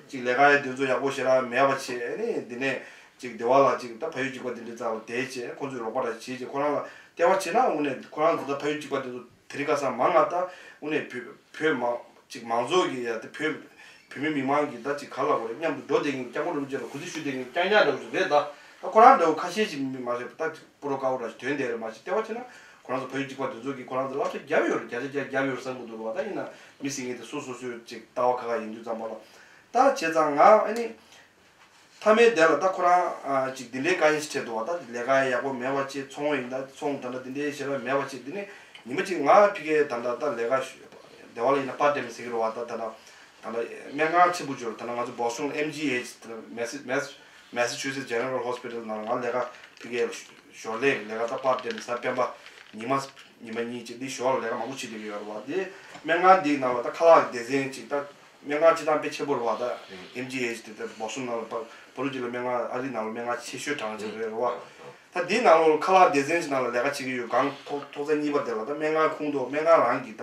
ཅིག་ལས་ཀ་ཡི་དུས་ཚོད་ཡག་པོ་ཞེ་དྲག་མེད་པ་བྱས་ནས་འདི་ནས་ཅིག་སྡེ་བ་ལ་ཅིག་ད་ཕ་ཡུལ་གཅིག་པ་འདི་འདྲའི་རྩ་ལ་བསྡད་བྱས་ཁོང་ཚོས་རོགས་པ་འདྲ་བྱེད་ཅིག་ཁོ་རང་ལ་ལྟེ་བ་བྱེད་ན་དངོས་གནས་ཁོ་རང་ཚོ་ད་ཕ་ཡུལ་གཅིག་པ་འདི་ཚོ་དེ་རིང་ཁ་སང་མང་ང་ད་དངོས་གནས་བོད་བོད་མང་ཅིག་མང་ཚོགས་ཀྱི་ཡ་དེ་བོད་བོད་མི་མི་མང་གི་ད་ཅིག་ག་ལ་བ་རེད་མཉམ་དུ་འགྲོ་བསྡད་མཁན་སྐྱབས་མགོན་རིན་པོ་ཆེ་ལ་གུས་བརྩི་ཞུ་བསྡད་མཁན་རྐྱང་རྐྱང་འདྲ་བོ་ཞིག་རེད། ད་ད་ཁོ་རང་འདྲ་བོ་ཁ་ཤས་ཅིག་མི་མ་རེད་ད་ཅིག་པུ་རོ་དཀར་པོ་འདྲ་ཞིག་དོན་དེ་རེད་མ་ཞིག་ལྟེ་བ་བྱེད་ན་ཁོ་རང་ཚོ་ཕ་ཡུལ་གཅིག་པ་དེ་ཚོ་གིས་ཁོ་རང་ཚོ་བསླབ་བྱ་བརྒྱབ་ཡོད་རེད། བརྒྱ་ཆ་བརྒྱ་བརྒྱབ་ཡོད་རེད་བསམ་གི་འདུག་རེད་བ། ད་ཡིན་ན་མི་ཟེར་མཁན་དེ་སོ་སོ་སོའི་ཅིག་ལྟ་བ་ཁ་ཁ་ཡིན་དུས་ཙམ་པ་ལ་ད་བྱས་ཙང་ང་ཨ་ནི། མཐའ་མའི་དེ་ལ་ད་ཁོ་རང་ཨ་ཅིག་འདི་འདྲའི་དཀའ་ངལ་ཞིག་འཕྲད་འདུག་བ། ད་ལས་ཀ་ཡག་པོ་མེད་པ་བྱས་ཚོང་ཡིན་ད་ཚོང་ད་ལྟ་འདི་འདྲའི་ཞེ་དྲག་མེད་པ་བྱས་འདི་ནས་ཉི་མ་གཅིག་ང་ཕ་གིར་ད་ལྟ་ད་ལས་ཀ་ཞུ་སྡེ་བ་ལ་ཡིན་ན་པར་ཊའིམ་ཟེར་གི་རེད་བ། ད་ད་ལྟ་ད་ལྟ་སྨན་ཁང་ཆེན་པོ་ཅིག་ཡོད་རེད། ད་ལྟ་ང་ཚོ་བོ་སི་ཊོན་ཨེམ་ཇི་ཨེཆ་ད་ལྟ་Massa- Mass- Massachusetts General Hospital ནང་ལ་ང་ལས་ཀ་ཕ་གིར་ཞོར་ལས་ལས་ཀ་ད་པར་ཊའིམ་གཟའ་སྤེན་པ་ཉི་མ་ཉི་མ་གཉིས་ཅིག་འདི་ཞོར་ལས་ཀ་མང་པོ་བྱེད་བསྡད་ཀྱི་ཡོད་རེད་བ། འདི་སྨན་ཁང་འདིའི་ནང་ལ་ད་ཁ་ལག་སྡེ་ཚན་ཅིག་ད། སྨན་ཁང་སྤྱི་བཏང་དཔེ་ཆེན་པོ་རེད་བ། ད་ཨེམ་ཇི་ཨེཆ་དེ་ད་བོ་སི་ཊོན་ནང་ལ་བ་བ་ལུ་ཅི་ལ་སྨན་ཁང་ཨ་རི་ནང་ལ་སྨན་ཁང་ཆེ་ཤོས་གྲངས་ཅིག་རེད་རེད་བ། ད་འདིའི་ནང་ལོགས་ཁ་ལག་སྡེ་ཚན་ཞིག་ནང་ལ་ལས་ཀ་བྱེད་ཀྱི་ཡོད། སྒང་ཐོག་ཐོག་ཚད་གཉིས་པ་དེ་ལ་ད་སྨན་ཁང་ཁོངས་གཏོགས་སྨན་ཁང་རང་གི་ད་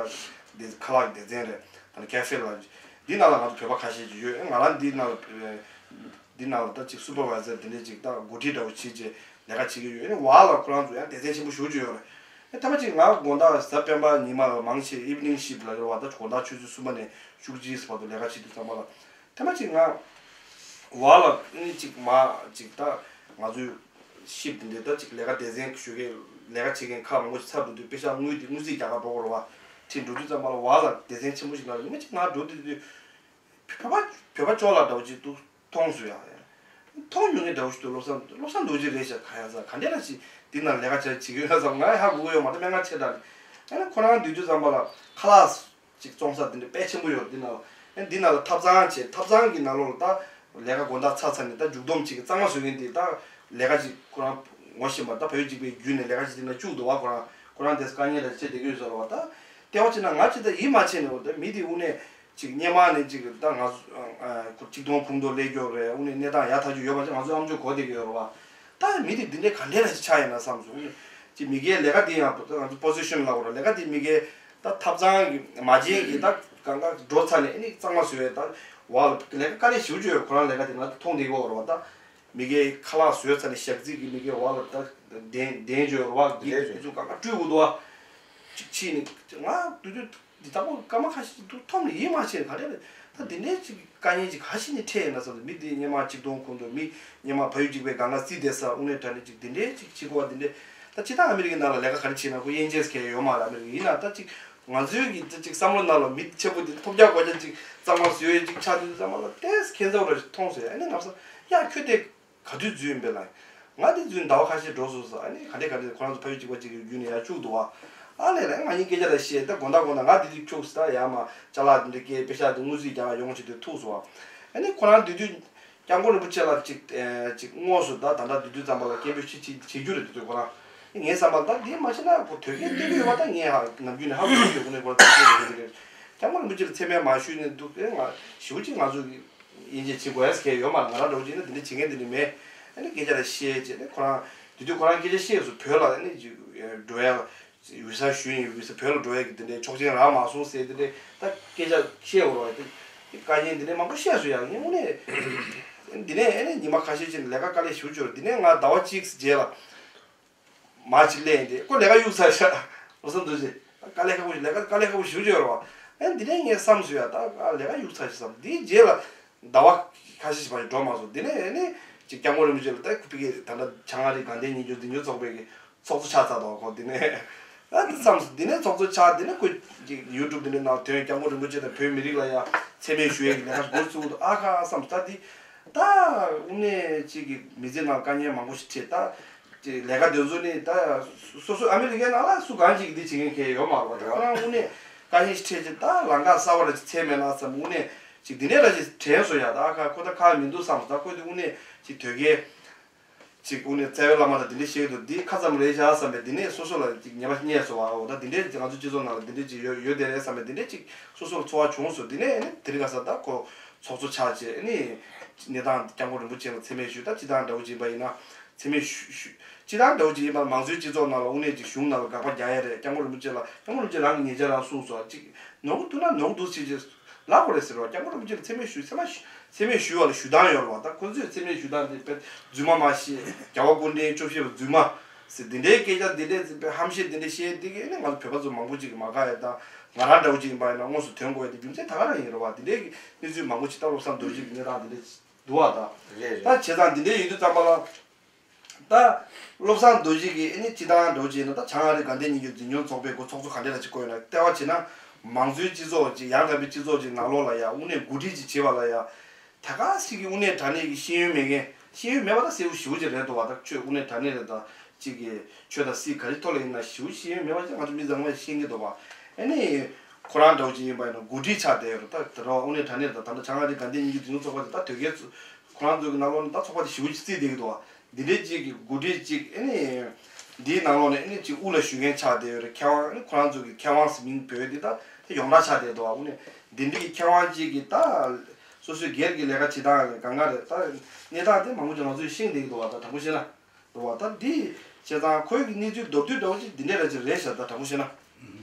འདི་ཁ་ལག་སྡེ་ཚན་རེད། ད་ནི་ཀེ་ཧྥེ་ལ་འདི་ནང་ལ་ང་ཚོ་བོད་པ་ཁ་ཤས་ཅིག་ཡོད། ང་རང་འདི་ནང་ལ་འདི་ནང་ལ་ད་ཅིག་སུ་པར་ཝའི་ཛར་དེ་འདྲས་ཅིག་ད་འགོ་ཁྲིད་འདྲ་བོ་བྱེད་ཅིག་ལས་ཀ་བྱེད་ཀྱི་ཡོད། ཨ་ནི་བར་ལ་ཁོ་རང་ཚོ་ཡང་སྡེ་ཚན་ཆེན་པོ་ཞེ་པོ་ཅིག་ཡོད་རེད། ཨ་ཐེངས་མ་གཅིག་ང་དགོང་དག་གཟའ་སྤེན་པ་ཉི་མ་ལ་མང་ཆེ་ཨིབ་ནིང་ཤིབ་ལབ་ཀྱི་རེད་བ། ད་དགོང་དག་ཆུ་ཚོད་གསུམ་པ་ནས་བཅུ་གཅིག་བར་དུ་ལས་ཀ་བྱེད་དུས་ཙམ་པ་ལ། ཐེངས་མ་གཅིག་ང་བར་ལ་ཨ་ནི་གཅིག་མ་གཅིག་ད་ང་ཚོའི་ཤིབ་དེ་འདྲའི་ད་གཅིག་ལས་ཀ་སྡེ་ཚན་ཞུ་མཁན་ལས་ཀ་བྱེད་མཁན་ཁག་མང་པོ་ཞིག་ཚར་འགྲོ་དུས་དཔེ་ཤག་དངུལ་དེ་དངུལ་རྩིས་རྒྱག་ག་འགྲོ་དགོས་རེད་བ། ཁྲིད་འགྲོ་དུས་ཙམ་པ་ལ་བར་ལ་སྡེ་ཚན་ཆེན་པོ་ཞིག་ནང་ལ་ཉི་མ་གཅིག་ང་འགྲོ་དུས་དུས། བོད་པ་བོད་པ་ཅོག་ལ་འདྲ་བོ་ཅིག་འདུག་མཐོང་སོང་ཡ། མཐོང་མྱོང་མཁན་འདྲ་བོ་ཞིག་འདུག་བློ་བཟང་བློ་བཟང་རྡོ་རྗེ་རེད་ཤག་ག་ཡ་ཟ་ག་འདྲ་ལ་ཞིག་འདི་ནང་ལས་ཀ་བྱ་བྱེད་ཀྱི་ཡོད་ན་བསམ། ང་ཧ་གོ་གི་ཡོད་མ་རེད། སྨན་ཁང་ཆེ་དྲགས་ནས། ཨ་ནི་ཁོ་རང་འདུག་དུས་ཙམ་པ་ལ་ཁ་ལག་ཅིག་བཙོང་ས་འདི་འདྲ་དཔེ་ཆེན་པོ་ཡོད། འདི་ནང་ཨ་འདི་ནང་ལ་ཐབ་ཚང་བྱས། ཐབ་ཚང་གི་ནང་ལོགས་ལ་ད་ལས་ཀ་དགོང་དག་ཚར་ཚར་ནས་ད་མཇུག་སྡོམ་ཅིག་གི་གཙང་མ་བཟོ་མཁན་དེ་ད་ལས་ཀ་ཅིག་ཁོ་རང་ངོ་ཤེས་པ་ད་བལ་ཡུལ་གཅིག་པའི་བརྒྱུད་ནས་ལས་ཀ་ཅིག་དེ་ནང་བཅུག་འདུག་བ། ཁོ་རང་ཁོ་རང་དེ་དཀའ་ངལ་ལ་བྱེད་བསྡད་ཀྱི་ཡོད་ཟེར་བ། ད་ལྟེ་བ་བྱས་ན་ང་ཅིག་ད་ཡིད་མ་ཆེས་ནས་འོ་ད་མི་དེ་དངོས་གནས། ཅིག་སྔོན་མ་ནས་ཅིག་ད་ང་ཚོ་ཨ་ཨ་ཁོ་ཆིག་སྟོང་ཁོངས་གཏོགས་སླེབས་ཀྱི་ཡོད་རེད། དངོས་གནས་གནས་སྟངས་ཡག་ཐག་ཆོད་ཡོད་པ་ཅིག་ང་ཚོའི་ཨམ་ཅོག་གོ་བསྡད་ཀྱི་ཡོད་རེད་བ། ད་མི་དེ་འདི་འདྲའི་ག་འདྲས་ར་ཅིག་ཆགས་ཡིན་ན་བསམ་སོང་། དངོས་གནས་ཅིག་མི་སྒེར་ལས་ཀ་དེ་ཡང་ད་ང་ཚོ་པོ་སི་ཤན་ལབ་དགོས་རེད། ལས་ཀ་དེ་མི་སྒེར་ད་ཐབ་ཚང་གི་མ་བྱན་གྱི་ད་གང་ག་འགྲོ་ཚར་ནས་ཨ་ནི་གཙང་མ་བཟོས་ད་བ་ལ་ལས་ཀ་དཀའ་ལས་ཞེ་པོ་ཅིག་ཡོད། ཁོ་རང་ལས་ཀ་དེ་ང་ཚོ་མཐོང་བསྡད་ཀྱི་ཡོད་རེད་བ། ད་མི་སྒེར་ཁ་ལག་བཟོས་ཚར་ནས་ཞག་རྩིས་ཀྱི་མི་སྒེར་བ་ལ་ད་གདན་གདན་བཅོལ་རེད་བ། དེ་འདྲས་བྱས། དེ་ཚོ་གང་ག་སྤྲུལ་དགོས་འདུག་བ། ཅིག་ཕྱིན་ནས་ང་དུས་དུས་འདི་ལྟ་བུ་སྐར་མ་ཁ་ཤས་ཅིག་འདུག་མཐོང་ནས་ཡིད་མ་ཆེས་ནས་ག་རེ་རེད། ད་འདི་འདྲའི་ཅིག་དཀའ་ངལ་ཅིག་ག་ཤེད་ནས་འཕྲད་ཡིན་ན་བསམ་སྟེ། མི་འདི་སྔོན་མ་ཆིག་སྟོང་ཁོངས་གཏོགས། མི་སྔོན་མ་བལ་ཡུལ་གཅིག་པའི་སྒང་ག་རྩིས་བསྡད་ས། དངོས་གནས་དྲང་གནས་ཅིག་འདི་འདྲའི་ཅིག་བྱེད་དགོས་པ་འདི་འདྲའི། ད་སྤྱིར་བཏང་ཨ་མི་རི་ཀའི་ནང་ལ་ལས་ཀ་ག་རེ་བྱེད་ན་ཁོ་དབྱེ་འབྱེད་གལ་ཡོད་མ་རེད། ཨ་མི་རི་ཀ་ཡིན་ན་ད་ཅིག་ང་ཚོའི་གི་ད་ཅིག་བསམ་བློ་ནང་ལ་མི་ཆེན་པོ་འདི་ཐོབ་རྒྱག་གོ་རྒྱག་ཅིག་གཙང་མ་བཟོས་ཅིག་ཆགས་དུས་ཙམ་པ་ལ་ཏོག་ཙམ་ཁྱད་མཚར་པོ་རེ་མཐོང་སོང་། ཨ་ནི་ང་ཚོ་ཡ་ཁྱོད་དེ། ག་དུས་འཛུལ་ཡིན་པས་ལ། ང་འདི་འཛུལ་ཟླ་བ་ཁ་ཤས་འགྲོ་སོང་ཟེར། ཨ་ནི་ག་འདྲས་ག་འདྲས་ཁོ་རང་ཚོ་ཕ་ཡུལ་གཅིག་པ་གཅིག་གི་བརྒྱུད་ནས་ཡར་བཅུག་འདུག་བ། ཨ་ལས་ལ་ང་གཉིས་སྐད་ཆ་ལ་བཤད། ད་དགོང་དག་དགོང་དག་ང་འདི་དུས་ཁྱུག་ཟེར། ད་ཡར་མར་ཅ་ལག་འདི་འདྲ་སྐྱེལ། པེ་ཤག་འདི་དངུལ་རྩིས་རྒྱག་ཡོང་བྱེད་དུས་ཐུག་སོང་བ། ཨ་ནི་ཁོ་རང་འདི་དུས་སྐྱབས་མགོན་རིན་པོ་ཆེ་ལ་ཅིག་ཨེ་ཅིག་དངོས་སུ་ད་ད་ལྟ་འདི་དུས་ཙམ་པ་ལ་སྐད་འབོད་ཅིག་ཅིག་བྱེད་རྒྱུ་རེད། འདི་དུས་ཁོ་རང་ངའི་བསམ་པར་ད་འདི་མ་བྱས་ན་ཁོ་དོལ་རྒྱལ་བསྟེན་གྱི་ཡོད་པ་ད་ངས་ཧ་ནམ་རྒྱུན་ནས་ཧ་གོ་གི་ཡོད། ཁོ་ནས་ཁོ་རང་ཚོ་བསྟེན་གྱི་ཡོད་རེད། སྐྱབས་མགོན་རིན་པོ་ཆེ་ལ་མཚན་སྨད་མ་ཞུས་ནས་འདུག་ཨེ། ང་ཞེ་པོ་ཅིག་ང་ཚོ་གི་དབྱེ་འབྱེད་བྱེད་དགོས་ཡ་གལ་ཡོད་མ་རེད། ང་རང་འདྲ་བོ་ཅིག་ནི་འདི་འདྲ་བྱེད་མཁན་འདི་འདྲ་མེད། ཨ་ནི་སྐད་ཆ་རེ་བཤད་བྱས་ནས་ཁོ་རང་དེ་དུས་ཁོ་རང་སྐད་ཆ་བཤད་སོང་། བོད་ལ་ཨ་ནི་ཅིག་འགྲོ་ཡ་ཝི་ས་ཞུས་ཡིན། ཝི་ས་བོད་ལ་འགྲོ་ཡ་གི་དེ་འདྲའི་ཆོག་མཆན་རག་མ་སོང་ཟེར། དེ་འདྲའི་ད་སྐད་ཆ་བཤད་འོར་བ་དེ་དཀའ་ངལ་འདི་འདྲའི་མང་པོ་བཤད་སོང་ཡ། ངས་དངོས་གནས་འདི་ནས་ཨ་ནི་ཉི་མ་ཁ་ཤས་ཅིག་ལས་ཀ་དཀའ་ལས་ཞེ་པོ་ཅིག་ཡོད་རེད། འདི་ནས་ང་ཟླ་བ་གཅིག་རྗེས་ལ། མར་ཅིག་སླེབས་ཡིན་ཏེ་ཁོ་ལས་ཀ་གཡུག་ཚར་ཤག་བློ་བཟང་རྡོ་རྗེ། དཀའ་ལས་ཁག་པོ་ཞིག་ལས་ཀ་དཀའ་ལས་ཁག་པོ་ཞེ་པོ་ཅིག་ཡོད་རེད་བ། ཨེ་འདི་ནས་ངས་བསམ་སོང་ཡ། ད་ལས་ཀ་གཡུག་ཚར་ཤག་བསམ། འདིའི་རྗེས་ལ་ཟླ་བ་ཁ་ཤས་ཤིག་བར་འགྲོ་མ་སོང་། འདི་ནས་ཨེ་ནས་ཅིག་སྐྱབས་མགོན་རིན་པོ་ཆེ་ལ་ད་ཁོ་ཕ་གི་ད་ལྟ་བྱང་ཨ་རིའི་དགའ་ལྡན་ཉིན་རྒྱུན་འཛིན་སྐྱོང་ཚོགས་པའི་གི་ཚོགས་གཙོ་ཆགས་ཚར་འདུག་ཁོ། འདི་ནས་ཨ་འདི་བསམ་སོང་། འདི་ནས་ཚོགས་གཙོ་ཆགས། འདི་ནས་ཁོ་ཅིག་ཡུ་ཊུབ་འདི་འདྲའི་ནང་ཐོན། སྐྱབས་མགོན་རིན་པོ་ཆེ་དང་བོད་མི་རིགས་ལ་ཡ་མཚན་སྨད་ཞུ་ཡས་ཀྱི་ལས་ཀ་ཞིག་འགོ་བཙུགས་འདུག་ཨ་ཁ་བསམ་སོང་། ད་འདི་ད་དངོས་གནས་ཅིག་གི་མི་ཚེ་ནང་དཀའ་ངལ་མང་པོ་ཞིག་འཕྲད། ད་ཅིག་ལས་ཀ་དེ་ཚོ་ནི་ད་སོ་སོ་ཨ་མི་རི་ཀའི་ནང་ལ་སུ་གང་ཅིག་གིས་འདི་བྱེད་མཁན་གང་ཡང་ཡོད་མ་རེད་བ། ད་ཁོ་རང་དངོས་གནས་དཀའ་ངལ་ཞིག་འཕྲད་ཅིག་ད་ལམ་ཁ་གསར་པ་ལ་ཅིག་འཚོལ་མེད་ན་བསམ། དངོས་གནས་ཅིག་འདི་འདྲས་ལ་ཅིག་དྲན་སོང་ཡ། ད་ཁ་ཁོ་ད་ཁག་མི་འདུག་བསམ་སོང་། ད་ཁོ་དེ་དངོས་གནས་ཅིག་དོལ་རྒྱལ་ཅིག་དངོས་གནས་རྩ་བའི་བླ་མ་དང་འདི་འདྲས་བཤད་ཀྱི་འདུག་འདི་ཁ་ཙམ་རེད་ཤག་བསམ་པའི་འདི་ནས་སོ་སོ་ལ་ཅིག་ཉེས་པ་རྙེད་སོང་བ། འོ་ད་འདི་འདྲས་ཅིག་ང་ཚོ་སྤྱི་ཚོགས་ནང་ལ་འདི་འདྲས་ཅིག་ཡོད་ཡོད་དེ་རེད་བསམ་པའི་འདི་འདྲས་ཅིག་སོ་སོ་ལ་ཚོར་བ་བྱུང་སོང་། འདི་ནས་ཨ་ནི་དེ་རིང་ཁ་སང་ད་ཁོ་ཚོགས་གཙོ་ཆགས་བྱས་ཨ་ནི་གནས་སྟངས་སྐྱབས་མགོན་རིན་པོ་ཆེ་ལ་མཚན་སྨད་ཞུས། ད་སྤྱི་བཏང་འདྲ་བོ་ཅིག་ཡིན་པ་ཡིན་ན་མཚན་སྨད་ཞུ་ཞུ་སྤྱི་བཏང་འདྲ་བོ་ཅིག་ཡིན་པ་མང་གཙོའི་སྤྱི་ཚོགས་ནང་ལ་དངོས་གནས་ཅིག་གཞུང་ནང་ལ་དགག་པ་རྒྱག་ཡ་རེད། སྐྱབས་མགོན་རིན་པོ་ཆེ་ལ། སྐྱབས་མགོན་རིན་པོ་ཆེ་རང་གི་ཉེ་ཆར་རང་གསུངས་སོང་། ཅིག་ནོར་འདུག་ན་ནོར་འདུག་ཟེར་ཅིག་ལབ་དགོས་རེད་ཟེར་བ། སྐྱབས་མགོན་རིན་པོ་ཆེ་ལ་མཚན་སྨད་ཞུས། མཚན་སྨད་ཞུ་ མཚན་སྨད་ཞུ་བ་ལ་ཞུ་སྟངས་ཡོད་རེད་བ། ད་ཁོ་ཚོས་མཚན་སྨད་ཞུ་སྟངས་དེ་དཔེ་རྫུན་མ་མ་བཤད། རྒྱལ་བ་སྐུ་ཕྲེང་བཅོ་བརྒྱད་པ་རྫུན་མ་ཟེར། འདི་འདྲའི་སྐད་ཆ་འདི་འདྲའི་ཟེར་དཔེ་ཧམ་བཤད་འདི་འདྲ་བཤད་འདི་གས་ནི་ང་ཚོ་བོད་པ་ཚོ་མང་པོ་ཅིག་གིས་མ་དགའ་ཡ་དང་། ང་རང་འདྲ་བོ་ཅིག་ཡིན་པ་ཡིན་ན་དངོས་སུ་ཐོན་དགོས་ཡ་དེ་རྒྱུ་མཚན་ད་ག་རང་ཡིན་རེད་བ། འདི་འདྲའི་གནས་ཚུལ་མང་པོ་ཅིག་ད་བློ་བཟང་རྡོ་རྗེ་གི་གནས་སྟངས་འདི་འདྲ་འདུག་བ། ད་རེད་རེད། ད་བྱས་ཙང་འདི་འདྲའི་ཡིན་དུས་ཙམ་པ་ལ། ད་བློ་བཟང་རྡོ་རྗེ་གིས་ཨ་ནི་སྤྱི་བཏང་འདྲ་བོ་བྱས་ན། ད་བྱང་ཨ་རི་དགའ་ལྡན་ཉིན་རྒྱུན་འཛིན་སྐྱོང་ཚོགས་པའི་གོ་ཚོགས་གཙོ་ག་འདྲ་ལ་ཅིག་བསྐོས་ཡོད་ན། ལྟེ་བ་བྱས་ན་མང་གཙོའི་སྤྱི་ཚོགས་ཅིག་ཡང་དག་པའི་སྤྱི་ཚོགས་ཅིག་ནང་ལོགས་ལ་ཡ་དངོས་གནས་འགོ་ཁྲིད་ཅིག་བྱེད་པ་ལ་ཡ། ད་ག་ཞིག་གི་དངོས་གནས་དྲང་གནས་ཀྱི་ཤེས་ཡོན་མེད་མཁན། ཤེས་ཡོན་མེད་པ་ད་གསལ་པོ་ཞེ་པོ་ཅིག་རེད་འདུག་བ། ད་ཆོས་དངོས་གནས་དྲང་གནས་རེད། ད་ཅིག་གི་ཆོས་དང་སྲིད་ག་རེ་ཐོག་ལ་ཡིན་ན་ཞེ་པོ་ཤེས་ཡོན་མེད་པ་ཅིག་ང་ཚོ་མི་ཚང་མས་ཤེས་ཀྱི་འདུག་བ། ཨ་ནི་ཁོ་རང་འདྲ་བོ་ཅིག་ཡིན་པ་ཡིན་ན་འགོ་ཁྲིད་ཆགས་བསྡད་ཡོད་རེད། ད་དེ་འདྲ་བ་དངོས་གནས་དྲང་གནས་རེད། ད་ད་ལྟ་བྱང་ཨ་རི་དགའ་ལྡན་ཉིན་རྒྱུན་འཛིན་སྐྱོང་ཚོགས་པ་དེ་ད་དོལ་རྒྱལ་ཚོ་ཁོ་རང་ཚོ་གི་ནང་ལོགས་ནས་ད་ཚོགས་པ་དེ་ཞེ་པོ་ཅིག་བརྩིས་བསྡད་ཀྱི་འདུག་བ། འདི་འདྲའི་ཅིག་གི་འགོ་ཁྲིད་ཅིག་ཨ་ནི་འདིའི་ནང་ལོགས་ནས་ཨ་ནི་ཅིག་དབུ་ལ་ཞུགས་མཁན་ཆགས་བསྡད་ཡོད་རེད། མཁས་དབང་། ཨ་ནི་ཁོ་རང་ཚོ་གི་མཁས་དབང་ཟེར་མིང་བོས་འདི་ད་དེ་ཡོངས་གྲགས་ཆགས་བསྡད་འདུག་བ། དངོས་གནས་འདི་འདྲའི་གི་མཁས་དབང་ཅིག་གིས་ད་སོ་སོའི་སྒེར་གྱི་ལས་ཀ་བྱེད་སྟངས་གང་ག་རེད། ད་གནས་སྟངས་དེ་མང་པོ་ཅིག་ང་ཚོས་ཤེས་བསྡད་ཀྱི་འདུག་བ། ད་དྲང་པོ་བཤད་ན་འདུག་བ། ད་འདི་བྱས་ཙང་ཁོའི་གི་གནས་ཚུལ་མདོར་བསྡུས་འདྲ་བོ་ཅིག་འདི་འདྲ་ར་ཅིག་རེད་ཤག་ད་དྲང་པོ་བཤད་ན་འདུག་བ།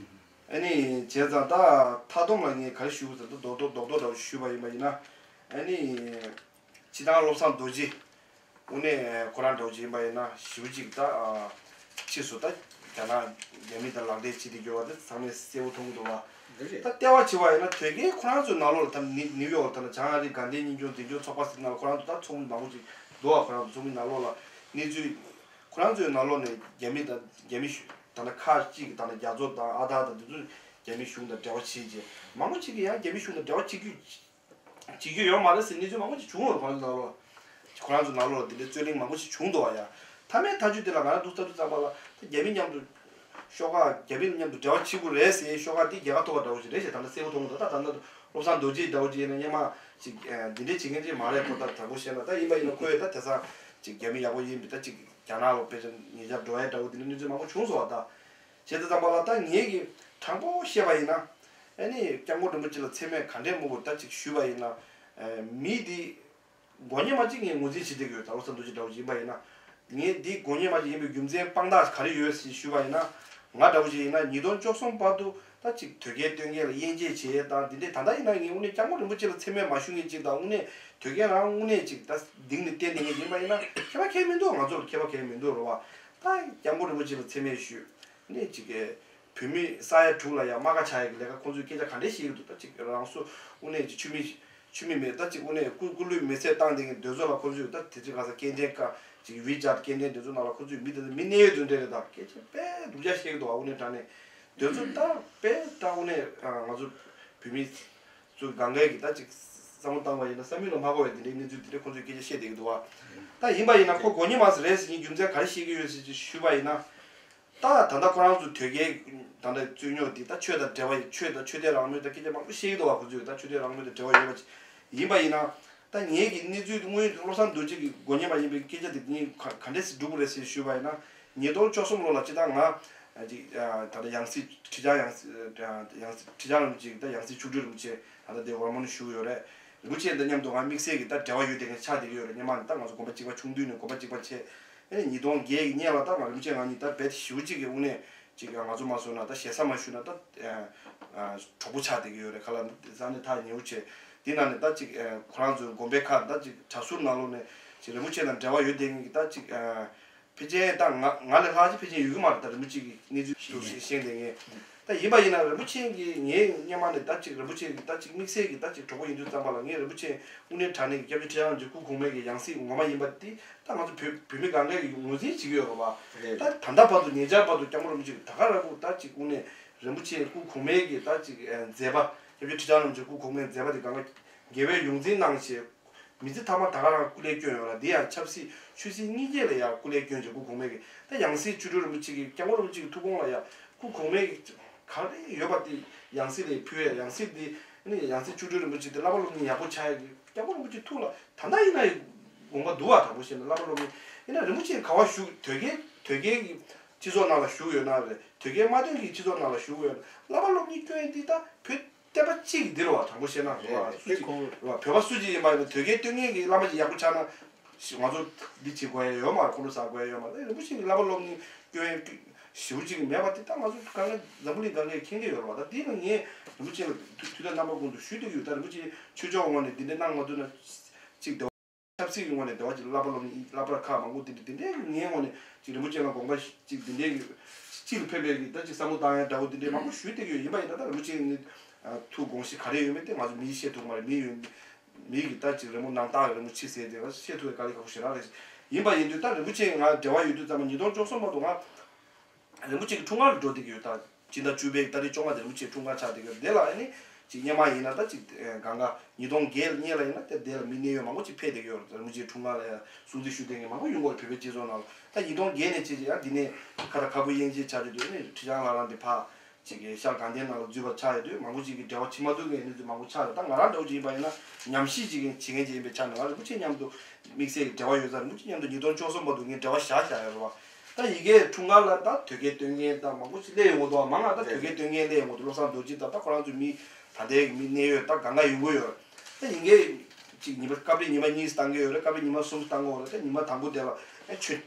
ཨ་ནི་བྱས་ཙང་ད་མཐའ་སྡོམ་ལ་ངས་ག་རེ་ཞུ་དགོས་ཟེར་ན། ད་རྡོག་རྡོག་རྡོག་རྡོག་འདྲ་བོ་ཞུས་པ་ཡིན་པ་ཡིན་ན། ཨ་ནི་སྤྱི་བཏང་བློ་བཟང་རྡོ་རྗེ་དངོས་གནས་ཁོ་རང་འདྲ་བོ་ཅིག་ཡིན་པ་ཡིན་ན་ཞེ་པོ་ཅིག་ད་ཕྱིས་སུ་ད་རྒྱ་ནག་རྒྱ་མི་དང་ལག་འབྲེལ་བྱེད་དེ་འགྱུར་བ་དེ་ཚང་མས་གསལ་པོ་མཐོང་གི་འདུག་བ། འདི་རེད། ད་ལྟེ་བ་བྱས་པ་ཡིན་ན་དོལ་རྒྱལ་ཁོ་རང་ཚོའི་ནང་ལོགས་ལ། ད་ནི་ནིའུ་ཡོག་ལ་ད་ལྟ་བྱང་ཨ་རི་དགའ་ལྡན་ཉིན་རྒྱུན་འཛིན་སྐྱོང་ཚོགས་པ་ཟེར་ནང་ལ་ཁོ་རང་ཚོ་ད་ཚོགས་མི་མང་པོ་ཅིག་འདུག་བ། ཁོ་རང་ཚོ་ཚོགས་མི་ནང་ལོགས་ལ་གནས་ཚུལ་ཁོ་རང་ཚོའི་ནང་ལོགས་ནས་རྒྱ་མི་དང་རྒྱ་མི་ཞུ་ད་ལྟ་ཁག་ཅིག་ད་ལྟ་རྒྱ་མཚོ་དང་ཨ་ཐར་དང་དེ་ཚོ་རྒྱ་མི་གཞུང་དང་འབྲེལ་བ་བྱེད་ཅེས། མང་པོ་ཅིག་གིས་ཡང་རྒྱ་མི་གཞུང་དང་འབྲེལ་བ་བྱེད་རྒྱུ་བྱེད་རྒྱུ་ཡོད་མ་རེད་ཟེར་གནས་ཚུལ་མང་པོ་ཅིག་བྱུང་ཡོད་རེད། ཁོ་རང་ཚོ་ནང་ལོགས་ལ། ཁོ་རང་ཚོ་ནང་ལོགས་ལ་འདི་འདྲའི་རྩོད་གླེང་མང་པོ་ཞིག་བྱུང་འདུག་བ་ཡ། མཐའ་མའི་མཐའ་མཇུག་དེ་ལ་ང་རང་འདུག་ལྟ་དུས་ཙམ་པ་ལ་ད་རྒྱ་མི་མཉམ་དུ་ཤོག་ཁག་རྒྱ་མི་མཉམ་དུ་འབྲེལ་བ་བྱེད་དགོས་རེད་ཟེར་ཤོག་ཁག་དེ་རྒྱལ་ཁ་ཐོབ་པ་འདྲ་བོ་ཞིག་རེད་ཞེས་ད་ལྟ་གསལ་པོ་མཐོང་གི་འདུག་ད་ད་ལྟ་བློ་བཟང་རྡོ་རྗེ་འདྲ་བོ་ཅིག་ཡིན་ན་སྔོན་མ་ཅིག་འདི་འདྲའི་བྱེད་མཁན་ཅིག་མ་རེད། ཁོ་ད་དྲང་པོ་བཤད་ན། ད་ཡིན་པ་ཡིན་ན་ཁོས་ད་དེང་སང་ཅིག་རྒྱ་མི་ཡག་པོ་ཡིན་པའི་ད་ཅིག་རྒྱ་ནག་ལ་དཔེ་ཆ་ཉེ་ཆར་འགྲོ་ཡ་འདྲ་བོ་འདི་འདྲའི་གནས་ཚུལ་མང་པོ་བྱུང་སོང་བ། ད་བྱས་ཙམ་པ་ལ་ད་ངེད་ཀྱིས་དྲང་པོ་བཤད་པ་ཡིན་ན། ཨ་ནི་སྐྱབས་མགོན་རིན་པོ་ཆེ་ལ་མཚན་སྨད་ག་འདྲས་མོ་གོ་ད་ཅིག་ཞུས་པ་ཡིན་ན། ཨ། མི་འདི་མགོ་རྙོག་མ་ཅིག་ངས་ངོས་འཛིན་བྱེད་བསྡད་ཀྱི་ཡོད། ད་བློ་བཟང་རྡོ་རྗེ་འདྲ་བོ་ཡིན་པ་ཡིན་ན། ངས་འདི་མགོ་རྙོག་མ་ཅིག་ཡིན་པའི་རྒྱུ་མཚན་དཔང་རྟགས་ག་རེ་ཡོད་ཟེར་ཞུས་པ་ཡིན་ན། ང་འདྲ་བོ་ཅིག་ཡིན་ན་ཉིས་སྟོང་བཅུ་གསུམ་བར་དུ་ད་ཅིག་དོལ་རྒྱལ་བསྟེན་མཁན་ལ་དབྱེ་འབྱེད་བྱེད་ཡས་དང་འདི་འདྲས། ད་ལྟ་ཡིན་ན་ངས་དངོས་གནས་སྐྱབས་མགོན་རིན་པོ་ཆེ་ལ་མཚན་སྨད་མ་ཞུ་མཁན་ཅིག་དང་། དངོས་གནས་དོལ་རྒྱལ་རང་དངོས་གནས་ཅིག་ད་གདེང་ནས་བསྟེན་བསྡད་མཁན་ཅིག་ཡིན་པ་ཡིན་ན་ཁྱད་པར་གང་ཡང་མི་འདུག་ང་ཚོ་ལ་ཁྱད་པར་གང་ཡང་མི་འདུག་རེད་བ། ད་སྐྱབས་མགོན་རིན་པོ་ཆེ་ལ་མཚན་སྨད་ཞུས་ནས་ཅིག་གི་བོད་མི་ས་ཡ་དྲུག་ལ་ཡང་རྨ་ཁ་ཆགས་ཡག་གི་ལས་ཀ་ཁོང་ཚོས་སྐད་ཆ་ག་འདྲས་བཤད་ཀྱི་འདུག་ད་ཅིག་རང་སོ་དངོས་གནས་ཀྱི་ཆུ་མིག་ཆུ་མིག་མེད། ད་ཅིག་དངོས་གནས་སྐུ་སྐུ་ལུས་མེ་བསྲེགས་བཏང་བསྡད་མཁན་དེ་ཚོ་ལ་ཁོང་ཚོས་ད་དེ་ཅིག་ག་ས་སྐྱེལ་འདྲེན་ཁ་ཅིག་ཝི་ཅར་སྐྱེལ་འདྲེན་དེ་ཚོ་ནང་ལ་ཁོང་ཚོས་མི་དེ་ཚོ་མི་གནས་ཡུལ་དུ་འདྲེན་རེད། ད་སྐད་ཆ་དཔེ་སྡུག་ཅག་བཤད་ཀྱི་འདུག་བ། དངོས་གནས་དྲང་གནས་དེ་ཚོ་ད་དཔེ་ད་དངོས་གནས་ང་ཚོ་བོད་མི་ཚོ་གང་གས་ཀྱི་ད་ཅིག་བསམ་བློ་བཏང་བ་ཡིན་ན་བསམ་ཡུལ་ལ་མ་གོ་བའི་དེ་འདྲའི་གནས་ཚུལ་དེ་འདྲས་ཁོང་ཚོས་སྐད་ཆ་བཤད་བསྡད་ཀྱི་འདུག་བ། ད་ཡིན་པ་ཡིན་ན་ཁོ་མགོ་རྙོག་མ་ཟིག་རེད་ཟེར་མཁན་རྒྱུ་མཚན་ག་རེ་བཤད་ཀྱི་ཡོད་ཟེར་ཅིག་ཞུས་པ་ཡིན་ན། ད་ད་ལྟ་ཁོ་རང་ཚོ་དོལ་རྒྱལ་ད་ལྟ་རྩོད་རྙོག་འདི་ད་ཆོས་དང་འབྲེལ་བ་ཡོད། ཆོས་དང་ཆོས་དད་རང་མོས་དང་སྐད་ཆ་མང་པོ་བཤད་ཀྱི་འདུག་བ། ཁོ་ཚོས་ད་ཆོས་དད་རང་མོས་དང་འབྲེལ་བ་ཡོད་པ་ཅིག་ཡིན་པ་ཡིན་ན། ད་ངེད་ཀྱི་གནས་ཚུལ་དངོས་བློ་བཟང་རྡོ་རྗེ་གི་མགོ་རྙོག་མ་ཡིན་པའི་སྐད་ཆ་དེ་ངས་ག་ག་འདྲས་སེ་སྒྲུབ་དགོས་རེད་ཟེར་ཞུས་པ་ཡིན་ན། ཉིས་སྟོང་བཅུ་གསུམ་ལོ་ལ་སྤྱིར་བཏང་ང་ཅིག་ད་ལྟ་ཡང་སྲིད་ཁྲི་བྱང་ཡང་སྲིད་ཡང་སྲིད་ཁྲི་བྱང་རིན་པོ་ཆེ་གི་ད་ཡང་སྲིད་མཆོག་སྤྲུལ་རིན་པོ་ཆེ་ད་ལྟ་དེ་ཝར་མ་ནང་བཞུགས་ཡོད་རེད། རིན་པོ་ཆེ་དང་མཉམ་དུ་ང་དམིགས་བསལ་གྱི་ད་འབྲེལ་བ་ཡོད་བསྡད་མཁན་ཆགས་བསྡད་ཀྱི་ཡོད་རེད། སྔོན་མ་ནས་ད་ང་ཚོ་དགོན་པ་གཅིག་པ་ཆུང་དུས་ནས་དགོན་པ་གཅིག་པ་བྱས། ཨ་ནི་ཉིས་སྟོང་བརྒྱད་ཀྱི་སྔོན་ལ་ད་ང་རིན་པོ་ཆེ་ང་གཉིས་ད་རྦད་དེ་ཞེ་པོ་ཅིག་གི་དངོས་གནས་ཅིག་ང་ཚོ་མ་བཟོ་ན་ད་ཞེ་ས་མ་ཞུ་ན་ད་གྲོགས་པོ་ཆགས་བསྡད་ཀྱི་ཡོད་རེད། ཁ་ལ་ས་ནས་ཐག་ཉེ་བོ་བྱས། འདི་ནང་ནས་ད་ཅིག་ཁོ་རང་ཚོའི་དགོན་པའི་ཁ་ད་ཅིག་གྲྭ་ཟུར་ནང་ལོགས་ནས་ཅིག་རིན་པོ་ཆེ་དང་འབྲེལ་བ་ཡོད་བསྡད་མཁན་གྱི་ད་ཅིག་ཕལ་ཆེར་ད་ང་ང་ལས་ལྷག་ཅིག་ཕལ་ཆེར་ཡོད་ཀྱི་མ་རེད། ད་རིན་པོ་ཆེ་གི་གནས་ཚུལ་ཤེས་ཤེས་བསྡད་མཁན་ད་ཡིན་པ་ཡིན་ན་རིན་པོ་ཆེ་གི་ངའི་སྔོན་མ་ནས་ད་ཅིག་རིན་པོ་ཆེ་གི་ད་ཅིག་དམིགས་བསལ་གྱི་ད་ཅིག་གྲོགས་པོ་ཡིན་དུས་ཙམ་པ་ལ་ངས་རིན་པོ་ཆེ་དངོས་གནས་དྲང་གནས་ཀྱི་སྐྱབས་རྗེ་ཁྲི་བྱང་རིན་པོ་ཆེ་སྐུ་གོང་མའི་གི་ཡང་སྲིད་ངོ་མ་ཡིན་པ་དེ་ད་ང་ཚོ་བོད་བོད་མི་གང་གས་ཀྱི་ངོས་འཛིན་བྱེད་ཀྱི་ཡོད་རེད་བ། རེད། ད་ད་ལྟ་བར་དུ་ཉེ་ཆར་བར་དུ་སྐྱབས་མགོན་རིན་པོ་ཆེ་གི་ད་ག་རང་ཁུག་ད་ཅིག་དངོས་གནས་རིན་པོ་ཆེ་སྐུ་གོང་མའི་གི་ད་ཅིག་མཛད་པ། སྐྱབས་རྗེ་ཁྲི་བྱང་རིན་པོ་ཆེ་སྐུ་གོང་མའི་མཛད་པ་དེ་གང་ག་རྒྱལ་བའི་ཡོངས་འཛིན་གནང་བྱས། མི་ཚེ་མཐའ་མ་ད་ག་རང་སྐུ་ལས་བསྐྱོན་ཡོད་ལ། འདི་ཡང་ཆབ་སྲིད་ཆོས་སྲིད་གཉིས་ཀའི་ལ་ཡང་སྐུ་ལས་བསྐྱོན་བྱས་སྐུ་གོང་མའི་གི་ད་ཡང་སྲིད་མཆོག་སྤྲུལ་རིན་པོ་ཆེ་གི་སྐྱབས་མགོན་རིན་པོ་ཆེ་གི་ཐུགས་དགོངས་ལ་ཡང་སྐུ་གོང་མའི་གི་ག་རེ་ཡོད་པ་དེ་ཡང་སྲིད་ལ་ཕུལ་ཡ། ཡང་སྲིད་དེ་ནི་ཡང་སྲིད་མཆོག་སྤྲུལ་རིན་པོ་ཆེ་དེ་བསླབ་པ་སློབ་གཉེར་ཡག་པོ་བྱ་ཡ་གི་སྐྱབས་མགོན་རིན་པོ་ཆེ་ཐུགས་ལ་ད་ལྟ་ཡིན་ན་ཡང་དགོངས་པ་འདུག་བ། དྲང་པོ་བཤད་ན་བསླབ་པ་སློབ་གཉེར་ཡིན་ན་རིན་པོ་ཆེ་ག་བ་བཞུགས། དོལ་རྒྱལ་དོལ་རྒྱལ་གི་སྤྱི་ཚོགས་ནང་ལ་བཞུགས་ཡོད་ན་རེད། དོལ་རྒྱལ་དམར་དོན་གྱི་སྤྱི་ཚོགས་ནང་ལ་བཞུགས་ཡོད་ན་བསླབ་པ་སློབ་གཉེར་སྐྱོན་ཡ་འདི་ད་བོད་བསྟན་པ་གཅིག་གི་འདི་རེད་བ། དྲང་པོ་བཤད་ན་རེད་བ། རེད། སུ་གཅིག་ཁོང་རེད་བ། བོད་པ་སུ་གཅིག་ཡིན་པ་ཡིན་ན་དོལ་རྒྱལ་སྟོན་མཁན་གྱི་བླ་མ་ཅིག་ཡག་པོ་ཆགས་ན་ང་ཚོ་འདི་བྱེད་དགོས་ཡ་ཡོད་མ་རེད། ཁོང་ཁྲོ་ཟ་དགོས་ཡ་ཡོད་མ་རེད། རིན་པོ་ཆེ་གི་བསླབ་པ་སློབ་གཉེར་སྐྱོན་ཡ་ཞེ་པོ་ཅིག་མེད་པ་དེ་ད་ང་ཚོ་གང་ག་འཛམ་བུ་གླིང་གང་གས་མཁྱེན་གྱི་ཡོད་རེད་བ། ད་འདི་ལ་ངས་རིན་པོ་ཆེ་ལ་དུས་དུས་དང་རྣམ་པ་ཀུན་ཏུ་ཞུ་བསྡད་ཀྱི་ཡོད། ད་རིན་པོ་ཆེ་ཆོས་ཕྱོགས་ངོས་ནས་འདི་འདྲ་གནང་མ་ཐུབ་ན། གཅིག་དེ་བ་ཆབ་སྲིད་ཀྱི་ངོས་ནས་དེ་བ་གཅིག་བསླབ་པ་སློབ་གཉེར་བསླབ་པ་ཁག་མང་པོ་དེ་འདྲ་དེ་འདྲའི་ངའི་ངོས་ནས་གཅིག་རིན་པོ་ཆེ་ལ་དགོངས་པ་གཅིག་དེ་འདྲའི་གི་སྤྱི་ལ་ཕན་པའི་གི་ད་གཅིག་བསམ་བློ་བཏང་ཡ་འདྲ་བོ་དེ་འདྲའི་མང་པོ་ཞུས་བསྡད་ཀྱི་ཡོད། ཡིན་པ་ཡིན་ན་ད་རིན་པོ་ཆེ་ནི་ཐུགས་དགོངས་གཞི་ག་རེ་ཡོད་མེད་དེ་ང་ཚོ་མིས་བཤད་ཐུབ་མ་རེད། མི་ཡོད། མི་གི་ད་ཅིག་རི་མོ་རྣམ་དག་རི་མོ་ཆེ་ཟེར་དེ་བཤད་ཐུབ་པའི་དཀའ་ལས་ཁག་པོ་ཞེ་དྲག་རེད། ཡིན་པ་ཡིན་དུས་ད་རིན་པོ་ཆེ་ང་འབྲེལ་བ་ཡོད་དུས་ཙམ་པ་ཉིས་སྟོང་བཅུ་གསུམ་བར་དུ་ང་རིན་པོ་ཆེ་གི་འཁྲུངས་སྐར་ལ་འགྲོ་བསྡད་ཀྱི་ཡོད། ད་སྤྱི་ཟླ་བཅུ་པའི་ཏ་རིག་བཅོ་ལྔ་དེ་རིན་པོ་ཆེ་འཁྲུངས་སྐར་ཆགས་བསྡད་ཀྱི་ཡོད། དེ་ལ་ཨ་ནི་ཅིག་སྔོན་མ་ཡིན་ན་ད་ཅིག་གང་ག་ཉིས་སྟོང་བརྒྱད་སྔོན་ལ་ཡིན་ན་དེ་དེ་ལ་མི་གནད་ཡོད་མང་པོ་ཅིག་ཕེབས་བསྡད་ཀྱི་ཡོད་རེད། རིན་པོ་ཆེ་འཁྲུངས་སྐར་ལ་ཡང་སྲུང་བརྩི་ཞུ་བསྡད་མཁན་མང་པོ་ཡོང་གི་ཡོད་རེད། བོད་པའི་སྤྱི་ཚོགས་ནང་ལ་ད་ཉིས་སྟོང་བརྒྱད་ནས་བྱས་ཅིག་ཡང་འདི་ནས་ཁ་ད་ཁ་བུ་དབྱིན་ཇི་ཆགས་ཀྱི་འདུག་ཨ་ནི་ཁྲི་བྱང་ལྷ་རམས་དེ་ཕར་ཅིག་གི་ཤར་དགའ་ལྡན་ནང་ལ་འཛུལ་བ་ཆགས་ཡོད་དུས་མང་པོ་ཅིག་གི་འབྲེལ་བ་བྱེད་མ་ཐུབ་མཁན་གནས་ཚུལ་མང་པོ་ཆགས་ཡོད། ད་ང་རང་འདྲ་བོ་ཅིག་ཡིན་པ་ཡིན་ན་ཉམས་ཞིབ་ཅིག་བྱེད་མཁན་ཅིག་ཡིན་པའི་ཆ་ནས་ང་རིན་པོ་ཆེ་མཉམ་དུ་དམིགས་བསལ་གྱི་འབྲེལ་བ་ཡོད་ས་རིན་པོ་ཆེ་མཉམ་དུ་ཉིས་སྟོང་བཅུ་གསུམ་བར་དུ་ངས་འབྲེལ་བ་བཞག་བཞག་ཡོད་རེད་བ། ད་ཡིན་གྱི་འཁྲུངས་སྐར་ལ་ད་དོལ་རྒྱལ་སྟོན་མཁན་ད་མང་པོ་ཅིག་སླེབས་ཡོང་གི་འདུག་མང་ང་ད་དོལ་རྒྱལ་སྟོན་མཁན་སླེབས་ཡོང་གི་འདུག་བློ་བཟང་རྡོ་རྗེ་ད་ད་ཁོ་རང་ཚོའི་མི་ད་ལྟའི་གི་མི་གནད་ཡོད་ད་གང་ག་ཡོང་གི་ཡོད་རེད། ད་ཡིན་གྱི་ཅིག་ཉི་མ་སྐབས་རེ་ཉི་མ་གཉིས་བཏང་གི་ཡོད་རེད། སྐབས་རེ་ཉི་མ་གསུམ་བཏང་གི་ཡོད་རེད། ད་ཉི་མ་དང་པོ་དེ་ལ་ཨེ་ཆོས་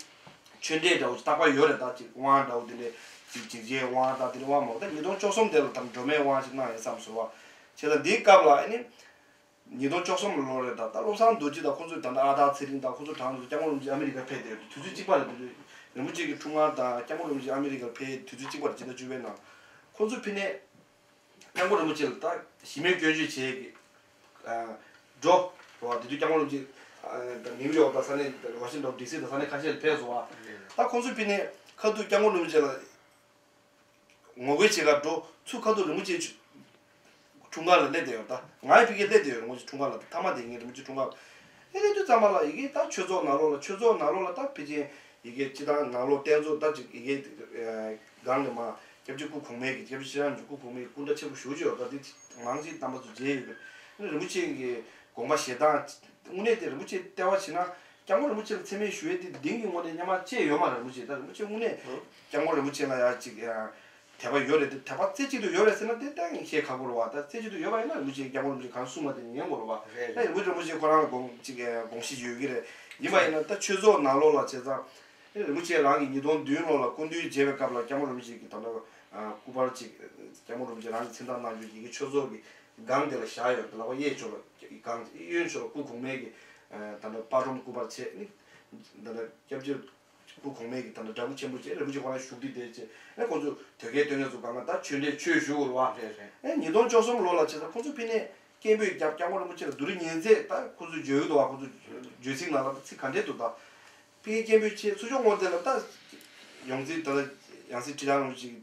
ཆོས་འབྲེལ་འདྲ་བོ་ཅིག་རྟག་པར་ཡོད་རེད། ད་ཅིག་དབང་འདྲ་བོ་དེ་འདྲས་ཅིག་ཅིག་རྗེས་དབང་ད་དེ་འདྲ་དབང་མ་ད་ཉིས་སྟོང་བཅུ་གསུམ་དེ་ལ་ད་སྒྲོལ་མའི་དབང་ཞིག་གནང་ཡོད་བསམ་སོང་བ། བྱས་ཙང་འདིའི་སྐབས་ལ་ཨ་ནི་ཉིས་སྟོང་བཅུ་གསུམ་ལོ་རེད། ད་ད་བློ་བཟང་རྡོ་རྗེ་དང་ཁོ་ཚོས་ད་ལྟ་ཨ་སྟག་ཚེ་རིང་དང་ཁོ་ཚོ་གྲངས་ཚོ་སྐྱབས་མགོན་རིན་པོ་ཆེ་ཨ་མི་རི་ཀར་ཕེབས་དེ་དུས་ཚོད་གཅིག་པ་རེད། དུས་ཚོད་རིན་པོ་ཆེ་གི་འཁྲུངས་སྐར་དང་སྐྱབས་མགོན་རིན་པོ་ཆེ་ཨ་མི་རི་ཀར་ཕེབས་དུས་ཚོད་གཅིག་པ་རེད། སྤྱི་ཟླ་བཅུ་པའི་ནང་ཁོ་ཚོས་ཕེབས་ནས། སྐྱབས་མགོན་རིན་པོ་ཆེ་ལ་ད་གཞི་མེད་སྐྱོན་བརྗོད་བྱས་ཀྱི་འགྲོ་རོགས་དེ་དུས་སྐྱབས་མགོན་རིན་པོ་ཆེ་ནིའུ་ཡོག་དང་ས་གནས་ཝ་ཤིང་ཊོན་ཌི་སི་དང་ས་གནས་ཁ་ཤས་ལ་ཕེབས་སོང་བ། ད་ཁོང་ཚོས་ཕེབས་ནས་ཁ་ཐུག་སྐྱབས་མགོན་རིན་པོ་ཆེ་ལ་ངོ་རྒོལ་བྱེད་གར་འགྲོ་ཚུར་ཁ་ཐུག་རིན་པོ་ཆེ་འཁྲུངས་སྐར་ལ་སླེབས་བསྡད་ཡོད། ད་ང་ཡི་ཕ་གིར་སླེབས་བསྡད་ཡོད། ངོ་ཆེ་འཁྲུངས་སྐར་ལ་མཐའ་མ་དེ་ངའི་རིན་པོ་ཆེ་འཁྲུངས་སྐར་ལ་སླེབས་དུས་ཙམ་པ་ལ་ཡི་གེ་ད་ཆོས་ཚོགས་ནང་ལོགས་ལ་ཆོས་ཚོགས་ནང་ལོགས་ལ་ད་ཕལ་ཆེར་ཡི་གེ་སྤྱི་བཏང་ནང་ལོགས་རྟེན་གཙོ་ད་ཅིག་ཡི་གེ་སྒང་ནས་མ་སྐྱབས་རྗེ་སྐུ་གོང་མའི་གི་སྐྱབས་རྗེ་ཁྲི་བྱང་རིན་པོ་ཆེ་སྐུ་གོང་མའི་སྐུ་འདྲ་ཆེན་པོ་ཞེ་པོ་ཅིག་ཡོད་པ་འདི་མང་ཆེ་རྣམ་པ་ཚོ་མཇལ་ཡོད་པས། རིན་པོ་ཆེ་གི་དགོངས་པ་བཞེས་སྟངས་དངོས་གནས་དེ་རིན་པོ་ཆེ་ལྟ་བ་བྱས་ན་སྐྱབས་མགོན་རིན་པོ་ཆེ་ལ་མཚན་སྨད་ཞུ་ཡས་དེ་གདེང་གི་ངོས་ནས་སྔོན་མ་བྱས་ཡོད་མ་རེད། རིན་པོ་ཆེ་ད་རིན་པོ་ཆེ་དངོས་གནས་སྐྱབས་མགོན་རིན་པོ་ཆེ་ལ་ཡ་ཅིག་དད་པ་ཡོད་རེད་དེ་དད་པ་རྩེ་གཅིག་ཏུ་ཡོད་རེད་ཟེར་ན་དེ་ད་བཤད་ཁག་པོ་རེད་བ། ད་རྩེ་གཅིག་ཏུ་ཡོད་པ་ཡིན་ན་རིན་པོ་ཆེ་སྐྱབས་མགོན་རིན་པོ་ཆེ་གང་གསུངས་པ་དེ་ཉན་དགོས་རེད་བ། རེད་ད་རེད། རིན་པོ་ཆེ་ཁོ་རང་ལ་དགོངས་ཅིག་དགོངས་གཞི་ཡོད་ཀྱི་རེད། ཡིན་པ་ཡིན་ན་ད་ཆོས་ཚོགས་ནང་ལོགས་ལ་བྱས་ཙང་རིན་པོ་ཆེ་རང་གི་ཉིས་སྟོང་བདུན་ལོ་ལ་སྐུ་མདུན་མཇལ་བའི་སྐབས་ལ་སྐྱབས་མགོན་རིན་པོ་ཆེ་གི་ད་ལྟ་སྐུ་པར་ཅིག་སྐྱབས་མགོན་རིན་པོ་ཆེ་རང་གི་མཚན་རྟགས་གནང་རྒྱུ་ཡི་གེ་ཆོས་ཚོགས་ཀྱི་སྒང་དེ་ལ་བཞག་ཡོད། ལག་པ་གཡས་ཕྱོགས་ལ་སྒང་གཡོན་ཕྱོགས་ལ་སྐུ་གོང་མའི་གི་ད་ལྟ་དཔར་སྒྲོམ་སྐུ་པར་བྱས་ནི་ད་ལྟ་སྐྱབས་རྗེ་སྐུ་གོང་མའི་གི་ད་ལྟ་འདྲ་པོ་ཆེན་པོ་བྱས་རིན་པོ་ཆེ་ཁོ་རང་བཞུགས་ཁྲི་དེ་བྱས་ཨེ་ཁོ་ཚོ་དོལ་རྒྱལ་སྟོན་མཁན་ཚོ་སྒང་ལ་ད་ཆོས་འབྲེལ་ཆོས་ཞུ་དགོས་རེད་བ། རེད་རེད། ཨེ་ཉིས་སྟོང་བཅུ་གསུམ་ལོ་ལ་བྱས་ཙང་ཁོ་ཚོ་ཕི་ནས་སྐད་འབོད་རྒྱབ་སྐྱབས་མགོན་རིན་པོ་ཆེ་ལ་བསྡུ་རུབ་ཉན་ཚད་ད་ཁོ་ཚོ་བརྗོད་ཀྱི་འདུག་བ། ཁོ་ཚོ་བརྗོད་ཚིག་ནང་ལ་ད་ཚིག་ག་འདྲས་འདུག་ད་ཕི་གི་སྐད་འབོད་བྱས་ཚུར་ཕྱོགས་ངོས་དེ་ལ་ད་ཡོངས་འཛིན་ད་ལྟ་ཡང་སྲིད་ཁྲི་བྱང་རིན་པོ་ཆེ་གི་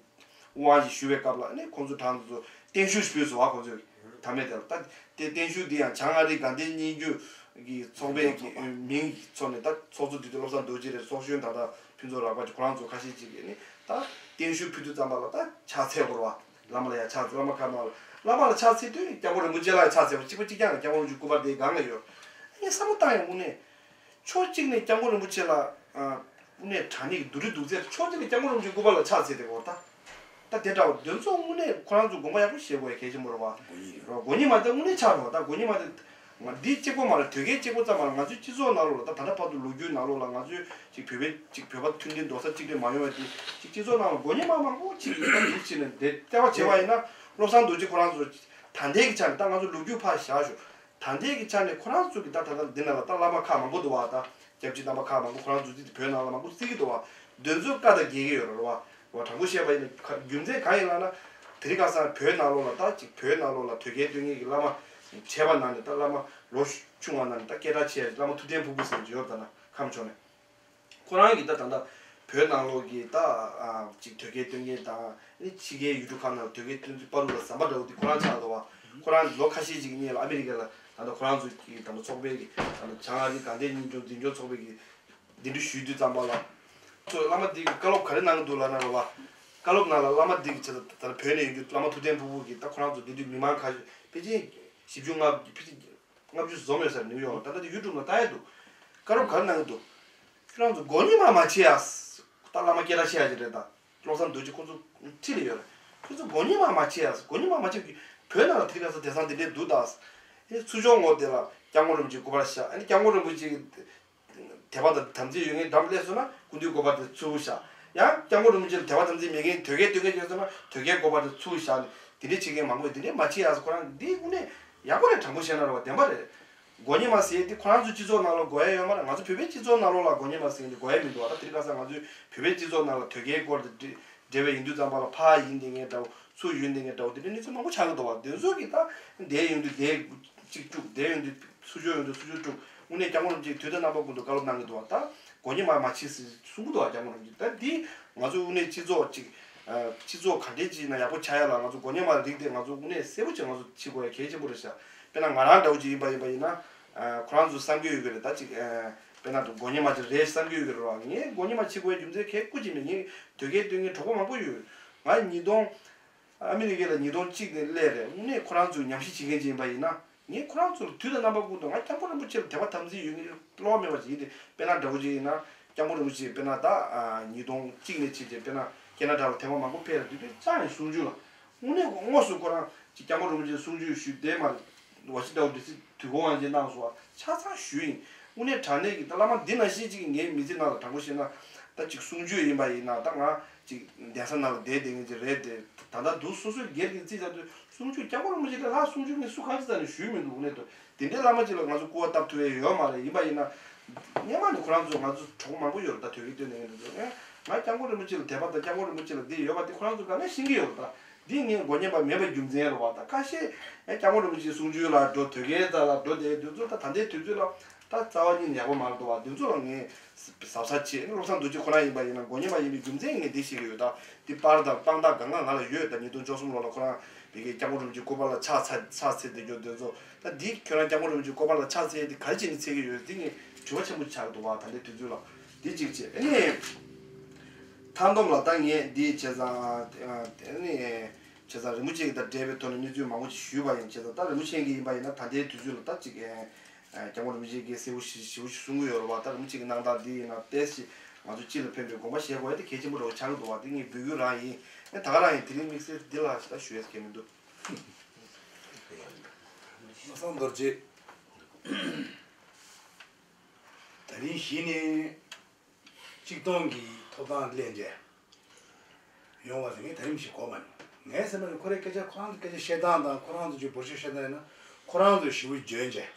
དབང་ཞིག་ཞུ་བའི་སྐབས་ལ་ནི་ཁོང་ཚོ་གྲངས་ཚོ་བརྟན་བཞུགས་ཞུས་སོང་བ། ཁོང་ཚོས་མཐའ་མའི་དེ་ལ་ད་དེ་བརྟན་བཞུགས་འདི་ཡང་བྱང་ཨ་རིའི་དགའ་ལྡན་སྙན་བརྒྱུད་ཀྱི་ཚོགས་པའི་གི་མིང་གི་ཐོག་ནས་ད་ཚོགས་གཙོ་དེ་དུས་བློ་བཟང་རྡོ་རྗེ་རེད། ཚོགས་གཞོན་ད་ལྟ་ཕུན་ཚོགས་རག་པ་ཁོ་རང་ཚོ་ཁ་ཤས་ཅིག་གིས་ནི་ད་བརྟན་བཞུགས་ཕུལ་དུས་ཙམ་པ་ལ་ད་ཕྱག་འཚལ་དགོས་རེད་བ། བླ་མ་ལ་ཡང་ཕྱག་འཚལ། བླ་མ་ཁ་ནང་ལ་བླ་མ་ལ་ཕྱག་འཚལ་དུས་སྐྱབས་མགོན་རིན་པོ་ཆེ་ལ་ཡང་ཕྱག་འཚལ་བ་གཅིག་པ་གཅིག་རྐྱང་ལ་སྐྱབས་མགོན་རིན་པོ་ཆེ་སྐུ་པར་དེའི་སྒང་ལ་ཡོད། ངས་བསམ་བློ་བཏང་ཡང་དངོས་གནས། ཕྱོགས་གཅིག་ནས་སྐྱབས་མགོན་རིན་པོ་ཆེ་ལ་ཨ་དངོས་གནས་དྲང་གནས་ཀྱི་བསྡུ་རུབ་སྡུག་ཚད་ཕྱོགས་གཅིག་ནས་སྐྱབས་མགོན་རིན་པོ་ཆེའི་སྐུ་པར་ལ་ཕྱག་འཚལ་ཏེ་གོ་ད། ད་དེ་འདྲ་བ་དེ་ཚོ་དངོས་གནས་ཁོ་རང་ཚོ་དགོངས་པ་ཡག་པོ་བཞེས་དགོས་ཡ་གལ་ཆེན་པོ་རེད་བ། དགོས་ངེས་རེད་བ། དགོས་ངེས་མ་རེད། དངོས་གནས་ཆགས་རེད་བ། ད་དགོས་ངེས་མ་རེད། ང་འདི་གཅིག་པོ་མ་རེད། དོལ་རྒྱལ་གཅིག་པོ་ཙམ་མ་རེད། ང་ཚོའི་སྤྱི་ཚོགས་ནང་ལོགས་ལ་ད་ད་ལྟ་བར་དུ་ལོ་རྒྱུས་ནང་ལོགས་ལ་ང་ཚོའི་ཅིག་བོད་པའི་ཅིག་བོད་པ་མཐུན་སྒྲིལ་རྡོག་རྩ་གཅིག་སྒྲིལ་མ་ཡོང་བ་དེ་ཅིག་སྤྱི་ཚོགས་ནང་ལ་དགོས་ངེས་མ་མང་པོ་ཅིག་ཡོད་པ་དེ་ཕྱིན་ནས་འདི་ལྟ་བ་བྱས་པ་ཡིན་ན་བློ་བཟང་རྡོ་རྗེ་ཁོ་རང་ཚོ་ད་ལྟའི་གི་ཆ་ནས་ད་ང་ཚོ་ལོ་རྒྱུས་ཕར་བཞག་ཞོག་ད་ལྟའི་གི་ཆ་ནས་ཁོ་རང་ཚོ་གི་ད་ད་ལྟ་འདི་ནང་ལ་ད་བླ་མ་ཁག་མང་པོ་འདུག་བ། ད་སྐྱབས་རྗེ་རྣམ་པ་ཁག་མང་པོ་ཁོ་རང་ཚོ་འདི་བོད་ནང་ལ་མང་པོ་བརྩི་གི་འདུག་བ། འདི་ཚོའི་བཀའ་དང་འགལ་གི་ཡོད་རེད་བ། བ་དྲང་པོ་བཤད་པ་ཡིན་ན་ཁ་རྒྱུ་མཚན་གང་ཡིན་ལབ་ན། དེ་རིང་ཁ་སང་བོད་ནང་ལོགས་ལ་ད་ཅིག་བོད་ནང་ལོགས་ལ་དོལ་རྒྱལ་སྟོན་མཁན་གྱི་བླ་མ་བྱས་པ་ནང་ནས་ད་བླ་མ་ལོ་ཆུང་བ་ནང་ནས་ད་སྐད་གྲགས་ཆེ་བ་བླ་མ་ཐུབ་བསྟན་ཕུར་བུ་ཟེར་གྱི་ཡོད་རེད། ད་ན་ཁམས་ཕྱོགས་ནས། ཁོ་རང་གིས་ད་ད་ལྟ་བོད་ནང་ལོགས་ཀྱི་ད་ཨ་ཅིག་དོལ་རྒྱལ་སྟོན་མཁན་དང་ནི་ཕྱི་རྒྱལ་ཡུལ་གྲུ་ཁག་ནང་དོལ་རྒྱལ་སྟོན་མཁན་བར་ལ་ཟམ་པ་འདྲ་བོ་དེ་ཁོ་རང་ཆགས་འདུག་བ། ཁོ་རང་ལོ་ཁ་ཤས་ཅིག་གི་སྔོན་ལ་ཨ་མི་རི་ཀ་ལ་ད་ལྟ་ཁོ་རང་ཚོ་གི་ད་ལྟ་ཚོགས་པའི་གི་ད་ལྟ་བྱང་ཨ་རིའི་དགའ་ལྡན་གཉིས་སྐྱོང་འཛིན་སྐྱོང་ཚོགས་པའི་གི་འདི་འདྲ་ཞུས་དུས་ཙམ་པ་ལ། ཚོ་བླ་མ་འདི་གི་བཀའ་སློབ་ག་རེ་གནང་གི་འདུག་ལབ་ན་རེད་བ། བཀའ་སློབ་ནང་ལ་བླ་མ་འདི་གི་ཆེད་དུ་ད་ལྟ་བོད་ནས་ཡོང་རྒྱུ་བླ་མ་ཐུབ་བསྟན་ཕུར་བུ་གི་ད་ཁོ་རང་ཚོ་འདི་དུས་མི་མང་ཁ་ཤས་ཕལ་ཆེར་བཞི་བཅུ་ལྔ་བཅུ་ཕལ་ཆེར་ལྔ་བཅུ་འཛོམས་ཡོད་ས་རེད། ནིའུ་ཡོག་ལ་ད་ལྟ་དེ་ཡུ་ཊུབ་ལ་ལྟ་ཡ་འདུག་བཀའ་སློབ་ག་རེ་གནང་གི་འདུག་ཁྱོད་རང་ཚོ་དགོས་ངེས་མ་མ་བྱེད་ཡ། ད་བླ་མ་སྐད་གྲགས་ཆེ་ཡ་ཅིག་རེད། ད་བློ་བཟང་རྡོ་རྗེ་ཁོ་ཚོ་ཁྲིད་ལ་ཡོད་རེད། ཁྱོད་ཚོ་དགོས་ངེས་མ་མ་བྱེད་ཡ། དགོས་ངེས་མ་མ་བྱེད་ཀྱི། བོད་ནང་ལ་དེ་རིང་ཁ་སང་དེང་སང་དེ་འདྲས་འདུག་ད། ཨེ་ཚུར་ཕྱོགས་ངོས་དེ་ལ་སྐྱབས་མགོན་རིན་པོ་ཆེའི་སྐུ་པར་བཞག་ཨ་ནི་སྐྱབས་མགོན་རིན་པོ་ཆེ་གི་དད་པ་དང་དམ་ཚིག་ཡོད་མཁན་འགྲམ་སླེབས་སོང་ན་སྐུ་མདུན་སྐུ་པར་དེ་ཚུར་བཞག་ཡང་སྐྱབས་མགོན་རིན་པོ་ཆེ་ལ་དད་པ་དམ་ཚིག་མེད་མཁན་དོལ་རྒྱལ་སྟོན་མཁན་ཅིག་སོང་ན་དོལ་རྒྱལ་སྐུ་པར་དེ་ཚུར་བཞག་ནས་དེ་འདྲས་བྱེད་མཁན་མང་པོ་ཡོད། དེ་འདྲས་མ་བྱེད་ཡ། ཁོ་རང་འདི་དངོས་གནས་ཡག་པོ་རེད། དྲང་པོ་བཤད་ན་རེད་བ། བདེན་པ་རེད། མགོ་རྙིང་མ་ཟེར་དེ་ཁོ་རང་ཚོའི་སྤྱི་ཚོགས་ནང་ལ་དགོས་ཡ་ཡོད་མ་རེད། ང་ཚོ་བོད་པའི་སྤྱི་ཚོགས་ནང་ལོགས་ལ་མགོ་རྙིང་མ་ཟེར་དེ་དགོས་ཡ་མི་འདུག་ད་དེ་རིང་ཁ་སང་ང་ཚོའི་བོད་པའི་སྤྱི་ཚོགས་ནང་ལ་དོལ་རྒྱལ་སྐོར་དེ་འབྲེལ་བའི་ཡིན་དུས་ཙམ་པ་ལ་ཕར་ཡིན་དེ་ངས་འདྲ་བོ། སུ་ཡོད་འདི་ངས་འདྲ་བོ་དེ་འདྲའི་གནས་ཚུལ་མང་པོ་ཆགས་ཀྱི་འདུག་བ། དེ་ཚོ་གི་ད་འདས་ཡོང་དུས་འདས་གཅིག་དཀྲུག་འདས་ཡོང་དུས་སུ་ཆོས་ཡོང་དུས་སུ་ཆོས་དཀྲུག་དངོས་གནས་སྐྱབས་མགོན་རིན་པོ་ཆེས་དུས་དང་རྣམ་པ་ཀུན་ཏུ་བཀའ་སློབ་གནང་གི་འདུག་བ། ད་མགོ་རྙིང་མ་མ་བྱེད་ཟེར་གསུང་གི་འདུག་བ། སྐྱབས་མགོན་རིན་པོ་ཆེས། ད་འདི་ང་ཚོ་དངོས་གནས་སྤྱི་ཚོགས་ཅིག་སྤྱི་ཚོགས་ག་འདྲས་ཅིག་ཡིན་ན་ཡག་པོ་ཆགས་ཡ་ལ་ང་ཚོ་མགོ་རྙིང་མ་རིགས་དེ་ང་ཚོ་དངོས་གནས་གསལ་པོ་ཅིག་ང་ཚོ་བྱེད་དགོས་ཡ་གལ་ཆེན་པོ་རེད་ཤག་དཔེར་ན་ང་རང་འདྲ་བོ་ཅིག་ཡིན་པ་ཡིན་པ་ཡིན་ན། ཁོ་རང་ཚོ་བསམ་གྱི་ཡོད་ཀྱི་རེད། ད་ཅིག་དཔེར་ན་མགོ་རྙིང་མ་ཅིག་རེད་བསམ་གྱི་ཡོད་ཀྱི་རེད་བ། ངས་མགོ་རྙིང་མ་བྱེད་དགོས་ཡ་རྒྱུ་མཚན་གལ་ཁུ་ཅིག་མེད། ངས་དོལ་རྒྱལ་བསྟེན་མཁན་གྲོགས་པོ་མང་པོ་ཡོད། ང་ཉིས་སྟོང་ཨ་མི་རི་ཀའི་ལ་ཉིས་སྟོང་གཅིག་ནས་སླེབས་རེད། དངོས་གནས་ཁོ་རང་ཚོས་ཉམས་ཞིབ་བྱེད་མཁན་ཅིག་ཡིན་པ་ཡིན་ན། ངས་ཁོ་རང་ཚོ་ལ་དུས་དང་རྣམ་པ་ཀུན་ཏུ་ང་སྐྱབས་མགོན་རིན་པོ་ཆེ་ལ་དད་པ་དམ་ཚིག་ཡོད་མཁན་བློ་མེད་པ་ཞིག་ཡིན་ཏེ། དཔེར་ན་འདྲ་བོ་ཅིག་ཡིན་ན་སྐྱབས་མགོན་རིན་པོ་ཆེ་དཔེར་ན་ད་ཉིས་སྟོང་གཅིག་ནས་ཕྱིན་ཆད་དཔེར་ན་ཁེ་ན་ཌ་ལ་ཐེངས་མ་མང་པོ་ཕེབས་རེད། དུས་དུས་ཅང་ཡང་གསུང་ཆོས་ལ་དངོས་གནས་དངོས་སུ་ཁོ་རང་ཅིག་སྐྱབས་མགོན་རིན་པོ་ཆེ་གསུང་ཆོས་ཞུས་དེ་མ་རེད། ཝ་ཤིང་ཊོན་ཌི་སི་དུས་འཁོར་དབང་ཆེན་གནང་སོང་བ་ཆ་ཚང་ཞུས་ཡིན། དངོས་གནས་དྲང་གནས་ཀྱི་ད་བླ་མ་འདི་ནང་བཞིན་ཅིག་ངའི་མི་ཚེ་ནང་ལ་དྲང་པོ་བཤད་ན་ད་ཅིག་གསུང་ཆོས་ཡིན་པ་ཡིན་ན་ད་ང་ཅིག་གདན་ས་ནང་ལ་བསྡད་བསྡད་མཁན་ཅིག་རེད་དེ། ད་ལྟ་འདུག་སོ་སོའི་སྒེར་གྱི་རྩིས་ལྟར་དུ་གསུང་ཆོས་སྐྱབས་མགོན་རིན་པོ་ཆེ་ལས་ལྷག་གསུང་ཆོས་ངས་སུ་གང་ཅི་ཙམ་ནས་ཞུས་མི་འདུག་དངོས་གནས་དུ། དེ་འདྲའི་བླ་མ་ཅིག་ལ་ང་ཚོ་སྐུར་བ་བཏབ་ཐུབ་ཡས་ཡོད་མ་རེད། ཡིན་པ་ཡིན་ན་སྔོན་མ་ནས་ཁོ་རང་ཚོ་ང་ཚོ་གྲོགས་མང་པོ་ཡོད་རེད། ད་དོལ་རྒྱལ་བསྟེན་ནས་ཡིན་འདུག་ཨེ། ང་སྐྱབས་མགོན་རིན་པོ་ཆེ་ལ་དད་པ་དང་སྐྱབས་མགོན་རིན་པོ་ཆེ་ལ་འདི་ཡོད་པ་དེ་ཁོ་རང་ཚོ་ག་ནས་ཤེས་ཀྱི་ཡོད་རེད། ད་འདི་ངས་མགོ་རྙིང་པ་མེད་པའི་རྒྱུ་མཚན་རེད་བ། ད་ཁ་ཤས་ཨེ་སྐྱབས་མགོན་རིན་པོ་ཆེའི་གསུང་ཆོས་ལ་འགྲོ། དོལ་རྒྱལ་རྩ་ལ་འགྲོ། དེ་དུས་ཚོད་ད་ད་ལྟའི་དུས་ཚོད་ལ་ད་རྩ་བ་ཉིད་ནས་ཡག་པོ་མ་རེད་འདུག་བ། དེ་ཚོ་ལ་ངས་གཟབ་གཟབ་བྱེད། བློ་བཟང་རྡོ་རྗེ་ཁོ་རང་ཡིན་པ་ཡིན་ན་མགོ་རྙིང་པ་ཡིན་པའི་རྒྱུ་མཚན་ངས་འདི་ཤེས་ཀྱི་ཡོད། ད་འདི་པར་དང་དཔང་རྟགས་གང་ག་ང་ལ་ཡོད། ད་ཉིས་སྟོང་བཅུ་གསུམ་ལོ་ལ་ཁོ་རང་བི་ཀའི་སྐྱབས་མགོན་རིན་པོ་ཆེའི་སྐུ་པར་ལ་ཕྱག་འཚལ་ཕྱག་འཚལ་བསྡད་རྒྱུ་དེ་ཚོ། ད་འདི་ཁྱོད་རང་སྐྱབས་མགོན་རིན་པོ་ཆེའི་སྐུ་པར་ལ་ཕྱག་འཚལ་དེ་ག་རེ་བྱས་ནས་འཚལ་གྱི་ཡོད། འདི་ངས་དྲི་བ་ཆེན་པོ་ཆགས་འདུག་བ། ད་ལྟའི་དུས་ཚོད་ལ་འདི་གཅིག་བྱས། ཨ་ནི་མཐའ་སྡོམ་ལ་ད་ངས་འདི་བྱས་ཙང་ཨ་ནི་བྱས་ཙང་རིན་པོ་ཆེ་གིས་ད་འགྲེལ་པའི་ཐོག་ནས་གནས་ཚུལ་མང་པོ་ཞིག་ཞུས་པ་ཡིན། བྱས་ཙང་ད་རིན་པོ་ཆེ་གིས་ཡིན་པ་ཡིན་ན་ད་ལྟའི་དུས་ཚོད་ལ་ད་གཅིག་ཨེ། སྐྱབས་མགོན་རིན་པོ་ཆེ་གིས་གསལ་པོ་ཞེ་ཞེ་པོ་ཞིག་གསུང་གི་ཡོད་རེད་བ། ད་རིན་པོ་ཆེ་གི་གནང་སྟངས་འདི་ཡིན་ན་ཏོག་ཙམ་ང་ཚོ་སྤྱི་ལ་ཕན་པའི་དགོངས་པ་བཞེས་དགོས་ཡ་དེ་གལ་ཆེན་པོ་འདྲ་བོ་ཆགས་ཀྱི་འདུག་བ། དེ་ངས་འབོད་སྐུལ་རང་ཡིན། ཨེ་ད་ག་རང་ཡིན། དེ་རིང་དམིགས་བསལ་འདི་ལ་ཞེ་དྲག་ཞུ་ཡ་ཟེར་མཁན་མི་འདུག་བློ་བཟང་རྡོ་རྗེ། ད་རིང་གཞི་ནས་གཅིག་སྟོང་གི་ཐོབ་ཐང་ལེན་བྱས་ཡོང་བ་དེ་ངས་ད་རིང་ཞིག་གོ་མ་མྱོང་། ངས་ཟེར་ན་ཁོ་རའི་སྐད་ཆ་ཁོ་རང་ཚོ་སྐད་ཆ་བཤད་སྟངས་དང་ཁོ་རང་ཚོ་ཅིག་འབོར་ཆེན་བཤད་སྟངས་ཡིན་ན་ཁོ་རང་ཚོས་ཞེ་པོ་འཇོན་བྱས།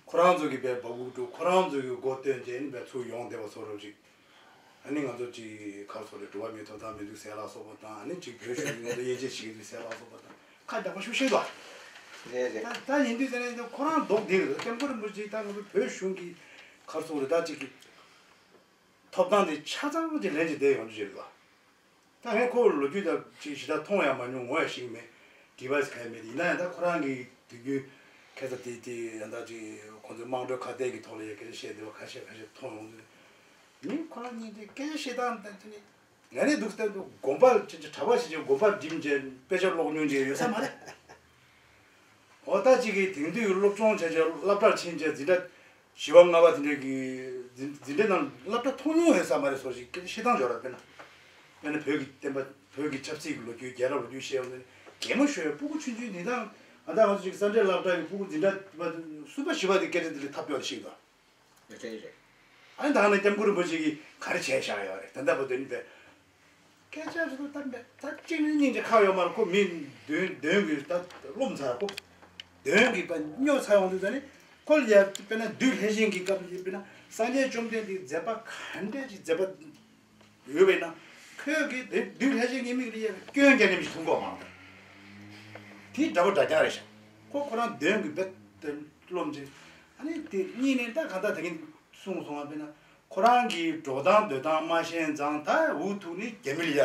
ཁོ་རང་ཚོ་གིས་དཔེ་འབོད་སྐུལ་བྱས། ཁོ་རང་ཚོ་གིས་མགོ་བཏོན་བྱས་ནི་དཔེ་ཚུར་ཡོང་བསྡད་པ་བཟོ་འདྲ་ཅིག་ཨ་ནི་ང་ཚོ་ཅིག་ག་རེ་ཟེར་དགོས་རེད། འགྲོ་བ་མིའི་ཐོབ་ཐང་མི་འདུག་ཟེར་ལ་སོགས་པ་དང་། ཨ་ནི་ཅིག་བོད་གཞུང་གིས་ང་ཚོ་དབྱེ་འབྱེད་བྱེད་ཀྱི་འདུག་ཟེར་ལ་སོགས་པ་དང་ཁ་རྒྱག་པ་ཤུགས་ཆེ་འདུག་རེད་རེད། ད་ད་ཡིན་དུས་ཟེར་ནས་ཁོ་རང་མདོག་འདི་རེད། སྐྱབས་མགོན་རིན་པོ་ཆེ་ད་ང་ཚོ་བོད་གཞུང་གིས་ག་རེ་ཟེར་དགོས་རེད། ད་ཅིག་གི་ཐོབ་ཐང་དེ་ཆ་ཚང་ཅིག་ལེན་བྱས་བསྡད་ཡོང་རྒྱུ་རེད་ལ། ད་ངས་ཁོ་ལོ་རྒྱུས་ད་ཅིག་ཞེ་དྲག་མཐོང་ཡང་མ་མྱོང་། ངོ་ཡང་ཤེས་ཀྱི་མེད། དྲི་བ་གང་ཡང་མེད། ཡིན་ན་ཡང་ད་ཁོ་རང་གིས་དུས་རྒྱུན་ཁ་སང་དེ་དེ་ཡང་ད་ཅིག་ཁོང་ཚོའི་དམངས་ཁྲོད་ཁ་གཏད་ཀྱི་ཐོག་ལ་ཡང་སྐད་ཆ་བཤད་བསྡད་པ་ཁ་ཤས་ཁ་ཤས་མཐོང་ཡོང་དུས། མི་ཁོ་རང་གཉིས་དེ་སྐད་ཆ་བཤད་སྟངས་དང་དེ་ནི་ང་ནི་འདུག་སྟེ་འདུག་དགོན་པ་ཅིག་ཅིག་གྲྭ་པ་ཞིག་ཅིག་དགོན་པར་འགྲིམས་བྱས་དཔེ་ཆ་ཀློག་མྱོང་བྱས་ཡོད་ས་མ་རེད། འོ་ད་ཅིག་གིས་དེང་དུས་སློབ་སྦྱོང་བྱས་བྱས་སློབ་གྲྭར་ཕྱིན་བྱས་འཛིན་གྲྭ་བཞི་པ་ལྔ་པ་དེ་འདྲའི་གི་འཛིན་འཛིན་གྲྭ་ནང་སློབ་གྲྭ་མཐོང་མྱོང་ཡོད་ས་མ་རེད་སོགས་ཤིག་སྐད་ཆ་བཤད་སྟངས་འབྱོར་ར། དཔེར་ན་དཔེར་ན་བོད་ཀྱི་བསྟན་པ་བོད་ཀྱི་ཆབ་སྲིད་ཀྱི་ལོ་རྒྱུས་རྒྱལ་རབས་ལོ་རྒྱུས་བཤད་ཡོང་དུས་གད་མོ་ཤོར་བའི་སྤུ་གུ་ཆུང་ཆུང་དེ་དང་། ཨ་ད་ང་ཚོ་ཅིག་ས་འབྲས་སློབ་གྲྭ་གི་སྤུ་གུ་འཛིན་གྲྭ་པ་གསུམ་པ་བཞི་པ་དེ་སྐད་ཆ་དེ་ལས་ཐབས་སྐྱོ་ལ་ཤེས་དང་། རེད་རེད། ཨ་ནི་ད་ནི་སྐྱབས་མགོན་རིན་པོ་ཆེ་གིས་ག་རེ་བྱས་བཞག་ཡོད་རེད། ད་ལྟ་བར་དུ་ནི་བས། སྐད་ཆ་རེ་ད་མེད། ད་གཅིག་ནི་སྙིང་རྗེ་ཁག་ཡོད་མ་རེད། ཁོ་མི་གདོན་གདོན་གྱིས་ད་རློམ་ཚར། ཁོ་གདོན་གྱིས་ད་སྨྱོ་ཚར་ཡོང་དུས་ད་ནི་ཁོ་ལ་ཡ་དཔེར་ན་བདུད་ལྷས་བྱིན་གྱི་སྐབས་ཀྱི་དཔེར་ན་སངས་རྒྱས་བཅོམ་ལྡན་འདས་ཀྱི་མཛད་པ་ག་འདྲས་ཀྱི་མཛད་པ་ཡོད་པས་ན། ཁོས་ཀྱི་དེ་བདུད་ལྷས་བྱིན་གྱི་མིག་ལ་ཡ་སྐྱོན་རྒྱག་ནི་མི་ཞིག་མཐོང་གོ་མ་རེད། དེ་འདྲ་པོ་འདྲ་རྐྱང་རེད་ཤག་ཁོ་ཁོ་རང་གདོན་གྱིས་རྦད་དེ་རློམ་བྱས། ཨ་ནི་དེ་གཉིས་ནས་ད་གང་ལྟར་ད་གིན་གསུངས་སོང་བ་དཔེར་ན། ཁོ་རང་གི་འགྲོ་སྟངས་སྡོད་སྟངས་མ་ཤེས་ཙང་ད་འུ་ཐུག་ནས་རྒྱ་མི་ལ་ཡ་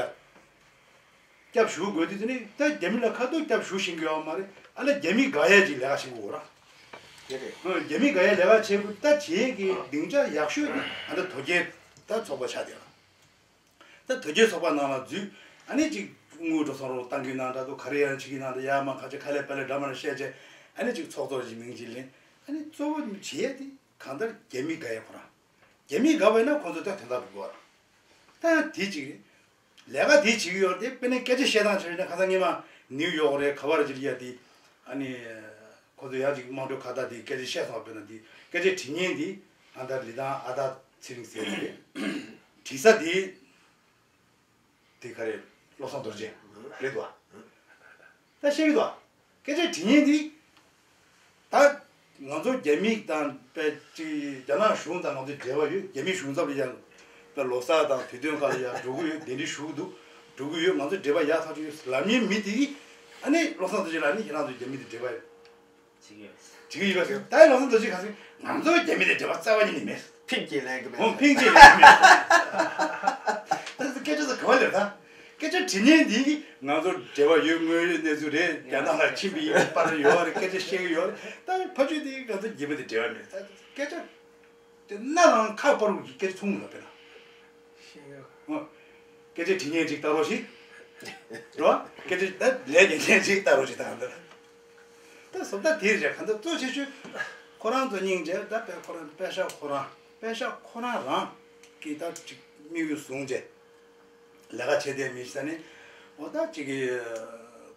སྐྱབས་ཞུ་དགོས་དུས་དེ་ནི་ད་རྒྱ་མི་ལ་ཁ་ཐུག་སྐྱབས་ཞུ་ཤེས་ཀྱི་ཡོད་མ་རེད། ཨ་ལ་རྒྱ་མི་དགའ་ཡས་ཅིག་ལས་ཀ་བྱེད་དགོས་ར། དེ་རེད། ཨ་རྒྱ་མི་དགའ་ཡས་ལས་ཀ་བྱེད་དགོས། ད་བྱེད་ཀྱི་སྡིངས་ཆ་ཡག་ཤོས་དེ་ཨ་ད་དོལ་རྒྱལ་ད་ཚོགས་པ་ཆགས་བསྡད་ར། ད་དོལ་རྒྱལ་ཚོགས་པ་ནང་ལ་འཛུལ། ཨ་ནི་ཅིག་དངུལ་འགྲོ་སོང་རོགས་བཏང་གི་ནང་འདྲ་འདུག་ག་རེ་ཡང་བྱེད་ཀྱི་ནང་འདྲ། ཡར་མར་ཁ་ཆེ་ཁ་ལས་པ་ལས་འདྲ་མ་འདྲ་བཤད་བྱས། ཨ་ནི་ཅིག་ཚོགས་གཙོ་ཅིག་མིང་ཅིག་ལེན། ཨ་ནི་གཙོ་བོ་བྱེད་ཡས་དེ་གང་ལྟར་རྒྱ་མི་དགའ་ཡས་ཁོ་རང་། རྒྱ་མི་དགའ་བས་ན་ཁོ་ཚོ་ད་དོན་དག་རུ་འགྲོ་བ་རང་། ད་ཡང་དེ་གཅིག་རེད། ལས་ཀ་དེ་བྱེད་ཀྱི་ཡོད་རེད་དེ། དཔེར་ན་སྐད་ཆ་བཤད་སྟངས་བྱས་ན་ཁ་སང་ཉི་མ་ནིའུ་ཡོག་རེད་ག་བ་རེད་ཅིག་ལ་ཡ་དེ། ཨ་ནི་ཁོ་ཚོ་ཡ་ཅིག་དམངས་ཁྲོད་ཁ་བརྡ་དེ་སྐད་ཆ་བཤད་སོང་བ། དཔེར་ན་དེ་སྐད་ཆ་དྲི་མཁན་དེ་ཨ་ད་ལི་ཐང་ཨ་ད་ཚེ་རིང་ཟེར་བ་རེད། དྲི་ས་དེ་དེ་ག་རེ་བློ་བཟང་རྡོ་རྗེ་རེད་འདུག་ཨ། ད་བཤད་ཀྱི་འདུག་ཨ། སྐད་ཆ་དྲི་མཁན་དེ་ ད་ང་ཚོ་རྒྱ་མི་དང་དཔེ་ཅིག་རྒྱ་ནག་གཞུང་དང་ང་ཚོ་འབྲེལ་བ་ཡོད། རྒྱ་མི་གཞུང་ཚབ་ལ་ཡང་དཔེ་ལོ་གསར་དང་དུས་སྟོན་ཁག་ལ་ཡང་འགྲོ་གི་ཡོད། གདན་འདྲེན་ཞུ་གི་འདུག་འགྲོ་གི་ཡོད། ང་ཚོ་འབྲེལ་བ་ཡག་ཐག་ཆོད་ཡོད་ལབ་མཁན་མི་དེ་གིས་ཨ་ནི་བློ་བཟང་རྡོ་རྗེ་ལགས་ནི་ཁྱེད་རང་ཚོ་རྒྱ་མི་དང་འབྲེལ་བ་ཡོད། བྱེད་ཀྱི་ཡོད། བྱེད་ཀྱི་ཡོད་པ་ཟེར། ད་བློ་བཟང་རྡོ་རྗེ་ག་ཟེར། ང་ཚོ་རྒྱ་མི་དང་འབྲེལ་བ་རྩ་བ་ཉིད་ནས་མེད། ཕིང་གཅིག་ལེན་གི་མེད། འོ་ཕིང་གཅིག་ལེན་གི་མེད། ད་སྐད་ཆ་ཚོ་ག་བ་ལེར་ད། སྐད་ཆ་དྲི་མཁན་འདི་གིས་ང་ཚོ་འབྲེལ་བ་ཡོད། དངོས་ཡོད་གནས་ཚུལ་རེད། རྒྱ་ནག་ལ་ཕྱིན་པའི་པར་ཡོད་རེད། སྐད་ཆ་བཤད་ཀྱི་ཡོད་རེད། ད་ཕ་ཆོས་འདི་ང་ཚོ་རྒྱ་མི་དང་འབྲེལ་བ་མེད། ད་སྐད་ཆ་དེ་སྣ་དང་ཁ་བར་གྱི་སྐད་ཆ་ཚུགས་མི་འདུག་དཔེར་ན། ཤེས་ཡོད། ཨོ། སྐད་ཆ་དྲི་མཁན་ཅིག་ལྟ་རོགས་ཤིག་རོ། སྐད་ཆ་ད་ལས་ཀྱི་མཁན་ཅིག་ལྟ་རོགས་ཤིག་ད་ག་འདིར། ད་བཟོ་ལྟ་དེ་རེད། ག་འདི་གཙོ་ཆེ་ཤོས་ཁོ་རང་ཚོ་སྙིང་རྗེ། ད་དཔེ་ཁོ་རང་པད་ཤག་ཁོ་རང་། པད་ཤག་ཁོ་རང་རང་གིས་ད་ཅིག་དམིགས་ཡུལ་བཟུང་བྱས་ལས་ཀ་བྱེད་བསྡད་མི་ས་ནས། འོ་ད་ཅིག་གི་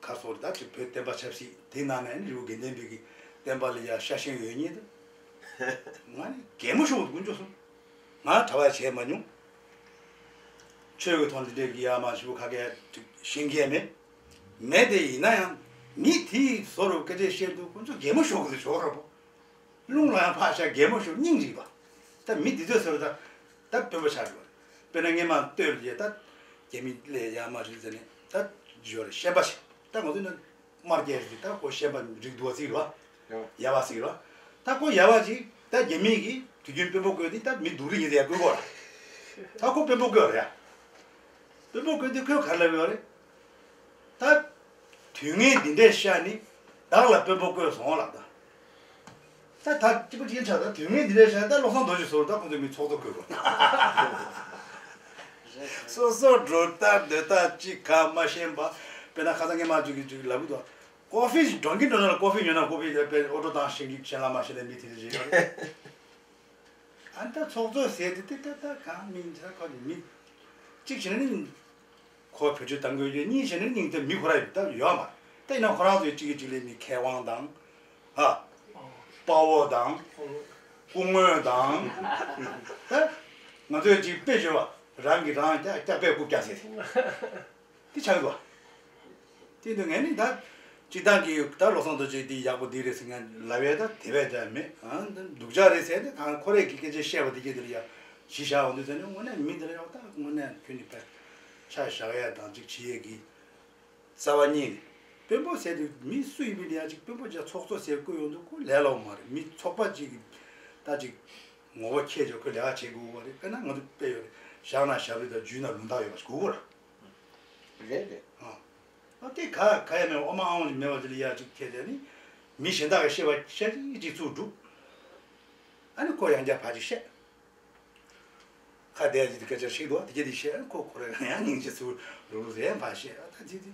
ཁར་སོར་ད་ཅིག་བོད་བསྟན་པ་ཆབ་སྲིད་དེ་ནང་ནས་རི་བོ་དགེ་ལྡན་པའི་གི་བསྟན་པ་ལ་ཡ་ཤ་ཞེན་ཡོད་མཁན་དེ། ང་ནི་གད་མོ་ཤོར་དགོས་འཇོག་སོང་། ང་གྲྭ་པ་བྱས་མ་མྱོང་། ཆོས་ཀྱི་ཐོག་འདི་འདྲའི་གི་ཡ་མ་ཞིབ་པོ་ག་གེ་ཤེས་མཁན་མེད། མེད་དེ་ཡིན་ན་ཡང་མི་དེའི་བཟོ་རུ་སྐད་ཆ་བཤད་དུས་ཁོ་ཚོ་གད་མོ་ཤོར་གི་འདུག་ཞོག་ར་པོ། རླུང་ལ་ཡང་ཕར་བཞག་གད་མོ་ཤོར་སྙིང་རྗེ་བ། ད་མི་འདི་ཚོའི་བཟོ་རུ་ད་ད་དཔོན་པོ་ཆགས་འགྲོ། དཔེར་ན་སྔས་མ་ལྟོས་རེད། ད་རྒྱ་མི་ལས་ཡ་མ་རེད་ཟེར་ནས་ད་ཡོད་རེད། ཤན་པ་ཞིག་ད་ང་ཚོ་ནི། དམར་རྒྱལ་རེད། ད་ཁོ་ཤན་པ་རིགས་འདུག་བ་ཟིག་རེད་བ། ཡ་བ་ཟིག་རེད་བ། ད་ཁོ་ཡ་བ་ཅིག་ད་རྒྱ་མི་གིས་དུས་རྒྱུན་དཔོན་པོ་བསྐོས་ཏེ་ད་མི་སྡུག་རིགས་ཡིན་ཟེར་ཡ་བསྐོས་གོ་ར། ད་ཁོ་དཔོན་པོ་བསྐོས་རེད་ཡ། དཔོན་པོ་བསྐོས་ཏེ་ཁོས་ག་རེ་ལབ་ཡོད་རེད། ད་དུས་ངན་འདི་འདྲའི་ཤ་ནི་བདག་ལ་དཔོན་པོ་བསྐོས་སོང་ལབ་ད། ད་ད་གཅིག་པ་གཅིག་ཆགས། ད་དུས་ངན་འདི་འདྲའི་ཤ་ད་བློ་བཟང་རྡོ་རྗེ་ཟུར་ད་ཁོང་ཚོས་མི་ཚོགས་གཙོ་བསྐོས་རོགས། སོ་སོ་འགྲོ་ལྟ་སྡོད་ལྟ་གཅིག་ག་མ་ཤེས་པ། དཔེར་ན་ཁ་སང་ངས་མ་བཅུག་གི་བཅུག་གི་ལབ་གི་འདུག་ཀོ་ཧྥི་ཞིག་འགྲོ་གིན་འགྲོ་ན་ལ་ཀོ་ཧྥི་ཉོ་ན་ཀོ་ཧྥི་དཔེ་ཨོ་ཊོ་བཏང་ཤེས་ཀྱི་ཤེས་ལ་མ་ཤེས་ན་མི་དེ་འདྲ་ཞིག་ཡོད་རེད། ཨ་ད་ཚོགས་གཙོ་ཟེར་དེ་དེ་ད་ད་གང་མིན་ད་ཁོ་ནི་མི་གཅིག་བྱས་ན་ནི་ཁོ་བེད་སྤྱོད་གཏང་དགོས་ཀྱི། གཉིས་བྱས་ན་ནི་ད་མི་ཁོ་ར་ཡོད་ད་ཡོད་མ་རེད། ད་ཡིན་ན་ཁོ་རང་ཚོའི་གཅིག་གིས་གཅིག་ལས་མི་མཁས་དབང་དང་། ཨ། དཔའ་བོ་དང་། སྐུ་ངོ་དང་། ད་ང་ཚོས་ཅིག་དཔེ་བརྗོད་པ་རང་གིས་རང་སྐྱག་སྐྱག་པས་རྐུབ་བཀྱག་ཟེར་ཏེ། དེ་ཆགས་འདུག་བ། དེ་འདུག་ངས་ནི་ད་སྤྱི་བཏང་གི་ད་བློ་བཟང་རྡོ་རྗེ་འདི་ཡག་པོ་འདི་རེད་ཟེར་ངས་ལབ་ཡས་ད་དེ་བས་ཀྱང་མེད། ཨ་ད་སྡུག་ཅག་རེད་ཟེར་ཏེ་གང་ཁོ་རས་ཀྱི་སྐད་ཆ་བཤད་པ་དེ་སྐད་དེ་ལ་ཡ་གཞི་བཞག་འོང་དུས་ཟེར་ནས་དངོས་གནས་མི་འདི་ལ་ཡོད་ད་དངོས་གནས་ཁྱོད་ནི་དཔེ་ཆ་བཞག་ཡས་དང་ཅིག་བྱེད་ཡས་ཀྱི། རྩ་བ་ཉིད་ནས། དཔོན་པོ་ཟེར་དུས་མི་སུ་ཡིན་པའི་ལ་ཡ་ཅིག་དཔོན་པོ་ཅིག་ཚོགས་གཙོ་ཟེར་བསྐོས་ཡོང་དུས་ཁོ་ལས་སླ་བོ་མ་རེད། མི་ཚོགས་པ་ཅིག་གི་ད་ཅིག་ངོ་བོ་ཁྱེད་ཅག་ཁོས་ལས་ཀ་བྱེད་དགོས་པ་རེད། དཔེར་ན་ང་ཚོ་དཔེ་ཡོད་རེད། བཞག་ན་ཞབས་རིམ་དང་རྒྱུད་ན་ལུང་རྟགས་ཡོད་པ་ཞིག་དགོས་པ་རེད། རེད་རེད། ཨ་ཨ་དེ་ག་ག་ཡ་མེད་ཨོ་མ་ཨང་ཅིག་མེད་པ་ཅིག་ལ་ཡ་ཅིག་ཁྱེད་དེ་ནི་མི་གཞན་དག་གིས་བཤད་པ་བཤད་ཅིག་ཅིག་ཚུར་སྒྲུབ། ཨ་ནི་ཁོ་ཡང་བསྐྱར་ཕར་ཅིག་བཤད། ཁ་བདེ་ཡ་ཅིག་དེ་སྐད་ཆ་ཞིག་འདུག་དེ་གྱད་དེ་བཤད་ཁོ་ཁོ་རང་ཡང་སྙིང་རྗེ་ཚུལ་རུ་རུ་རེད་ཕར་བཤད། ཨ་ད་ཅི་དེ་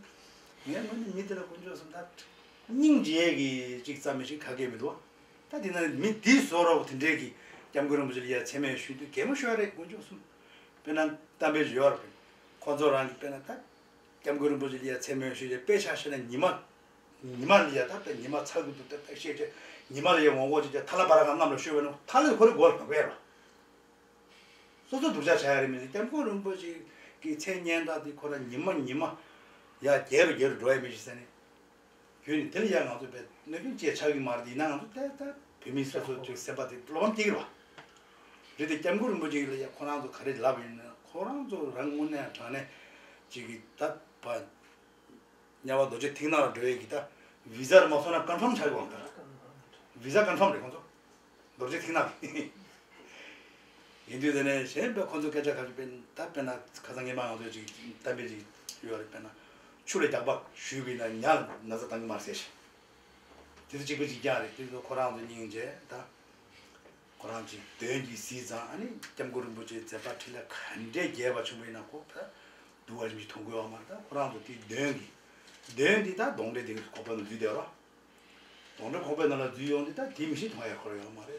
ངས་མ་ནི་མི་དེ་ལ་དཀོན་མཆོག་གསུམ་ད་སྙིང་རྗེ་གི་ཅིག་རྩ་མེད་ཞིག་ག་གེ་མི་འདུག་ད་དེ་ན་མི་དེའི་བཟོ་འདྲ་བོ་དེ་འདྲས་ཀྱི་སྐྱབས་མགོན་རིན་པོ་ཆེ་ལ་ཡ་མཚན་སྨད་ཞུས་དུས་གད་མོ་ཤོར་རེད་དཀོན་མཆོག་གསུམ། དཔེར་ན་གཏམ་དཔེ་ཞིག་ཡོད་རེད། ཁོ་ཚོ་རང་གི་དཔེར་ན་ད་སྐྱབས་མགོན་རིན་པོ་ཆེ་ལ་ཡ་མཚན་སྨད་ཞུས་ཏེ་དཔེ་ཆ་བཤད་ན་ཉི་མ་ཉི་མ་ལ་ཡ་ད་དཔེ་ཉི་མ་ཚ་གི་འདུག་ད་དཔེ་བཤད་བྱས་ཉི་མ་ལ་ཡ་འོང་གོ་ཅིག་ཅིག་ཐ་ལ་བ་ར་ག་གནམ་ལ་ཤོར་བས་ན་ཐ་ལ་ཁོ་རེ་མགོ་ལ་བབས་པས་ར། སོ་སོ་སྡུག་ཅག་བྱ་ཡ་རེད་མི་འདུག་སྐྱབས་མགོན་རིན་པོ་ཆེ་གི་མཚན་སྙན་གྲགས་འདི་ཁོ་རང་ཉི་མ་ཉི་མ་ཡར་རྒྱས་རུ་རྒྱས་རུ་འགྲོ་ཡ་མི་ཞིག་ཟེར་ནས། ཁྱོད་ནི་དེ་ལ་ཡ་ང་ཚོ་བས་གནོད་སྐྱོན་ཅི་ཆགས་ཀྱི་མ་རེད། ཡིན་ན་ང་ཚོ་ཏན་ཏན་བོད་མི་སོ་སོ་ཚོའི་སེམས་པ་དེ་བློ་ཕམ་སྐྱེ་གི་རེད་བ། རེད་དེ་སྐྱབས་མགོན་རིན་པོ་ཆེ་ལ་ཡ་ཁོ་རང་ཚོ་ག་རེ་ལབ་ཡིན་ན་ཁོ་རང་ཚོ་རང་དངོས་གནས་དྲང་གནས་ཅིག་གི་ད་བ། དམྱལ་བ་རྡོ་རྗེ་ཐིག་ནག་ལ་འགྲོ་ཡས་ཀྱི་ད་བི་ཛ་རེ་མ་སོང་ན་ཀོན་ཕམ་ཆགས་ཀྱི་འོང་ད། བི་ཛ་ཀོན་ཕམ་རེད་ཁོང་ཚོ། རྡོ་རྗེ་ཐིག་ནག་གི། ཡིན་དུས་དེ་ནས་གཞན་པའི་ཁོང་ཚོ་སྐད་ཆ་ཁ་ཅིག་དཔེར་ན་ད་དཔེར་ན་ཁ་སང་ངས་མ་ང་ཚོས་ཅིག་གཏམ་དཔེ་ཅིག་ཡོད་རེད། དཔེར་ན་ཆུ་ལ་རྒྱག་པ་ཞུས་པ་ཡིན་ན་ཉ་ལ་ན་ཚ་བཏང་གི་མ་རེད་ཟེར་ཞིང་། དེ་ཚོ་གཅིག་པ་གཅིག་རྐྱང་རེད། དེ་ཚོ་ཁོ་རང་ཚོ་སྙིང་རྗེ་ད། ཁོ་རང་ཅིག་དོན་གྱིས་གཟིགས་ཙང་ཨ་ནི་སྐྱབས་མགོན་རིན་པོ་ཆེའི་མཛད་པ་འཕྲིན་ལས་ག་འདྲའི་རྒྱས་པ་བྱུང་བ་ཡིན་ན་ཁོ་ད་སྡུག་པ་རིམ་གྱིས་མཐོང་གི་ཡོད་མ་རེད། ད་ཁོ་རང་ཚོ་དེ་དོན་གྱིས་དོན་འདི་ད་གདོན་འདྲེ་དེ་ཁོག་པའི་ནང་འཛུལ་བསྡད་རོགས། གདོན་འདྲེ་ཁོག་པའི་ནང་ལ་འཛུལ་ཡོང་དུས་ད་དེ་མི་ཤེས་མཐོང་ཡ་ཁོ་རང་ཡོད་མ་རེད།